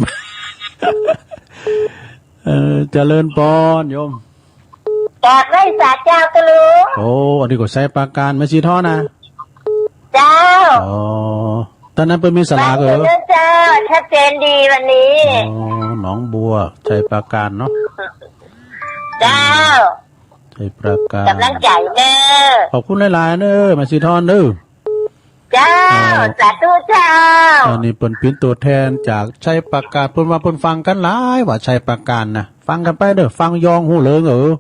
เออ เจริญปอน โยม กราบไหว้สาเจ้าตุ๊ลุง โอ้ อันนี้ก็ไชยปราการ แม่ศรีทอนนะ เจ้า อ๋อ ต๋อนนั้นเปิ้นมีสลากเหรอ ฟังอยู่เนอะเจ้า ชัดเจนดีวันนี้ อ๋อ หนองบัว ไชยปราการเนาะ เจ้า ไชยปราการ ก๋ำลังใจ๋เนอะ ขอบคุณหลายๆ เนอะ แม่ศรีทอนเนอะ เจ้า เอ่อ สาธุเจ้า อันนี้เปิ้นเป๋นตั๋วแทนจากไชยปราการ เปิ้นว่าเปิ้นฟังกั๋นหลายว่าไชยปราการนะ ฟังกั๋นไปเนอะ ฟังยองฮู้เริง เออ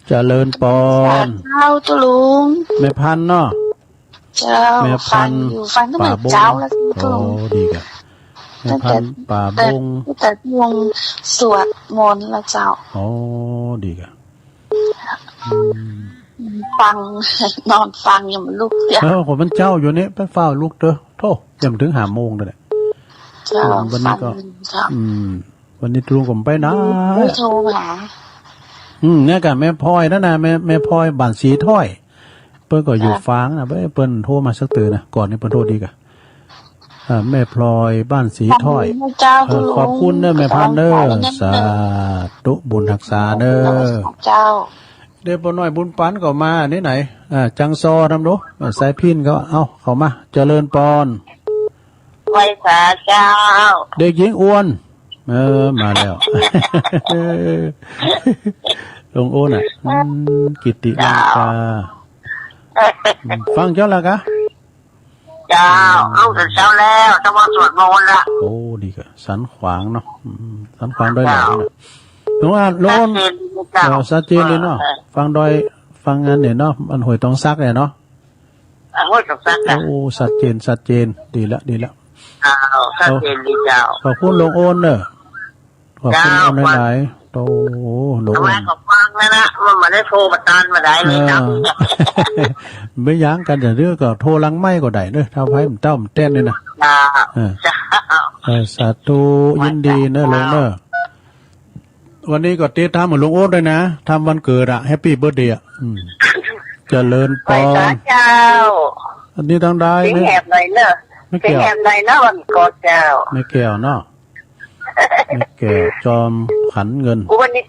เจริญปอน สาธุเจ้าตุ๊ลุง แม่พันธุ์เนาะ เจ้า แม่พันธุ์ ฟังอยู่ ฟังตั้งแต่เจ๊าแล้วเจ้าตุ๊ลุง โอ้ ดีก่ะ แม่พันธุ์ป่าบง ตั้งแต่ ตั้งแต่วงสวดมนต์แล้วเจ้า โอ้ ดีก่ะ อืม ฟัง นอนฟังยังบ่ลุกเตี้ย เออ คนมันเจ๊าอยู่นี่ ไปฟ้าวลุกเต๊อะ โธ่ ยังบ่เถิงห้าโมงเลยเนี่ย เจ้า อืม วันนี้ก็ ฟังเจ้า อืม วันนี้ตุ๊ลุงก็บ่ไปไหน ไม่โทรหา อืม เนี่ยก่ะ แม่พลอยนั่นน่ะ แม่ แม่พลอยบ้านสีถ้อย เปิ้นก็อยู่ อ่า ฝางน่ะ เปิ้น เปิ้นโทรมาสักเตื้อนะ ก่อนนี้เปิ้นโทรดีก่ะ อ่า แม่พลอยบ้านสีถ้อย ขอบคุณนะเจ้า เออ ตุ๊ลุง ขอบคุณเนอะ แม่พันธุ์เนอะ ขอบคุณเนอะ สาธุ บุญฮักษาเนอะ เจ้า เดี๋ยวป้อน้อยบุญปันก็มานี่ไหน อ่า จังซอนำดู อ่า สายพิณเขา เอ้า เข้ามา เจริญปอน ไหว้สาเจ้า เด็กหญิงอ้วน เออ มาแล้ว ลุงอ้วนน่ะ อืม กิตติมังกา เจ้า อืม ฟังเจ๊าแล้วก่ะ เจ้า อืม ลุกแต่เจ๊าแล้ว จะมาสวดมนต์ละ โอ้ ดีก่ะ สันขวางเนาะ อืม สันขวางดอยแหลม เจ้า น่ะ ลุงอ้วน ลุงอ้วน ชัดเจนดีเจ้า เออ ชัดเจนดีเนาะ เออ ฟังดอย ฟังอันเนี่ยเนาะ อันห้วยตองสักเนี่ยเนาะ อ่ะ ห้วยตองสักน่ะ โอ้ ชัดเจน ชัดเจน ดีละ ดีละ เจ้า ชัดเจนดีเจ้า ขอบคุณลุงอ้วนเนอะ ขอบคุณ เจ้า อ้วนหลายๆ โอ้โห ลุงอ้วน เอาไว้ก็ฟังแล้วนะ มันบ่ได้โทรมาตานบ่ได้เลยนะ เออ บ่หยังกั๋น เดี๋ยวก็โทรหลังไมค์ก็ได้เนอะ ถ้าไผมันเต้ามันแต้นนี่นะ เจ้า เออ เจ้า เออ สาธุ ยินดีเนอะ เจ้า ลุงเนอะ วันนี้ก็ติดต๋ามกับลุงโอ๊ตด้วยนะ ทำวันเกิดอะ แฮปปี้เบิร์ธเดย์อะ อืม เจริญปอน ไหว้สาเจ้า อันนี้ตังใด เสียงแหบหน่อยเนอะ แม่แก้ว เสียงแหบหน่อยเนอะ วันก่อนเจ้า แม่แก้วเนาะ แม่แก้ว จอมขันเงิน วันนี้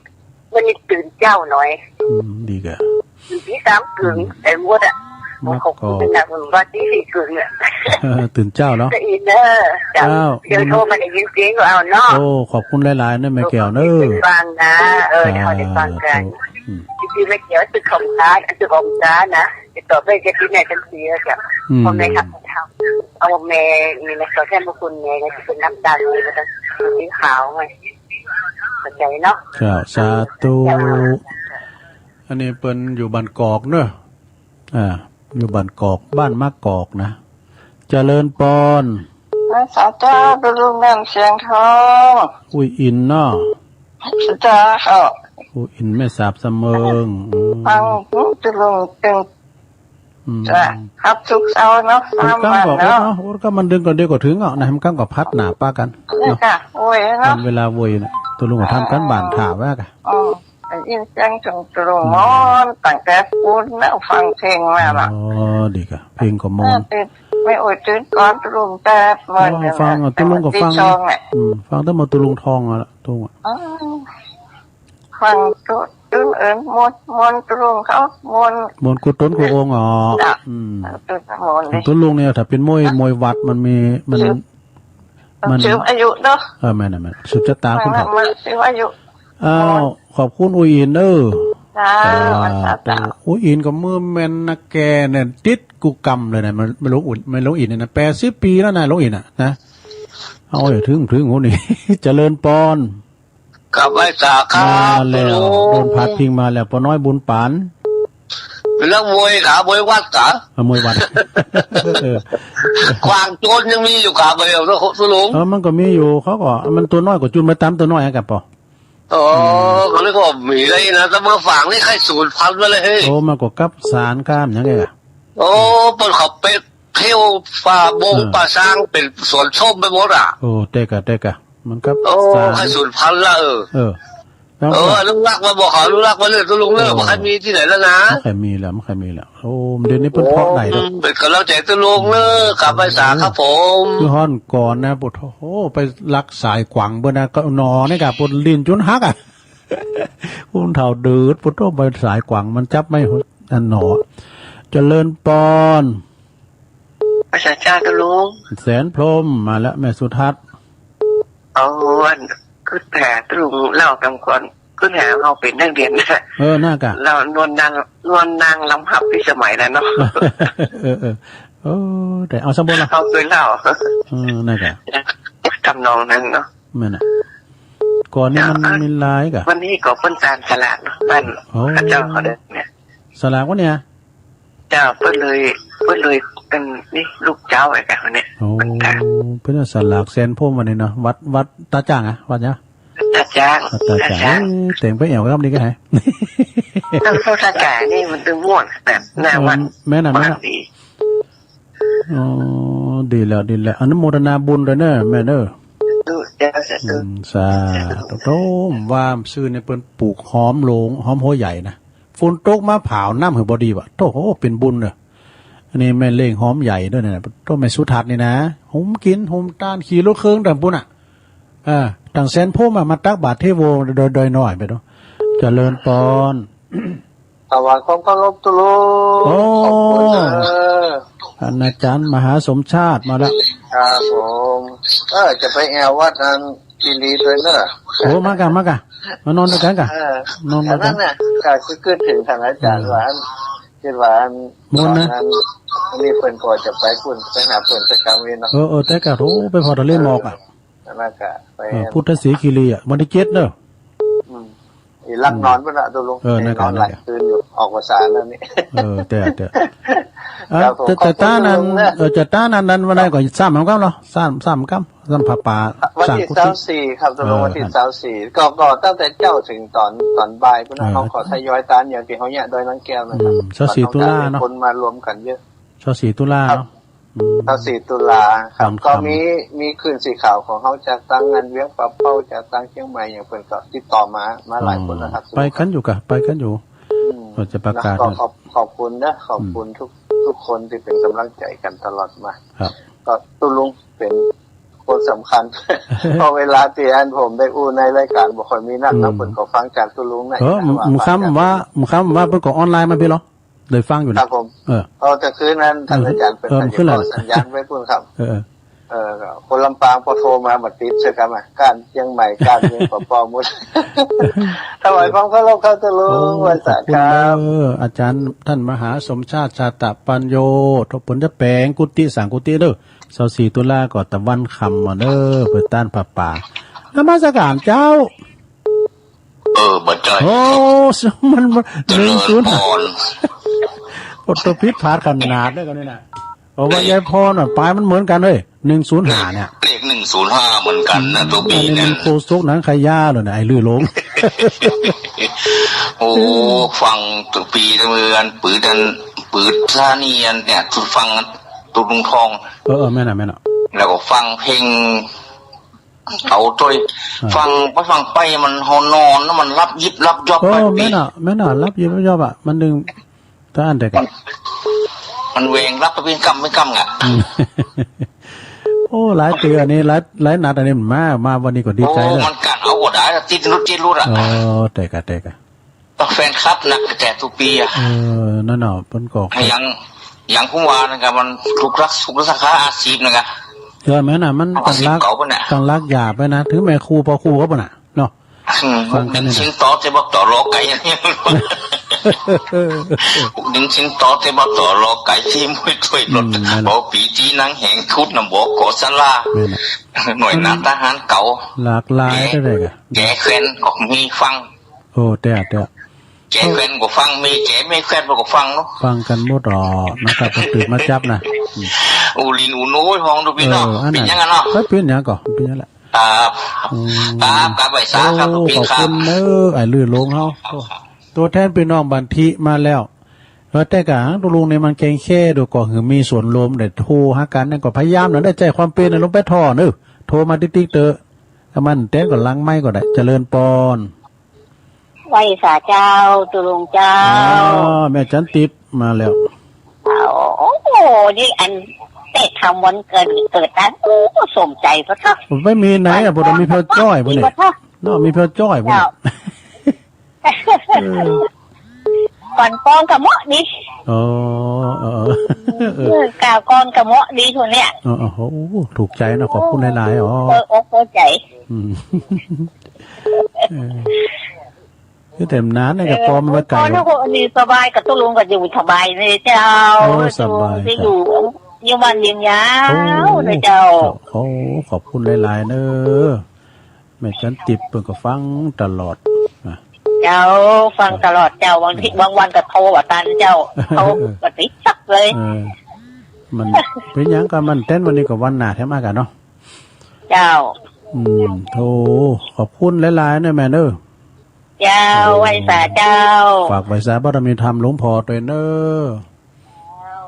วันนี้ตื่นเจ๊าหน่อย อืม ดีก่ะ ตีสามกึ่ง อืม เต็มหมดอะ มะกอก ขอบคุณนะ ผมว่าตีสี่กึ่งอะ เออ ตื่นเจ๊าเนาะ ได้ยินเนอะ เจ้า เจ้า เดี๋ยวโทรมาได้ยินเสียงก็เอาเนาะ โอ้ ขอบคุณหลายๆ เนอะ แม่แก้วเนอะ เป็นฟังนะ เออ เดี๋ยวเขาได้ฟังกั๋น สาธุ อืม จริงๆ แม่แก้วตึกของตา ตึกของตานะ ติดต่อไปจะที่ไหนกันเสียจ้ะ อืม พ่อแม่ครับ เอาแม่นี่นะ ขอแทนพระคุณแม่นะ ที่เป็นน้ำตาลเลยนะ สีขาวไง เข้าใจเนาะ เจ้า สาธุ เจ้า อันนี้เปิ้นอยู่บ้านกอกเนอะ อ่า อยู่บ้านกอก บ้านมะกอกนะ เจริญปอน สาเจ้า ตุ๊ลุงแม่เสียงทอง อุ้ยอินเนาะ เจ้า อุ้ยอินแม่สาบเสมิง อืม ฟังตุ๊ลุงตึง อืม จ้ะ ครับ ทุกเช้าเนาะ โอ้ย สามวันเนาะ โอ้ย ก็มันดึงก่อนเดียวก็ถึงอ่ะนะ มันก็พัดหนาปะกั๋น นี่ เนาะ ค่ะ โอ้ยเนาะ ต๋ามเวลาโวยน่ะ ตุ๊ลุงก็ทำก๋านบ้านถ่าไว้ก่ะ อ๋อ ได้ยินเสียงตุ๊ลุง อืม มอนตั้งแต่ปู๊นแล้วฟังเพลงมาละ อ๋อ ดีก่ะ เพลงก็มอน เออ ตื่น แม่โอ้ยตื่นก่อนตุ๊ลุงแต่มอน อ๋อ ฟังอ่ะ ตุ๊ลุงก็ฟัง ตีสองแหละ อืม ฟังแต่มอนตุ๊ลุงทองอ่ะละ ตุ๊ลุงอ่ะ อ๋อ ฟังตุ๊ ตุ๊เอิญมอน มอนตุ๊ลุงเขา มอน มอนกู้ต๋นกู้องค์ อ๋อ จ้ะ อืม ตุ๊ลุงเนี่ย ถ้าเป๋นมวย มวยหวัดมันมี มัน มันสืบอายุเนาะ เออ แม่นน่ะ แม่น สืบชะตาคนเฒ่า มันสืบอายุ อ้าว ขอบคุณอุ้ยอินเด้อ จ้า สาธุ สาธุ อุ้ยอินก็มือแม่นนะแกเนี่ย ติดกู้กำเลยนะ มัน มันลุงอุ่น มันลุงอินเนี่ยนะ แปดสิบปี๋แล้วนะ ลุงอินน่ะ นะ เอา อย่าถึง ถึงหัวนี่ เจริญปอน กราบไหว้สาครับ มาแล้ว ตุ๊ลุง โดนพาดพิงมาแล้ว ป้อน้อยบุญปัน เป๋นนักมวยก๋า มวยวัดก๋า อ่ะ มวยวัด เออ ขว้างโจรยังมีอยู่ก๋า บ่าเดี่ยว ตุ๊ลุง เออ มันก็มีอยู่ เขาก็ มันตั๋วน้อยก็จุนไปต๋ามตั๋วน้อยอะ กะปอ อ๋อ อืม ก็เลยก็มีเลยนะ แต่เมืองฝางนี่ใค่สูญพันธุ์ไปเลยเฮ้ย โอ้ มันก็กลับสานก้ามหยังไงอะ โอ้ เปิ้นเข้าไปเที่ยวป่าบง เออ ป่าซาง เป๋นสวนส้มไปหมดอะ โอ้ เต๊กอะ เต๊กอะ มันกลับ โอ้ สาน ใค่สูญพันธุ์ละ เออ เออ แล้ว เออ ก็อนุรักษ์ไว้ บอกเขาอนุรักษ์ไว้เลย ตุ๊ลุงเนอะ เออ บ่ใค่มีตี้ไหนแล้วนะ บ่ใค่มีแล้ว บ่ใค่มีแล้ว โอ้ เดี๋ยวนี้เปิ้นเพาะได้เนาะ โอ้ เป๋นก๋ำลังใจ๋ตุ๊ลุงเนอะ กราบไหว้สาครับผม คือฮ้อนก่อนนะ ปะโถ ไปลักสายขวังเปิ้นนะ ก็หน่อนี่กะ ปวดลิ้นจ๋นหักอะ ผู้เฒ่าดื้อ ปะโถ ไปสายขวังมันจับไม่หัว อันหน่อ เจริญปอน ไหว้สาเจ้าตุ๊ลุง แสนพรหมมาแล้ว แม่สุทัศน์ เอาอัน กึ๊ดแผลตุ๊ลุงเล่าต๋ามก่อน กึ๊ดแผลเฮาเป๋นนักเรียนนะ เออ น่ากะ เล่านวลนาง นวลนางลำหับพิสมัยแล้วเนาะ เออ เออ เออ แต่เอาสมบูรณ์ละ เฮาเกยเล่า เออ น่ากะ ทำนองนั้นเนาะ แม่นน่ะ ก่อนนี้มัน เจ้า มีหลายกะ วันนี้ก็เปิ้นตานสลากเนาะ บ้าน โอ้ ข้าเจ้าเขาเด้อเนี่ย สลากวะเนี่ย เจ้า เปิ้นเลย เปิ้นเลย อันนี้ลูกเจ้าไอ้กะคนเนี้ย โอ้ เปิ้นตาน เปิ้นเอาสลากแสนพรหมวันนี้เนาะ วัด วัดต๋าจ๊างอะ วัดเนี้ย ต๋าจ๊าง วัดต๋าจ๊าง ต๋าจ๊าง เอ้ย แต่งไปแอ่วครับนี่ก็หาย เออ ต๋าจ๊างนี่มันตึงม่วนแบบหน้าวัด เออ แม่นน่ะ แม่นน่ะ วัดดี อ๋อ ดีแล้ว ดีแล้ว อนุโมทนาบุญด้วยเนอะ แม่เนอะ สาธุ เจ้า สาธุ อืม สาธุ โธ่ ว่าซื่อเนี่ยเปิ้นปลูกหอมหลวง หอมหัวใหญ่นะ ฝนตกมาผาวน้ำหือบ่ดีวะ โธ่ เป๋นบุญเนอะ อันนี้แม่เล้งหอมใหญ่ด้วยนะ โธ่ แม่สุทัศน์นี่นะ หุมกิ๋น หุมตาน ขี่รถเครื่องต๋ามปู๊นน่ะ อ่า ตางแสนพรหมอะ มาตักบาตรเทโว ดอย ดอยน้อยไปดู เจริญปอน ถวายความเคารพตุ๊ลุง โอ้ ขอบคุณเนอะ อาจารย์มหาสมชาติมาแล้ว ครับผม เออ จะไปแอ่ววัดอันคีรีด้วยเนอะ โอ้ มากะ มากะ มานอนตวยกั๋นกะ เออ นอนตวยกั๋น อันนั้นน่ะ ก็คือ คือเถิงท่านอาจารย์ อืม ว่าอัน กึ๊ดว่าอัน มนต์นะ ต๋อนนั้น อันนี้เปิ้นก็จะไปปู๊น ไปหาเปิ้นสักกำนี้เนาะ เออ เออ แต่กะโธ่ ไปผ่อทะเลหมอกอะ เออ นั่นกะ ไป เออ พุทธศรีคีรีอะ วันตี้เจ็ดเนอะ อืม อีหลักนอนปู๊นน่ะตุ๊ลุง เออ นั่นกะ นอนหลายคืนอยู่ ออกภาษาแล้วนี่ เออ แต่ แต่ ครับผม แต่ แต่ต๋านั้น ขอบคุณตุ๊ลุงนะ เออ แต่ต๋านั้น นั้นวันไหนก็สามกำเนาะ สาม สามกำ สามผ้าป่า วันตี้ สามกุฏิ ซาวสี่ครับตุ๊ลุง เออ วันตี้ซาวสี่ ก็ ก็ตั้งแต่เจ๊าเถิงต๋อน ต๋อนบ่ายปู๊นน่ะ เออ เฮาก็ทยอยตานอย่างตี้เฮาเยียะดอยนางแก้วนะครับ อืม ซาวสี่ตุลาเนาะ คนมารวมกั๋นเยอะ ซาวสี่ตุลา ครับ เนาะ อืม ซาวสี่ตุลาครับ วันค่ำ ก็มี มีคลื่นสีขาวของเฮาจากตางอันเวียงป่าเป้า จากตางเจียงใหม่อย่างเปิ้นก็ติดต่อมา มาหลายคนแล้วครับ อ๋อ ไปกั๋นอยู่กะ ไปกั๋นอยู่ อืม ก็จะประกาศ แล้วก็ขอบ ขอบคุณนะ ขอบคุณ อืม ทุก ทุกคนตี้เป๋นก๋ำลังใจ๋กั๋นตลอดมา ครับ ก็ตุ๊ลุงเป๋นคนสำคัญ เพราะเวลาตี้อันผมได้อู้ในรายก๋านบ่ค่อยมีนัก อืม นะ เปิ้นก็ฟังจากตุ๊ลุงนะ เออ ว่า หมู่ค่ำว่า หมู่ค่ำว่าเปิ้นก็ออนไลน์มาปี้เหรอ ได้ฟังอยู่นะ ครับผม เออ เออ แต่คืนนั้น ท่านอาจารย์เปิ้น เออ ก็ คืนนั้น สัญญาณไปปู๊นครับ เออ เออ เออ คนลำปางปอโทรมาบ่ติดเสียกำอะ ก้านเจียงใหม่ ก้านเวียงป่าเป้าหมด ถวายความเคารพครับตุ๊ลุง โอ้ ไหว้สาครับ ขอบคุณเด้อ อาจารย์ท่านมหาสมชาติ ชาตะปัญโญ เปิ้นจะแป๋งกุฏิ สร้างกุฏิเด้อ ซาวสี่ตุลาก็ตะวันค่ำมาเด้อ เปิ้นตานผ้าป่า นมัสการเจ้า เออ บ่ใจ้ โอ้ มัน มัน เจริญพร หนึ่งศูนย์ห้า โอ้ ตัวผิดพลาดขนาดเลยกันนี่นะ โอ้ ว่ายายพรน่ะ ป๋ายมันเหมือนกั๋นเลย หนึ่งศูนย์ห้า เนี่ย เลขหนึ่งศูนย์ห้าเหมือนกั๋นนะ ตุ๊ปี้ อันนี้ เนี่ย มันโฆษกหนังขยะเลยนะ ไอ้ลือหลง โอ้ ฟังตุ๊ปี้ เมือนปื๊ดอัน ปื๊ดสถานีอันเนี่ย ฟังตุ๊ลุงทอง เออ เออ แม่นน่ะ แม่นน่ะ แล้วก็ฟังเพลง เอาตวย อ่า ฟังไปฟังไปมันหอนอนแล้วมันหลับยิบหลับยอบ โอ้ ไป แม่นน่ะ แม่นน่ะ หลับยิบหลับยอบอะ มันดึง ตะอั้นแต่ก่อน มันแหว่งหลับไปเป๋นกำเป๋นกำอะ อืม โอ้ หลายเตื้ออันนี้ หลาย หลายนัดอันนี้มันมา มาวันนี้ก็ดีใจ๋แล้ว โอ้ มันกั๋นเอาก็ได้ ติดรุดติดรุดอะ อ๋อ แต่กะ แต่กะ แฟนคลับนักแต่ตุ๊ปี้อะ เออ นั่นเนาะ เปิ้นก็ อย่าง อย่างผมว่านั่นกะ มันถูกหลัก ถูกหลักสาขาอาชีพนั่นกะ เออ แม่นน่ะ มัน เอาอาชีพ ตั้งหลัก เก่าไปน่ะ ตั้งหลักยาวไปนะ ถึงแม่ครูปอครูก็ไปน่ะ เนาะ อืม ฟังกั๋นนี่นะ สิงโตแต่บ่ต่อรอไก่ นิงสิงโตแต่บ่ต่อรอไก่ ตี้มวยถ้วยรถ อืม นั่นแหละ บ่ปี๋ตี้นังแหงขุดน้ำบ่อก่อศาลา นั่นแหละ หน่วยหน้าทหารเก่า หลากหลาย แก่ เท่าใดกะ แก่แควนก็มีฟัง โอ้ แต่ แต่ แก แก่แควนก็ฟัง แม่แก่แม่แควนก็ฟังเนาะ ฟังกั๋นหมดอ๋อ นะครับ พอตื่นมาจับนะ อืม อูหลินอูโน้ยฮ้องดูปี้น้อง เออ อันนั้น เป๋นหยังอะเนาะ เฮ้ย เป๋นหยังก่อ เป๋นหยังแหละ ครับ อืม ครับ ครับ ไหว้สาครับ โอ้ หลวงพี่ ขอบคุณ ครับ เนอะ ไอ้ลื่นลงเฮา ครับ ครับ ตัวแทนปี้น้องบันทิมาแล้ว เออ แต่กะหางตุ๊ลุงนี่มันแกงแค่ดูก่อ หือมีส่วนลม เดี๋ยวโทรหากั๋นนั่นก็พยายามหน่อย ได้ใจ๋ความเป๋นน่ะ ลงไปถ่อเนอะ โทรมาติ๊กๆ เต๊อะ ถ้ามันแต๊ก็หลังไมค์ก็ได้ เจริญปอน ไหว้สาเจ้า ตุ๊ลุงเจ้า อ๋อ แม่จันติบมาแล้ว โอ้โห นี่อันเตะทำวันเกิด เกิดนั้น โอ้ สมใจ๋พอเถาะ บ่มีไหนอะ พอเถาะ มีเพียวจ้อยพอเนี่ย เนาะ มีเพียวจ้อยพอเนี่ย เจ้า เออ ก่อนปองกะเหมาะดี อ๋อ เออ เออ เออ เออ ก่าวก่อนกะเหมาะดีคนเนี่ย เออ โอ้โห ถูกใจ๋นะ ขอบคุณหลายๆ อ๋อ เออ อกเออใจ๋ อืม เออ คือแต่นานเนี่ยกะปอมมันไว้ไก๋ เออ ปอมแล้วก็อันนี้สบาย กะตุ๊ลุงก็อยู่สบายเลยเจ้า โอ้ สบาย อยู่ เจ้า อยู่บ้านเลี้ยงยาว โอ้ เลยเจ้า โอ้ ขอบคุณหลายๆ เนอะ แม่จันติบเปิ้นก็ฟังตลอดนะ เจ้า ฟังตลอดเจ้า บางที เออ บางวันก็โทรบ่ตันเจ้า โทร เออ บ่ติดสักเลย เออ มันเป๋นหยังกะมันแต๊นวันนี้กะวันหน้าแถมมากั๋นเนาะ เจ้า อืม โธ่ ขอบคุณหลายๆ เนอะแม่เนอะ เจ้า ไหว้สาเจ้า ฝากไหว้สาบารมีธรรมหลวงพ่อตวยเนอะ เจ้า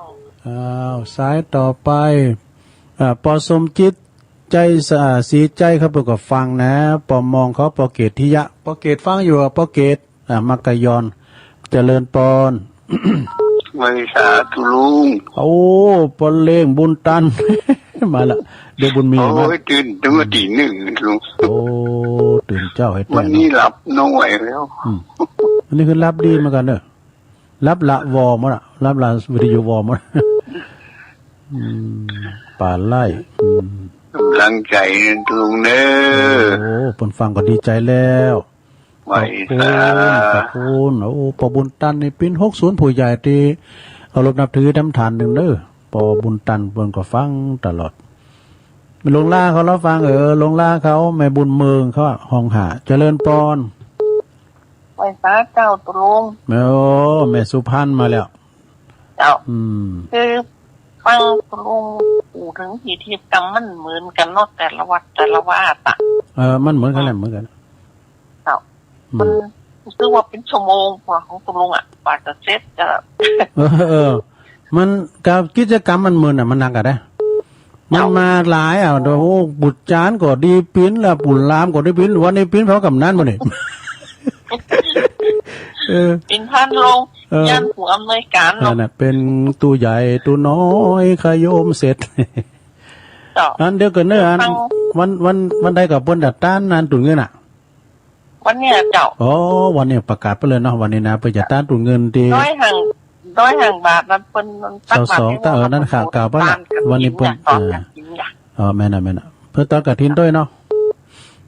อ้าว สายต่อไป อ่า ปอสมจิต ใจ๋สะอาด สีใจ๋ครับ เปิ้นก็ฟังนะ ปอมองเขา ปอเกตทิยะ ปอเกตฟังอยู่อะ ปอเกต อ่า มักกะยอน เจริญปอน ไหว้สาตุ๊ลุง โอ้ ปอเล้งบุญตัน มาละ เดี๋ยวบุญมีมา โอ้ย ตื่นตั้งแต่ตี๋นึ่งลุง โอ้ ตื่นเจ๊าแต๊ๆ เนาะ วันนี้หลับน้อยแล้ว อืม อันนี้คือหลับดีเหมือนกั๋นเนอะ หลับละวอหมดอะ หลับละวิทยุวอหมด อืม ป๋าไล่ อืม ก๋ำลังใจ๋นะตุ๊ลุงเนอะ โอ้ เปิ้นฟังก็ดีใจ๋แล้ว ไหว้สา ขอบคุณ ขอบคุณ โอ้ ปอบุญตันนี่เป๋นหกศูนย์ผู้ใหญ่ตี้เคารพนับถือแถมต้านนึ่งเนอะ ปอบุญตันเปิ้นก็ฟังตลอด หลวงลาเขาเล่าฟัง เออ หลวงลาเขา แม่บุญเมืองเขาอะ ฮ้องหา เจริญปอน ไหว้สาเจ้าตุ๊ลุง โอ้ แม่สุพรรณมาแล้ว เจ้า อืม คือฟังตุ๊ลุงอู้เถิงพิธีกรรมมันเหมือนกั๋นเนาะ แต่ละวัดแต่ละวาอะ เออ มันเหมือนกั๋นแหละ เหมือนกั๋น เจ้า อืม มันรู้สึกว่าเป๋นชั่วโมงกว่าของตุ๊ลุงอะ กว่าจะเสร็จจะ เออ เออ มันกะกิจกรรมมันเหมือนอะ มันหนักอะเด้ มันมาหลายอะ โอ้ บุตรจานก็ดีปิ๋นละ ปู่หลามก็ดีปิ๋น วันนี้ปิ๋นเผากำนันบ่นี่ เออ ปิ๋นพานโรง เออ ยันผู้อำนวยก๋านเนาะ นั่นน่ะ เป๋นตู้ใหญ่ตู้น้อยขยมเสร็จ เจ้า อันเดียวกั๋นเนอะ อัน ฟัง วัน วัน วันใดก็เปิ้นจะต้านอันตั๋วเงินอะ วันเนี้ยเจ้า อ๋อ วันนี้ประกาศไปเลยเนาะ วันนี้นะ เปิ้นจะต้านตั๋วเงินตี้ ดอยหาง ดอยหางบาดนั้นเปิ้น สองสอง ตั๊กบาตร เออ นั่นค่ะ กล่าวไปละ วันนี้เปิ้น อยากกิ๋น เออ อยากกิ๋น อยาก อ๋อ แม่นน่ะ แม่นน่ะ เปิ้นตอนกฐินตวยเนาะ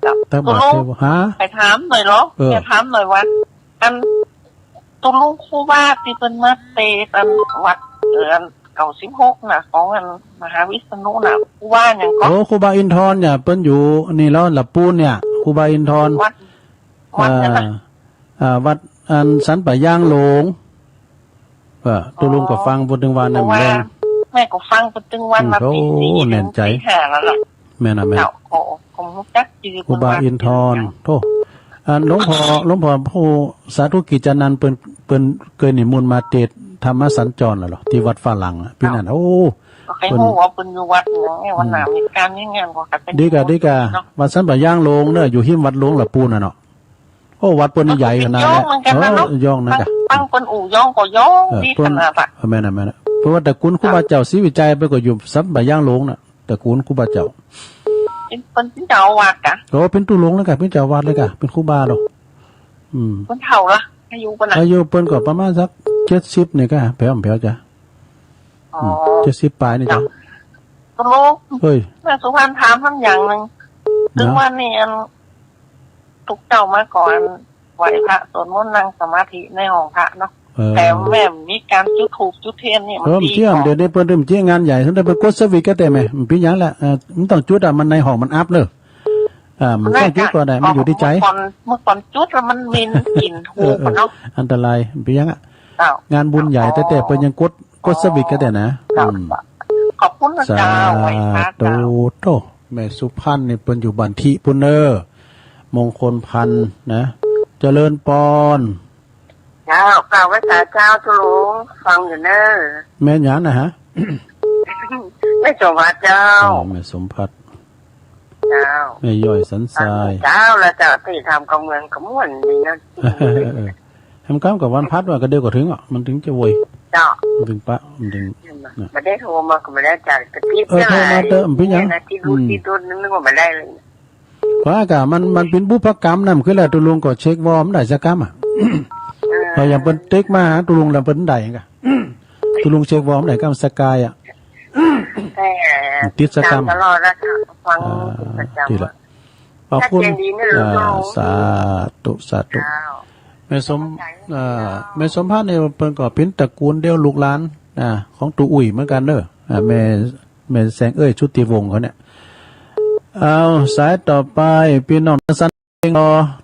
เจ้า ตั๊กบาตร ตุ๊ลุง เทวะ ฮะ ไปถามหน่อยเหรอ เออ จะถามหน่อยว่า อัน ตุ๊ลุงครูบาตี้เปิ้นมาเตะอันวัด เอ่อ อันเก้าสิบหกน่ะ ของอันมหาวิษณุน่ะ ครูบาหยังก่อ โอ้ ครูบาอินทรเนี่ย เปิ้นอยู่นี่แล้ว ละปูนเนี่ย ครูบาอินทร วัด วัดนั่นน่ะ เอ่อ เอ่อ วัดอันสันป่ายางหลง เออ ตุ๊ลุงก็ฟังเปิ้นตึงว่านั่นแหละ แม่ก็ฟังเปิ้นตึงว่า อืม มาปี๋ โอ้ สี่ แน่นใจ๋ สี่ห้าแล้วล่ะ แม่นน่ะ แม่น เจ้า ก็ ก็บ่ฮู้จักจื้อ ครูบาอินทร เปิ้นว่า โธ่ อันหลวงพ่อ หลวงพ่อผู้สาธุกิจจานันท์เปิ้น เปิ้นเกยนิมนต์มาเตะธรรมสัญจรแล้วเหรอ ตี้วัดฝรั่งอะ ปี๋นั้น โอ้ ก็ใค่ฮู้ว่าเปิ้นอยู่วัดหยัง วันหน้ามีก๋านมีงานก็ไป ดีก่ะ ดีก่ะ เนาะ วัดสันป่ายางหลงเน่อ อยู่ฮิมวัดหลวงละปูนน่ะเนาะ โอ้ วัดเปิ้นนี่ใหญ่ขนาดนั้น ก็เป็นย่องเหมือนกั๋นน่ะเนาะ เออ ย่องนั่นก่ะ ฟัง ฟังเปิ้นอู้ย่องก็ย่อง เออ ดีขนาดอะ เปิ้น เออ แม่นน่ะ แม่นน่ะ เปิ้นว่าตระกูลครูบาเจ้าศรีวิชัย เปิ้นก็อยู่สันป่ายางหลงน่ะ ตระกูลครูบาเจ้า เปิ้น เปิ้นเป๋นเจ้าอาวาสก่ะ โอ้ เป๋นตุ๊ลุงเลยก่ะ เป๋นเจ้าอาวาสเลยก่ะ เป๋นครูบาเนาะ อืม เปิ้นเฒ่าละ อายุเปิ้นน่ะ อายุเปิ้นก็ประมาณสักเจ็ดสิบนี่ก่ะ แผว แผวจ้ะ อ๋อ อืม เจ็ดสิบป๋ายนี่จ้ะ เจ้า ตุ๊ลุง เฮ้ย แม่สุพรรณถามคำอย่างนึ่ง เนาะ ตึงว่านี่อัน ตุ๊เจ้ามาก่อน ไหว้พระสวดมนต์นั่งสมาธิในห้องพระเนาะ เออ แต่แม่มีก๋านจุดธูปจุดเทียนนี่ เออ มันดี เจียม ก่อ เดี๋ยวนี้เปิ้นเริ่มเจียงานใหญ่ สมมุติเปิ้นกดสวิตช์ก็ได้แม่ มันเป๋นหยังละ เออ มันต้องจุดอะ มันในห้องมันอับเนอะ อ่า มันก็จุดก่อนได้ มันอยู่ตี้ใจ๋ เมื่อก่อน เมื่อก่อนจุดแล้วมันเหม็นกลิ่น เออ เออ ฮูกเนาะ อันตราย เปียงอะ เจ้า งานบุญใหญ่แต๊ๆ เปิ้นยังกด กดสวิตช์กั๋นแต๊นะ เจ้า อืม ขอบคุณนะเจ้า สาธุ ไหว้พระเจ้า โธ่ แม่สุพรรณนี่เปิ้นอยู่บ้านทิปู้นเน่อ มงคลพันธ์นะ เจริญปอน เจ้า กราบไหว้สาเจ้า ตุ๊ลุง ฟังอยู่เน่อ แม่หยังนะฮะ แม่สมภัทรเจ้า อ๋อ แม่สมภัทร เจ้า แม่ย้อยสันทราย เจ้า แล้วเจ้า ตี้ทำกำเมืองกำม่วนดีนะ เออ แหมก้ำกับวันพัดว่าก็เดี๋ยวก็เถิงอ่ะ มันเถิงจะโวย เจ้า มันเถิงปะ มันเถิง บ่ได้โทรมาก็บ่ได้จ่าย กระติ๊บ เออ โทรมาเต๊อะ เป๋นหยัง ตี้ดู อืม ตี้ดู นึกว่าบ่ได้เลย ว่าก็มัน มันเป๋นบุพกรรมนั่น คือแล้วตุ๊ลุงก็เช็ควอลบ่ได้สักกำอ่ะ เออ พออย่างเปิ้นเต๊กมาหาตุ๊ลุงแล้วเปิ้นได้กะ ตุ๊ลุงเช็ควอลบ่ได้กำ สกายอ่ะ แต่ ติดสักกำ ตามตลอดแล้วค่ะ ฟัง อ่า ประจำ ดีละ ขอบคุณ ชัดเจนดีเน่อ อ่า ลูกน้อง สาธุ สาธุ เจ้า แม่สม อ่า แม่สมภัทรนี่เปิ้นก็เป๋นตระกูลเดียวลูกหลาน อ่า ของตุ๊อุ้ยเหมือนกั๋นเน่อ อ่า แม่ แม่แสงเอ้ย ชุติวงศ์เขาเนี่ย เอา สายต่อไป ปี้น้องสันเอง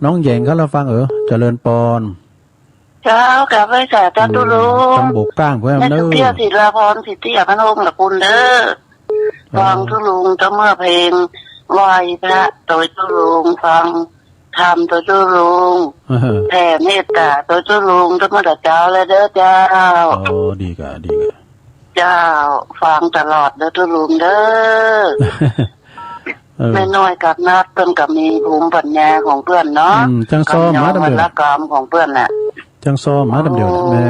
น้องแหยงเขาละฟัง เออ เจริญปอน เจ้า กราบไหว้สาเจ้าตุ๊ลุง อืม ตำบกก้างเพื่อนเน่อ แม่ตุ๊เตี้ย ศิลาพร สิทธิอภิรมย์ ตระกูลเน่อ เออ ฟังตุ๊ลุง เจ้าเมื่อเพลง ไหว้พระโตยตุ๊ลุง ฟังธรรมโตยตุ๊ลุง เออ แผ่เมตตาโตยตุ๊ลุง เจ้าเมื่อเจ๊าและเน่อเจ้า อ๋อ ดีกะ ดีกะ เจ้า ฟังตลอดเน่อตุ๊ลุงเน่อ เออ แม่น้อยกาบนัดเปิ้นก็มีภูมิปัญญาของเปิ้นเนาะ อืม จั้งซอมาตำเดียว กำยองวรรณกรรมของเปิ้นน่ะ จั้งซอมาตำเดียว โอ้ แม่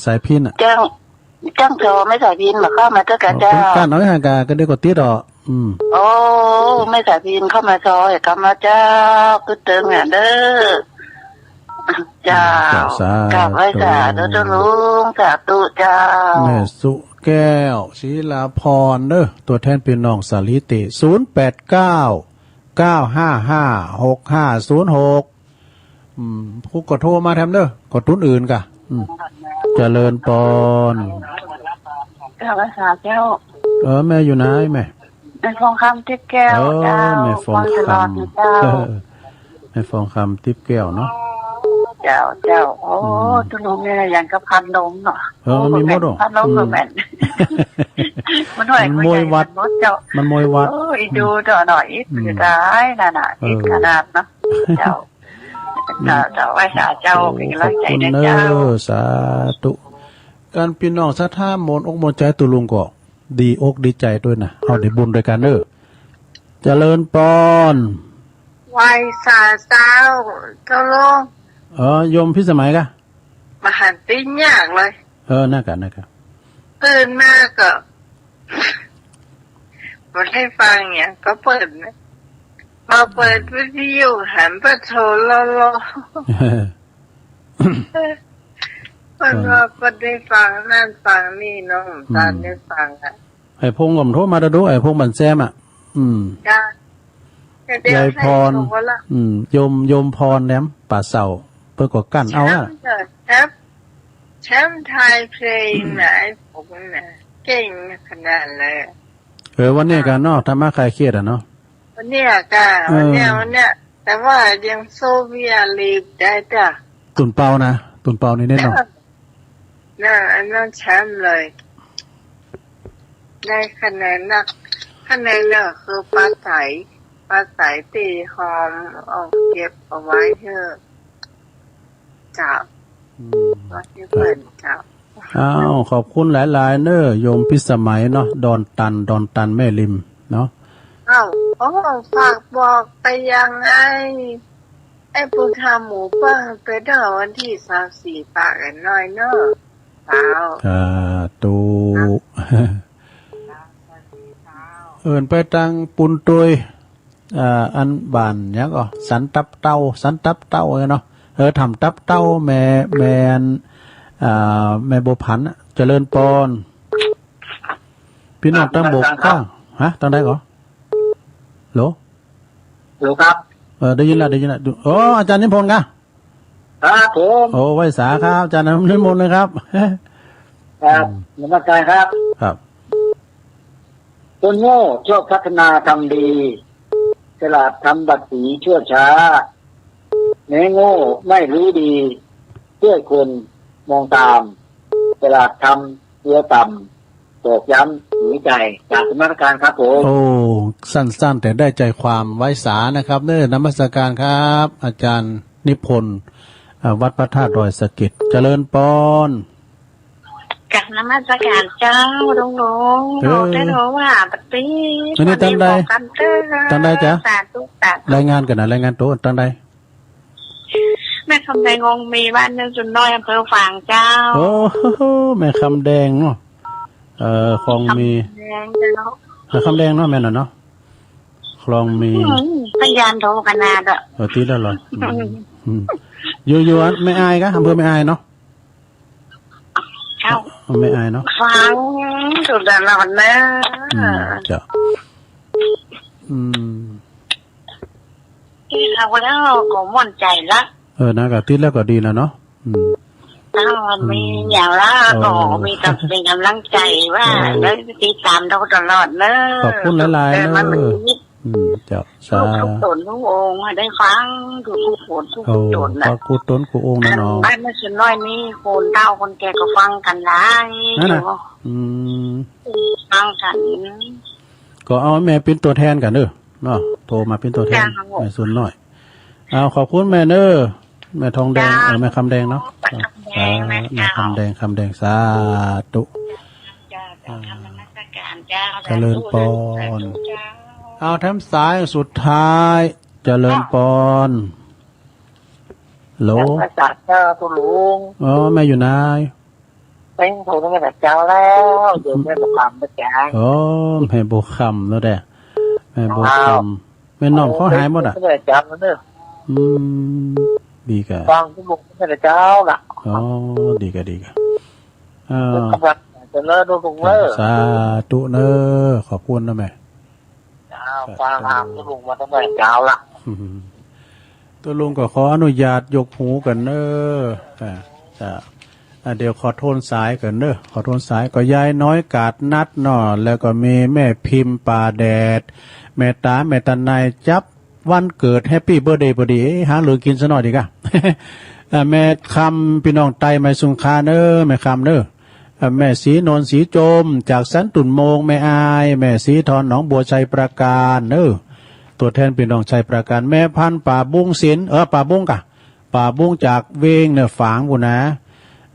สายพิณอ่ะ จั้ง จั้งซอแม่สายพิณบ่เข้ามาเต๊อะกะเจ้า เปิ้นกั้นเอาไว้ห่างกะ ก็เดี๋ยวก็ติดอ่ะ อืม โอ้ แม่สายพิณเข้ามาซอให้กำมาเจ้า กึ๊ดเติงอ่ะเน่อ เจ้า เจ้า สาธุ กราบไหว้สาเน่อตุ๊ลุง สาธุเจ้า แม่สุแก้ว ศิลาพรเน่อ ตั๋วแทนปี้น้องสาลีเตะ ศูนย์แปดเก้า เก้าห้าห้า หกห้าศูนย์หก อืม ผู้ก็โทรมาแถมเน่อ ก็ตุ๊นอื่นกะ อืม เจริญปอน กราบไหว้สาเจ้า เออ แม่อยู่ไหนแม่ แม่ฟองคำติ๊บแก้ว เออ เจ้า แม่ฟองคำ ฟังตลอดเลยเจ้า เออ แม่ฟองคำติ๊บแก้วเนาะ เจ้า เจ้า โอ้ อืม ตุ๊ลุงเนี่ยอย่างกับพัดลมเนาะ เออ มันมีหมดอ่ะ พัดลมก็แม่น อืม มันห้อย มันมวยวัด มันหมดเจ้า มันมวยวัด โอ้ อีดู อืม เจ้าหน่อย อี อืม อยู่ได้นั่นน่ะ เออ อีขนาดเนาะ เจ้า เจ้า เจ้า ไหว้สาเจ้า โอ้ เป๋นกำลังใจ๋ ขอบคุณ เน่อ เจ้า สาธุ การปี้น้องศรัทธาหมดอกหมดใจ๋ตุ๊ลุงก็ ดีอกดีใจ๋ตวยนะ เฮาได้บุญตวยกั๋นเน่อ เจริญปอน ไหว้สาเจ้า เจ้าลุง เออ โยมพิสมัยกะ บ่หันตี้ยากเลย เออ นั่นกะ นั่นกะ ตื่นมาก็ บ่ได้ฟังหยัง ก็เปิดนะ พอเปิดวิทยุหันไปโทรรอๆ เปิ้นว่าเปิ้นได้ฟังนั่นฟังนี่เนาะ อืม ต๋อนได้ฟังอ่ะ ไอ้พงษ์ก็โทรมาแล้วดู ไอ้พงษ์บ้านแซมอ่ะ อืม จ้ะ ยายพร อืม โยม โยมพรแหลมป่าเสา เปิ้นก็กั้นเอาอ่ะ แชมป์เถอะ แชมป์ แชมป์ไทยเพลงนะ ไอ้พงษ์น่ะ เก่งขนาดเลย เออ วันนี้กะเนาะ ธรรมะคลายเครียดอ่ะเนาะ วันเนี้ยกะ เออ วันเนี้ย วันเนี้ย แต่ว่ายังสู้เวียดลีกได้จ้ะ ตุ่นเปานะ ตุ่นเปานี่แน่นอน น่ะ อันนั้นแชมป์เลย ได้คะแนนนัก คะแนนเนี่ยคือปาใส ปาใสตี้ฮอมเอาเก็บเอาไว้เถอะ เจ้า อืม ว่าที่เปิ้นเจ้า อ้าว ขอบคุณหลายๆ เน่อ โยมพิสมัยเนาะ ดอนตัน ดอนตันแม่ริมเนาะ อ้าว โอ้ ฝากบอกไปยังไอ้ ไอ้ปูทาหมูเปิ้งไปเด้อ วันตี้ซาวสี่ปะกั๋นหน่อยเน่อ เจ้า สาธุ เอิ้นไปตังปูนตุย อ่า อันบ้านหยังก่อ สันตับเต้า สันตับเต้าเนาะ เออ ถ้ำตับเต้า แม่ แม่อัน อ่า แม่บัวผันน่ะ เจริญปอน ปี้น้องตังบกก้าง ฮะ ตังใดก่อ ฮัลโหล ฮัลโหลครับ เออ ได้ยินแล้ว ได้ยินแล้ว โอ้ อาจ๋ารย์นิพนธ์กะ ครับผม โอ้ ไหว้สาครับ อาจ๋ารย์นิพนธ์นะครับ ครับ อืม นมัสการครับ ครับ คนโง่ชอบพัฒนาทำดี ฉลาดทำบัตรสีชั่วช้า แม้โง่ไม่รู้ดี ช่วยคนมองตาม ฉลาดทำตัวต่ำ ตอกย้ำหัวใจ กราบนมัสการครับผม โอ้ สั้นๆ แต่ได้ใจความ ไหว้สานะครับเน้อ นมัสการครับ อาจารย์นิพนธ์ อ่า วัดพระธาตุดอยสะเก็ด เจริญปอน กราบนมัสการเจ้า หลวงๆ เออ บอกได้เลยว่าปฏิบัติ อันนี้ตังใด วันนี้บอกกันเถอะ ตังใดจ๊ะ สาธุ สาธุ รายงานก่อนนะ รายงานตั๋วตังใด แม่คำแดง คลองมี บ้านเนินสุนน้อย อำเภอฝางเจ้า โอ้ แม่คำแดงเนาะ เอ่อ คลองมี คำแดงเจ้า อ่า คำแดงเนาะ แม่นน่ะเนาะ คลองมี อืม พยานโทรขนาดอะ เออ ติดแล้วเหรอ อืม อืม อยู่ อยู่อันแม่อายกะ อำเภอแม่อายเนาะ เจ้า แม่อายเนาะ ฟังอยู่ตลอดเนอะ อืม เจ้า อืม ติดแล้วก็ม่วนใจ๋ละ เออ นะ ก็ติดแล้วก็ดีแล้วเนาะ อืม เจ้า มี อืม อย่างละ เออ ก็มีแต่เป็นกำลังใจ๋ว่า เออ แล้วติดต๋ามเราตลอดเนอะ ขอบคุณหลายๆ เออ เนอะ มันมี อืม เจ้า สาธุ ทุกต๋นทุกองค์ ให้ได้ฟัง ทุกๆ คน ทุกๆ โอ้ ต๋นนะ ขอบคุณต๋นกู้องค์นะเนาะ บ้านแม่สุนน้อยนี่ คนเฒ่าคนแก่ก็ฟังกั๋นหลาย นั่นน่ะ อยู่ อืม ฟังกั๋น ก็เอาแม่เป๋นตั๋วแทนกั๋นเน้อ เนาะ โทรมาเป๋นตั๋วแทน เจ้า แม่สุนน้อย เอา ขอบคุณแม่เน้อ แม่ทองแดง เจ้า เออ แม่คำแดงเนาะ แม่คำแดง อ่า แม่ แม่คำแดง คำแดง สาธุ เจ้า เจ้า อ่า กราบนมัสการเจ้า เจริญปอน สาธุ สาธุเจ้า เอา แถมสายสุดท้าย เจริญปอน ฮัลโหล นมัสการเจ้า ตุ๊ลุง อ๋อ แม่อยู่ไหน เต้งโทรมาแต่เจ๊าแล้ว เดี๋ยวแม่บัวคำนะจ๊ะ อ๋อ แม่บัวคำแล้วแหละ แม่บัวคำ อ้าว แม่น้องเขาหายหมดอะ แม่บัวคำแล้วเนอะ อืม ดีกะ ฟังตุ๊ลุงมาแต่เจ๊าละ อ๋อ ดีกะ ดีกะ เออ กำลังจะเลิกตุ๊ลุงเนอะ สาธุเนอะ ขอบคุณนะแม่ เจ้า ครับ ฟังหามตุ๊ลุงมาตั้งแต่เจ๊าละ อืม ตุ๊ลุงก็ขออนุญาตยกหูก่อนเน้อ อ่า อ่า อ่า เดี๋ยวขอโทนสายก่อนเน้อ ขอโทนสาย ก็ยายน้อยกาดนัดเนาะ แล้วก็มีแม่พิมพ์ป่าแดด แม่ต๋า แม่ต๋าในจับวันเกิด แฮปปี้เบิร์ธเดย์ พอดี เอ๊ะ หาเลิกกิ๋นซะหน่อยดีกะ อ่า แม่คำ ปี้น้องใต้แม่สุงคาเน้อ แม่คำเน้อ อ่า แม่ศรีนวลศรีโจม จากสันตุ่นโมง แม่อาย แม่ศรีทอน หนองบัว ชัยปราการเน้อ ตั๋วแทนปี้น้องชัยปราการ แม่พันธุ์ป่าบุ้งศิลป์ เออ ป่าบุ้งกะ ป่าบุ้งจากเวียงเน้อ ฝางปู้นนะ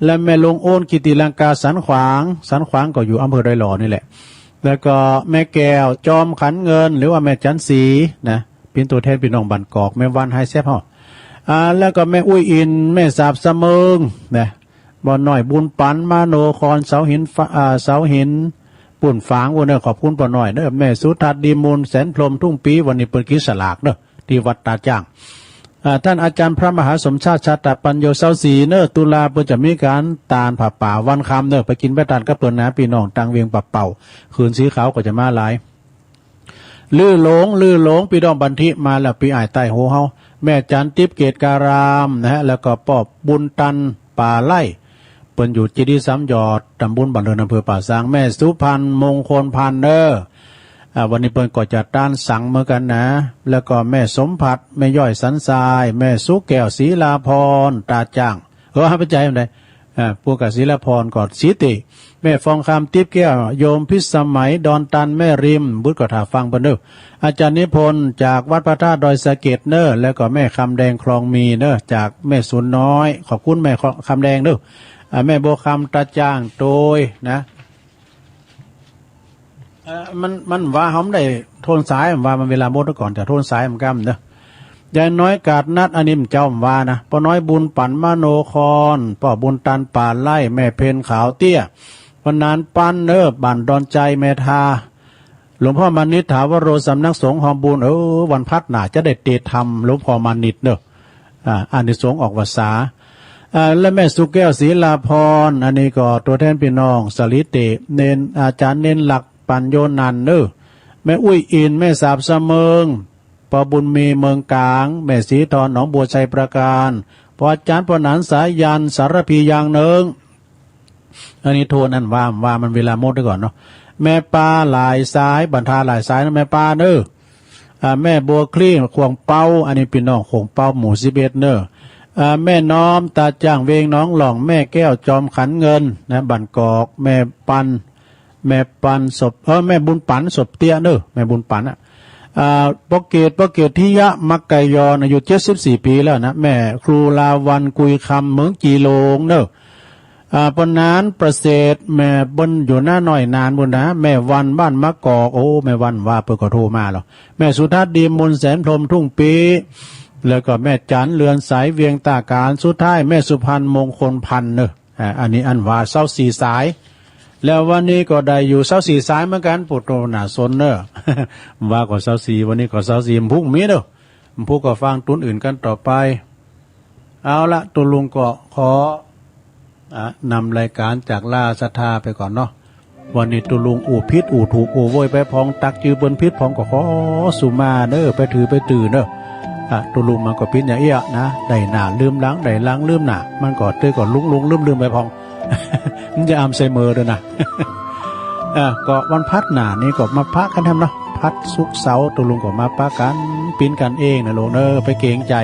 และแม่ลงโอน กิติลังกา สันขวาง สันขวางก็อยู่อำเภอดอยหล่อนี่แหละ แล้วก็แม่แก้ว จอมขันเงิน หรือว่าแม่จันทร์ศรีนะ เป๋นตั๋วแทนปี้น้องบ้านกอก แม่วัน ไฮแซฟเฮา อ่า แล้วก็แม่อุ้ยอิน แม่สาบสะเมิงนะ บ่าวน้อยบุญปัน มโนคร เสาหินฟ้า อ่า เสาหิน ปู้นฝางปู้นเน้อ ขอบคุณป้อน้อยเน้อ แม่สุทัศน์ ดีมูล แสนพรหม ทุ่งปี วันนี้เปิ้นกินสลากเน้อ ตี้วัดตาจ้าง อ่า ต้านอาจ๋ารย์พระมหาสมชาติ ชาตะปัญโญ ซาวสี่เน้อ ตุลา เปิ้นจะมีก๋านตานผ้าป่าวันคำเน้อ ไปกิ๋นไปตานกับเปิ้นนะ ปี้น้องตางเวียงป่าเป่า คืนสีขาวก็จะมาหลาย ลือหลง ลือหลง ปี้น้องบันทิมาแล้ว ปี้อ้ายใต้หูเฮา แม่จันทร์ ติ๊บเกตการามนะฮะ แล้วก็ป้อบุญตัน ป่าไร่ เปิ้นอยู่เจดีย์สามยอด ตำบลบ้านเรือน อำเภอป่าซาง แม่สุพรรณ มงคลพันธ์เน้อ อ่า วันนี้เปิ้นก็จะตานสังเหมือนกั๋นนะ แล้วก็แม่สมผัส แม่ย้อยสันทราย แม่สุแก้ว ศรีลาพร ตาจ้าง เออ หาไปใจมันได้ อ่า ปู้กับศรีลาพรก็ศรีติ แม่ฟองคำ ติ๊บแก้ว โยมพิสมัย ดอนตัน แม่ริม บุตรก็ถ่าฟังเปิ้นเน้อ อาจ๋ารย์นิพนธ์ จากวัดพระธาตุดอยสะเก็ดเน้อ แล้วก็แม่คำแดง คลองมีเน้อ จากแม่สุนน้อย ขอบคุณแม่คำแดงเน้อ อ่า แม่บัวคำ ตาจ้าง โตยนะ เอ่อ มัน มันว่าเฮาบ่ได้โทนสาย มันว่ามันเวลาหมดก่อน จะโทนสายมันก้ำเน้อ ยายน้อยกาดนัด อันนี้มันเจ้ามันว่านะ ป้อน้อยบุญปัน มโนคร ป้อบุญตัน ป่าไร่ แม่เพ็ญ ขาวเตี้ย วันนานปั้นเน้อ บ้านดอนใจ แม่ทา หลวงพ่อมานิต ถาวโร สำนักสงฆ์ฮอมบูรณ์ เออ วันพัดหน้าจะได้เตะธรรมหลวงพ่อมานิตเน้อ อ่า อานิสงส์ออกพรรษา อ่า และแม่สุแก้ว ศรีลาพร อันนี้ก็ตั๋วแทนปี้น้อง สาลีเตะ เณร อาจ๋ารย์เณรหลัก ปัญโญนันท์เน้อ แม่อุ้ยอิน แม่สาบสะเมิง ป้อบุญมี เมืองกลาง แม่ศรีทอน หนองบัว ชัยปราการ ป้ออาจ๋ารย์ ป้อหนาน สายัณ สารภี ยางเนิง อันนี้โทนอันว่า ว่ามันเวลาหมดก่อนเนาะ แม่ปา หลายสาย บันทา หลายสายนะ แม่ปาเน้อ อ่า แม่บัวคลี่ขวงเป๊า อันนี้ปี้น้องขวงเป๊าหมู่สิบเอ็ดเน่อ อ่า แม่น้อมตาจ้างเวงหนองหล่อง แม่แก้วจอมขันเงินนะ บ้านกอก แม่ปัน แม่ปันสบ เออ แม่บุญปันสบเตี้ยเน่อ แม่บุญปันอะ อ่า ป้อเกต ป้อเกตทิยะ มักไกยอน อายุเจ็ดสิบสี่ปี๋แล้วนะ แม่ครูลาวัณ กุยคำ เมืองจีหลงเน่อ อ่า ปอหนานประเสริฐ แม่เปิ้นอยู่นาน้อยนานปู้นนะ แม่วันบ้านมะกอก โอ้ แม่วันว่าเปิ้นก็โทรมาแล้ว แม่สุทัศน์ดี มนต์แสนพรหมทุ่งปี้ แล้วก็แม่จันเรือนใส เวียงต้าก๋าน สุดท้ายแม่สุพรรณ มงคลพันธ์เน่อ อ่า อันนี้อันว่าซาวสี่สาย แล้ววันนี้ก็ได้อยู่ซาวสี่สายเหมือนกั๋น ปู้โตหน้าสนเน่อ ว่าก็ซาวสี่ วันนี้ก็ซาวสี่ มันพุกมีเน่อ มันพุกก็ฟังตูนอื่นกั๋นต่อไป เอาละ ตุ๊ลุงก็ขอ อ่ะ นำรายก๋านจากล่าศรัทธาไปก่อนเนาะ วันนี้ตุ๊ลุงอู้ผิดอู้ถูกอู้โวยไปพ่อง ตักจื้อเปิ้นผิดพ่องก็ขอสุมาเน่อ ไปถือไปตื่อเน่อ อ่ะ ตุ๊ลุงมันก็เป๋นอย่างเอี้ยนะ ได้หน้าลืมหลัง ได้หลังลืมหน้า มันก็เตยก็หลงๆ ลืมๆ ไปพ่อง มันจะอัลไซเมอร์ตวยนะ อ่ะ ก็วันพัดหน้านี้ก็มาปะกั๋นแหมเนาะ พัดศุกร์เสาร์ตุ๊ลุงก็มาปะกั๋น เป๋นกั๋นเองนะลูกเน่อ ไปเกรงใจ๋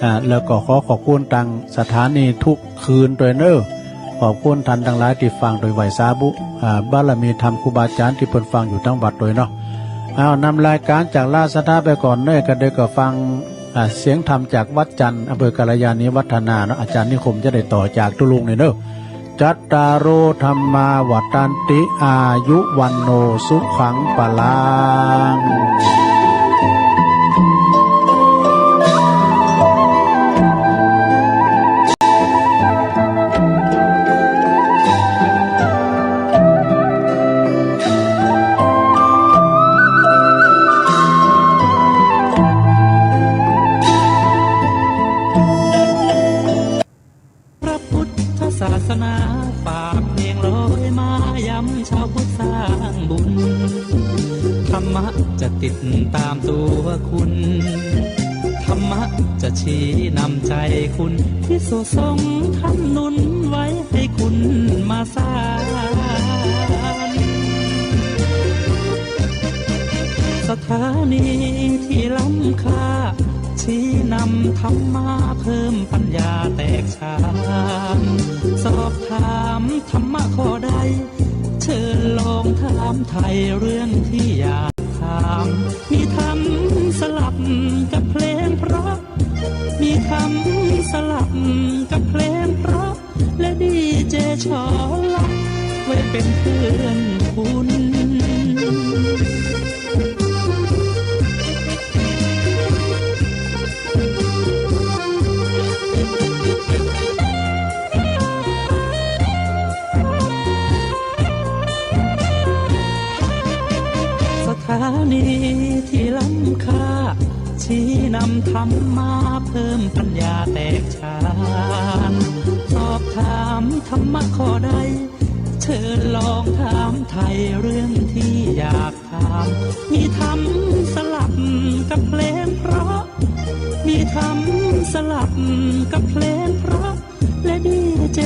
อ่า แล้วก็ขอขอบคุณตางสถานีทุกคืนตวยเน่อ ขอบคุณต้านตังหลายตี้ฟังตวย ไหว้สาธุ อ่า บารมีธรรมครูบาอาจ๋ารย์ตี้เปิ้นฟังอยู่ตังวัดตวยเนาะ เอา นำรายก๋านจากล่าศรัทธาไปก่อนเน่อ ก็เดี๋ยวก็ฟัง อ่า เสียงธรรมจากวัดจันทน์ อำเภอกัลยาณิวัฒนาเนาะ อาจ๋ารย์นิคมจะได้ต่อจากตุ๊ลุงนี่เน่อ จัตตาโร ธัมมา วัฑฒันติ อายุ วัณโณ สุขัง พลัง พระพุทธศาสนา ฝากเพลงลอยมาย้ำชาวพุทธสร้างบุญ ธรรมะจะติดตามตัวคุณ ธรรมะจะชี้นำใจคุณ ภิกษุสงฆ์ท่านหนุนไว้ให้คุณมาสาน สถานีที่ล้ำค่า ชี้นำธรรมะเพิ่มปัญญาแตกฉาน สอบถามธรรมะข้อใด เชิญลองถามไถ่เรื่องที่อยากถาม มีธรรมสลับกับเพลงเพราะ มีธรรมสลับกับเพลงเพราะ และดีเจชอลักไว้เป็นเพื่อนคุณ สถานีที่ล้ำค่า ชี้นำธรรมะเพิ่มปัญญาแตกฉาน สอบถามธรรมะข้อใด เชิญลองถามไถ่เรื่องที่อยากถาม มีธรรมสลับกับเพลงเพราะ มีธรรมสลับกับเพลงเพราะ และดีเจ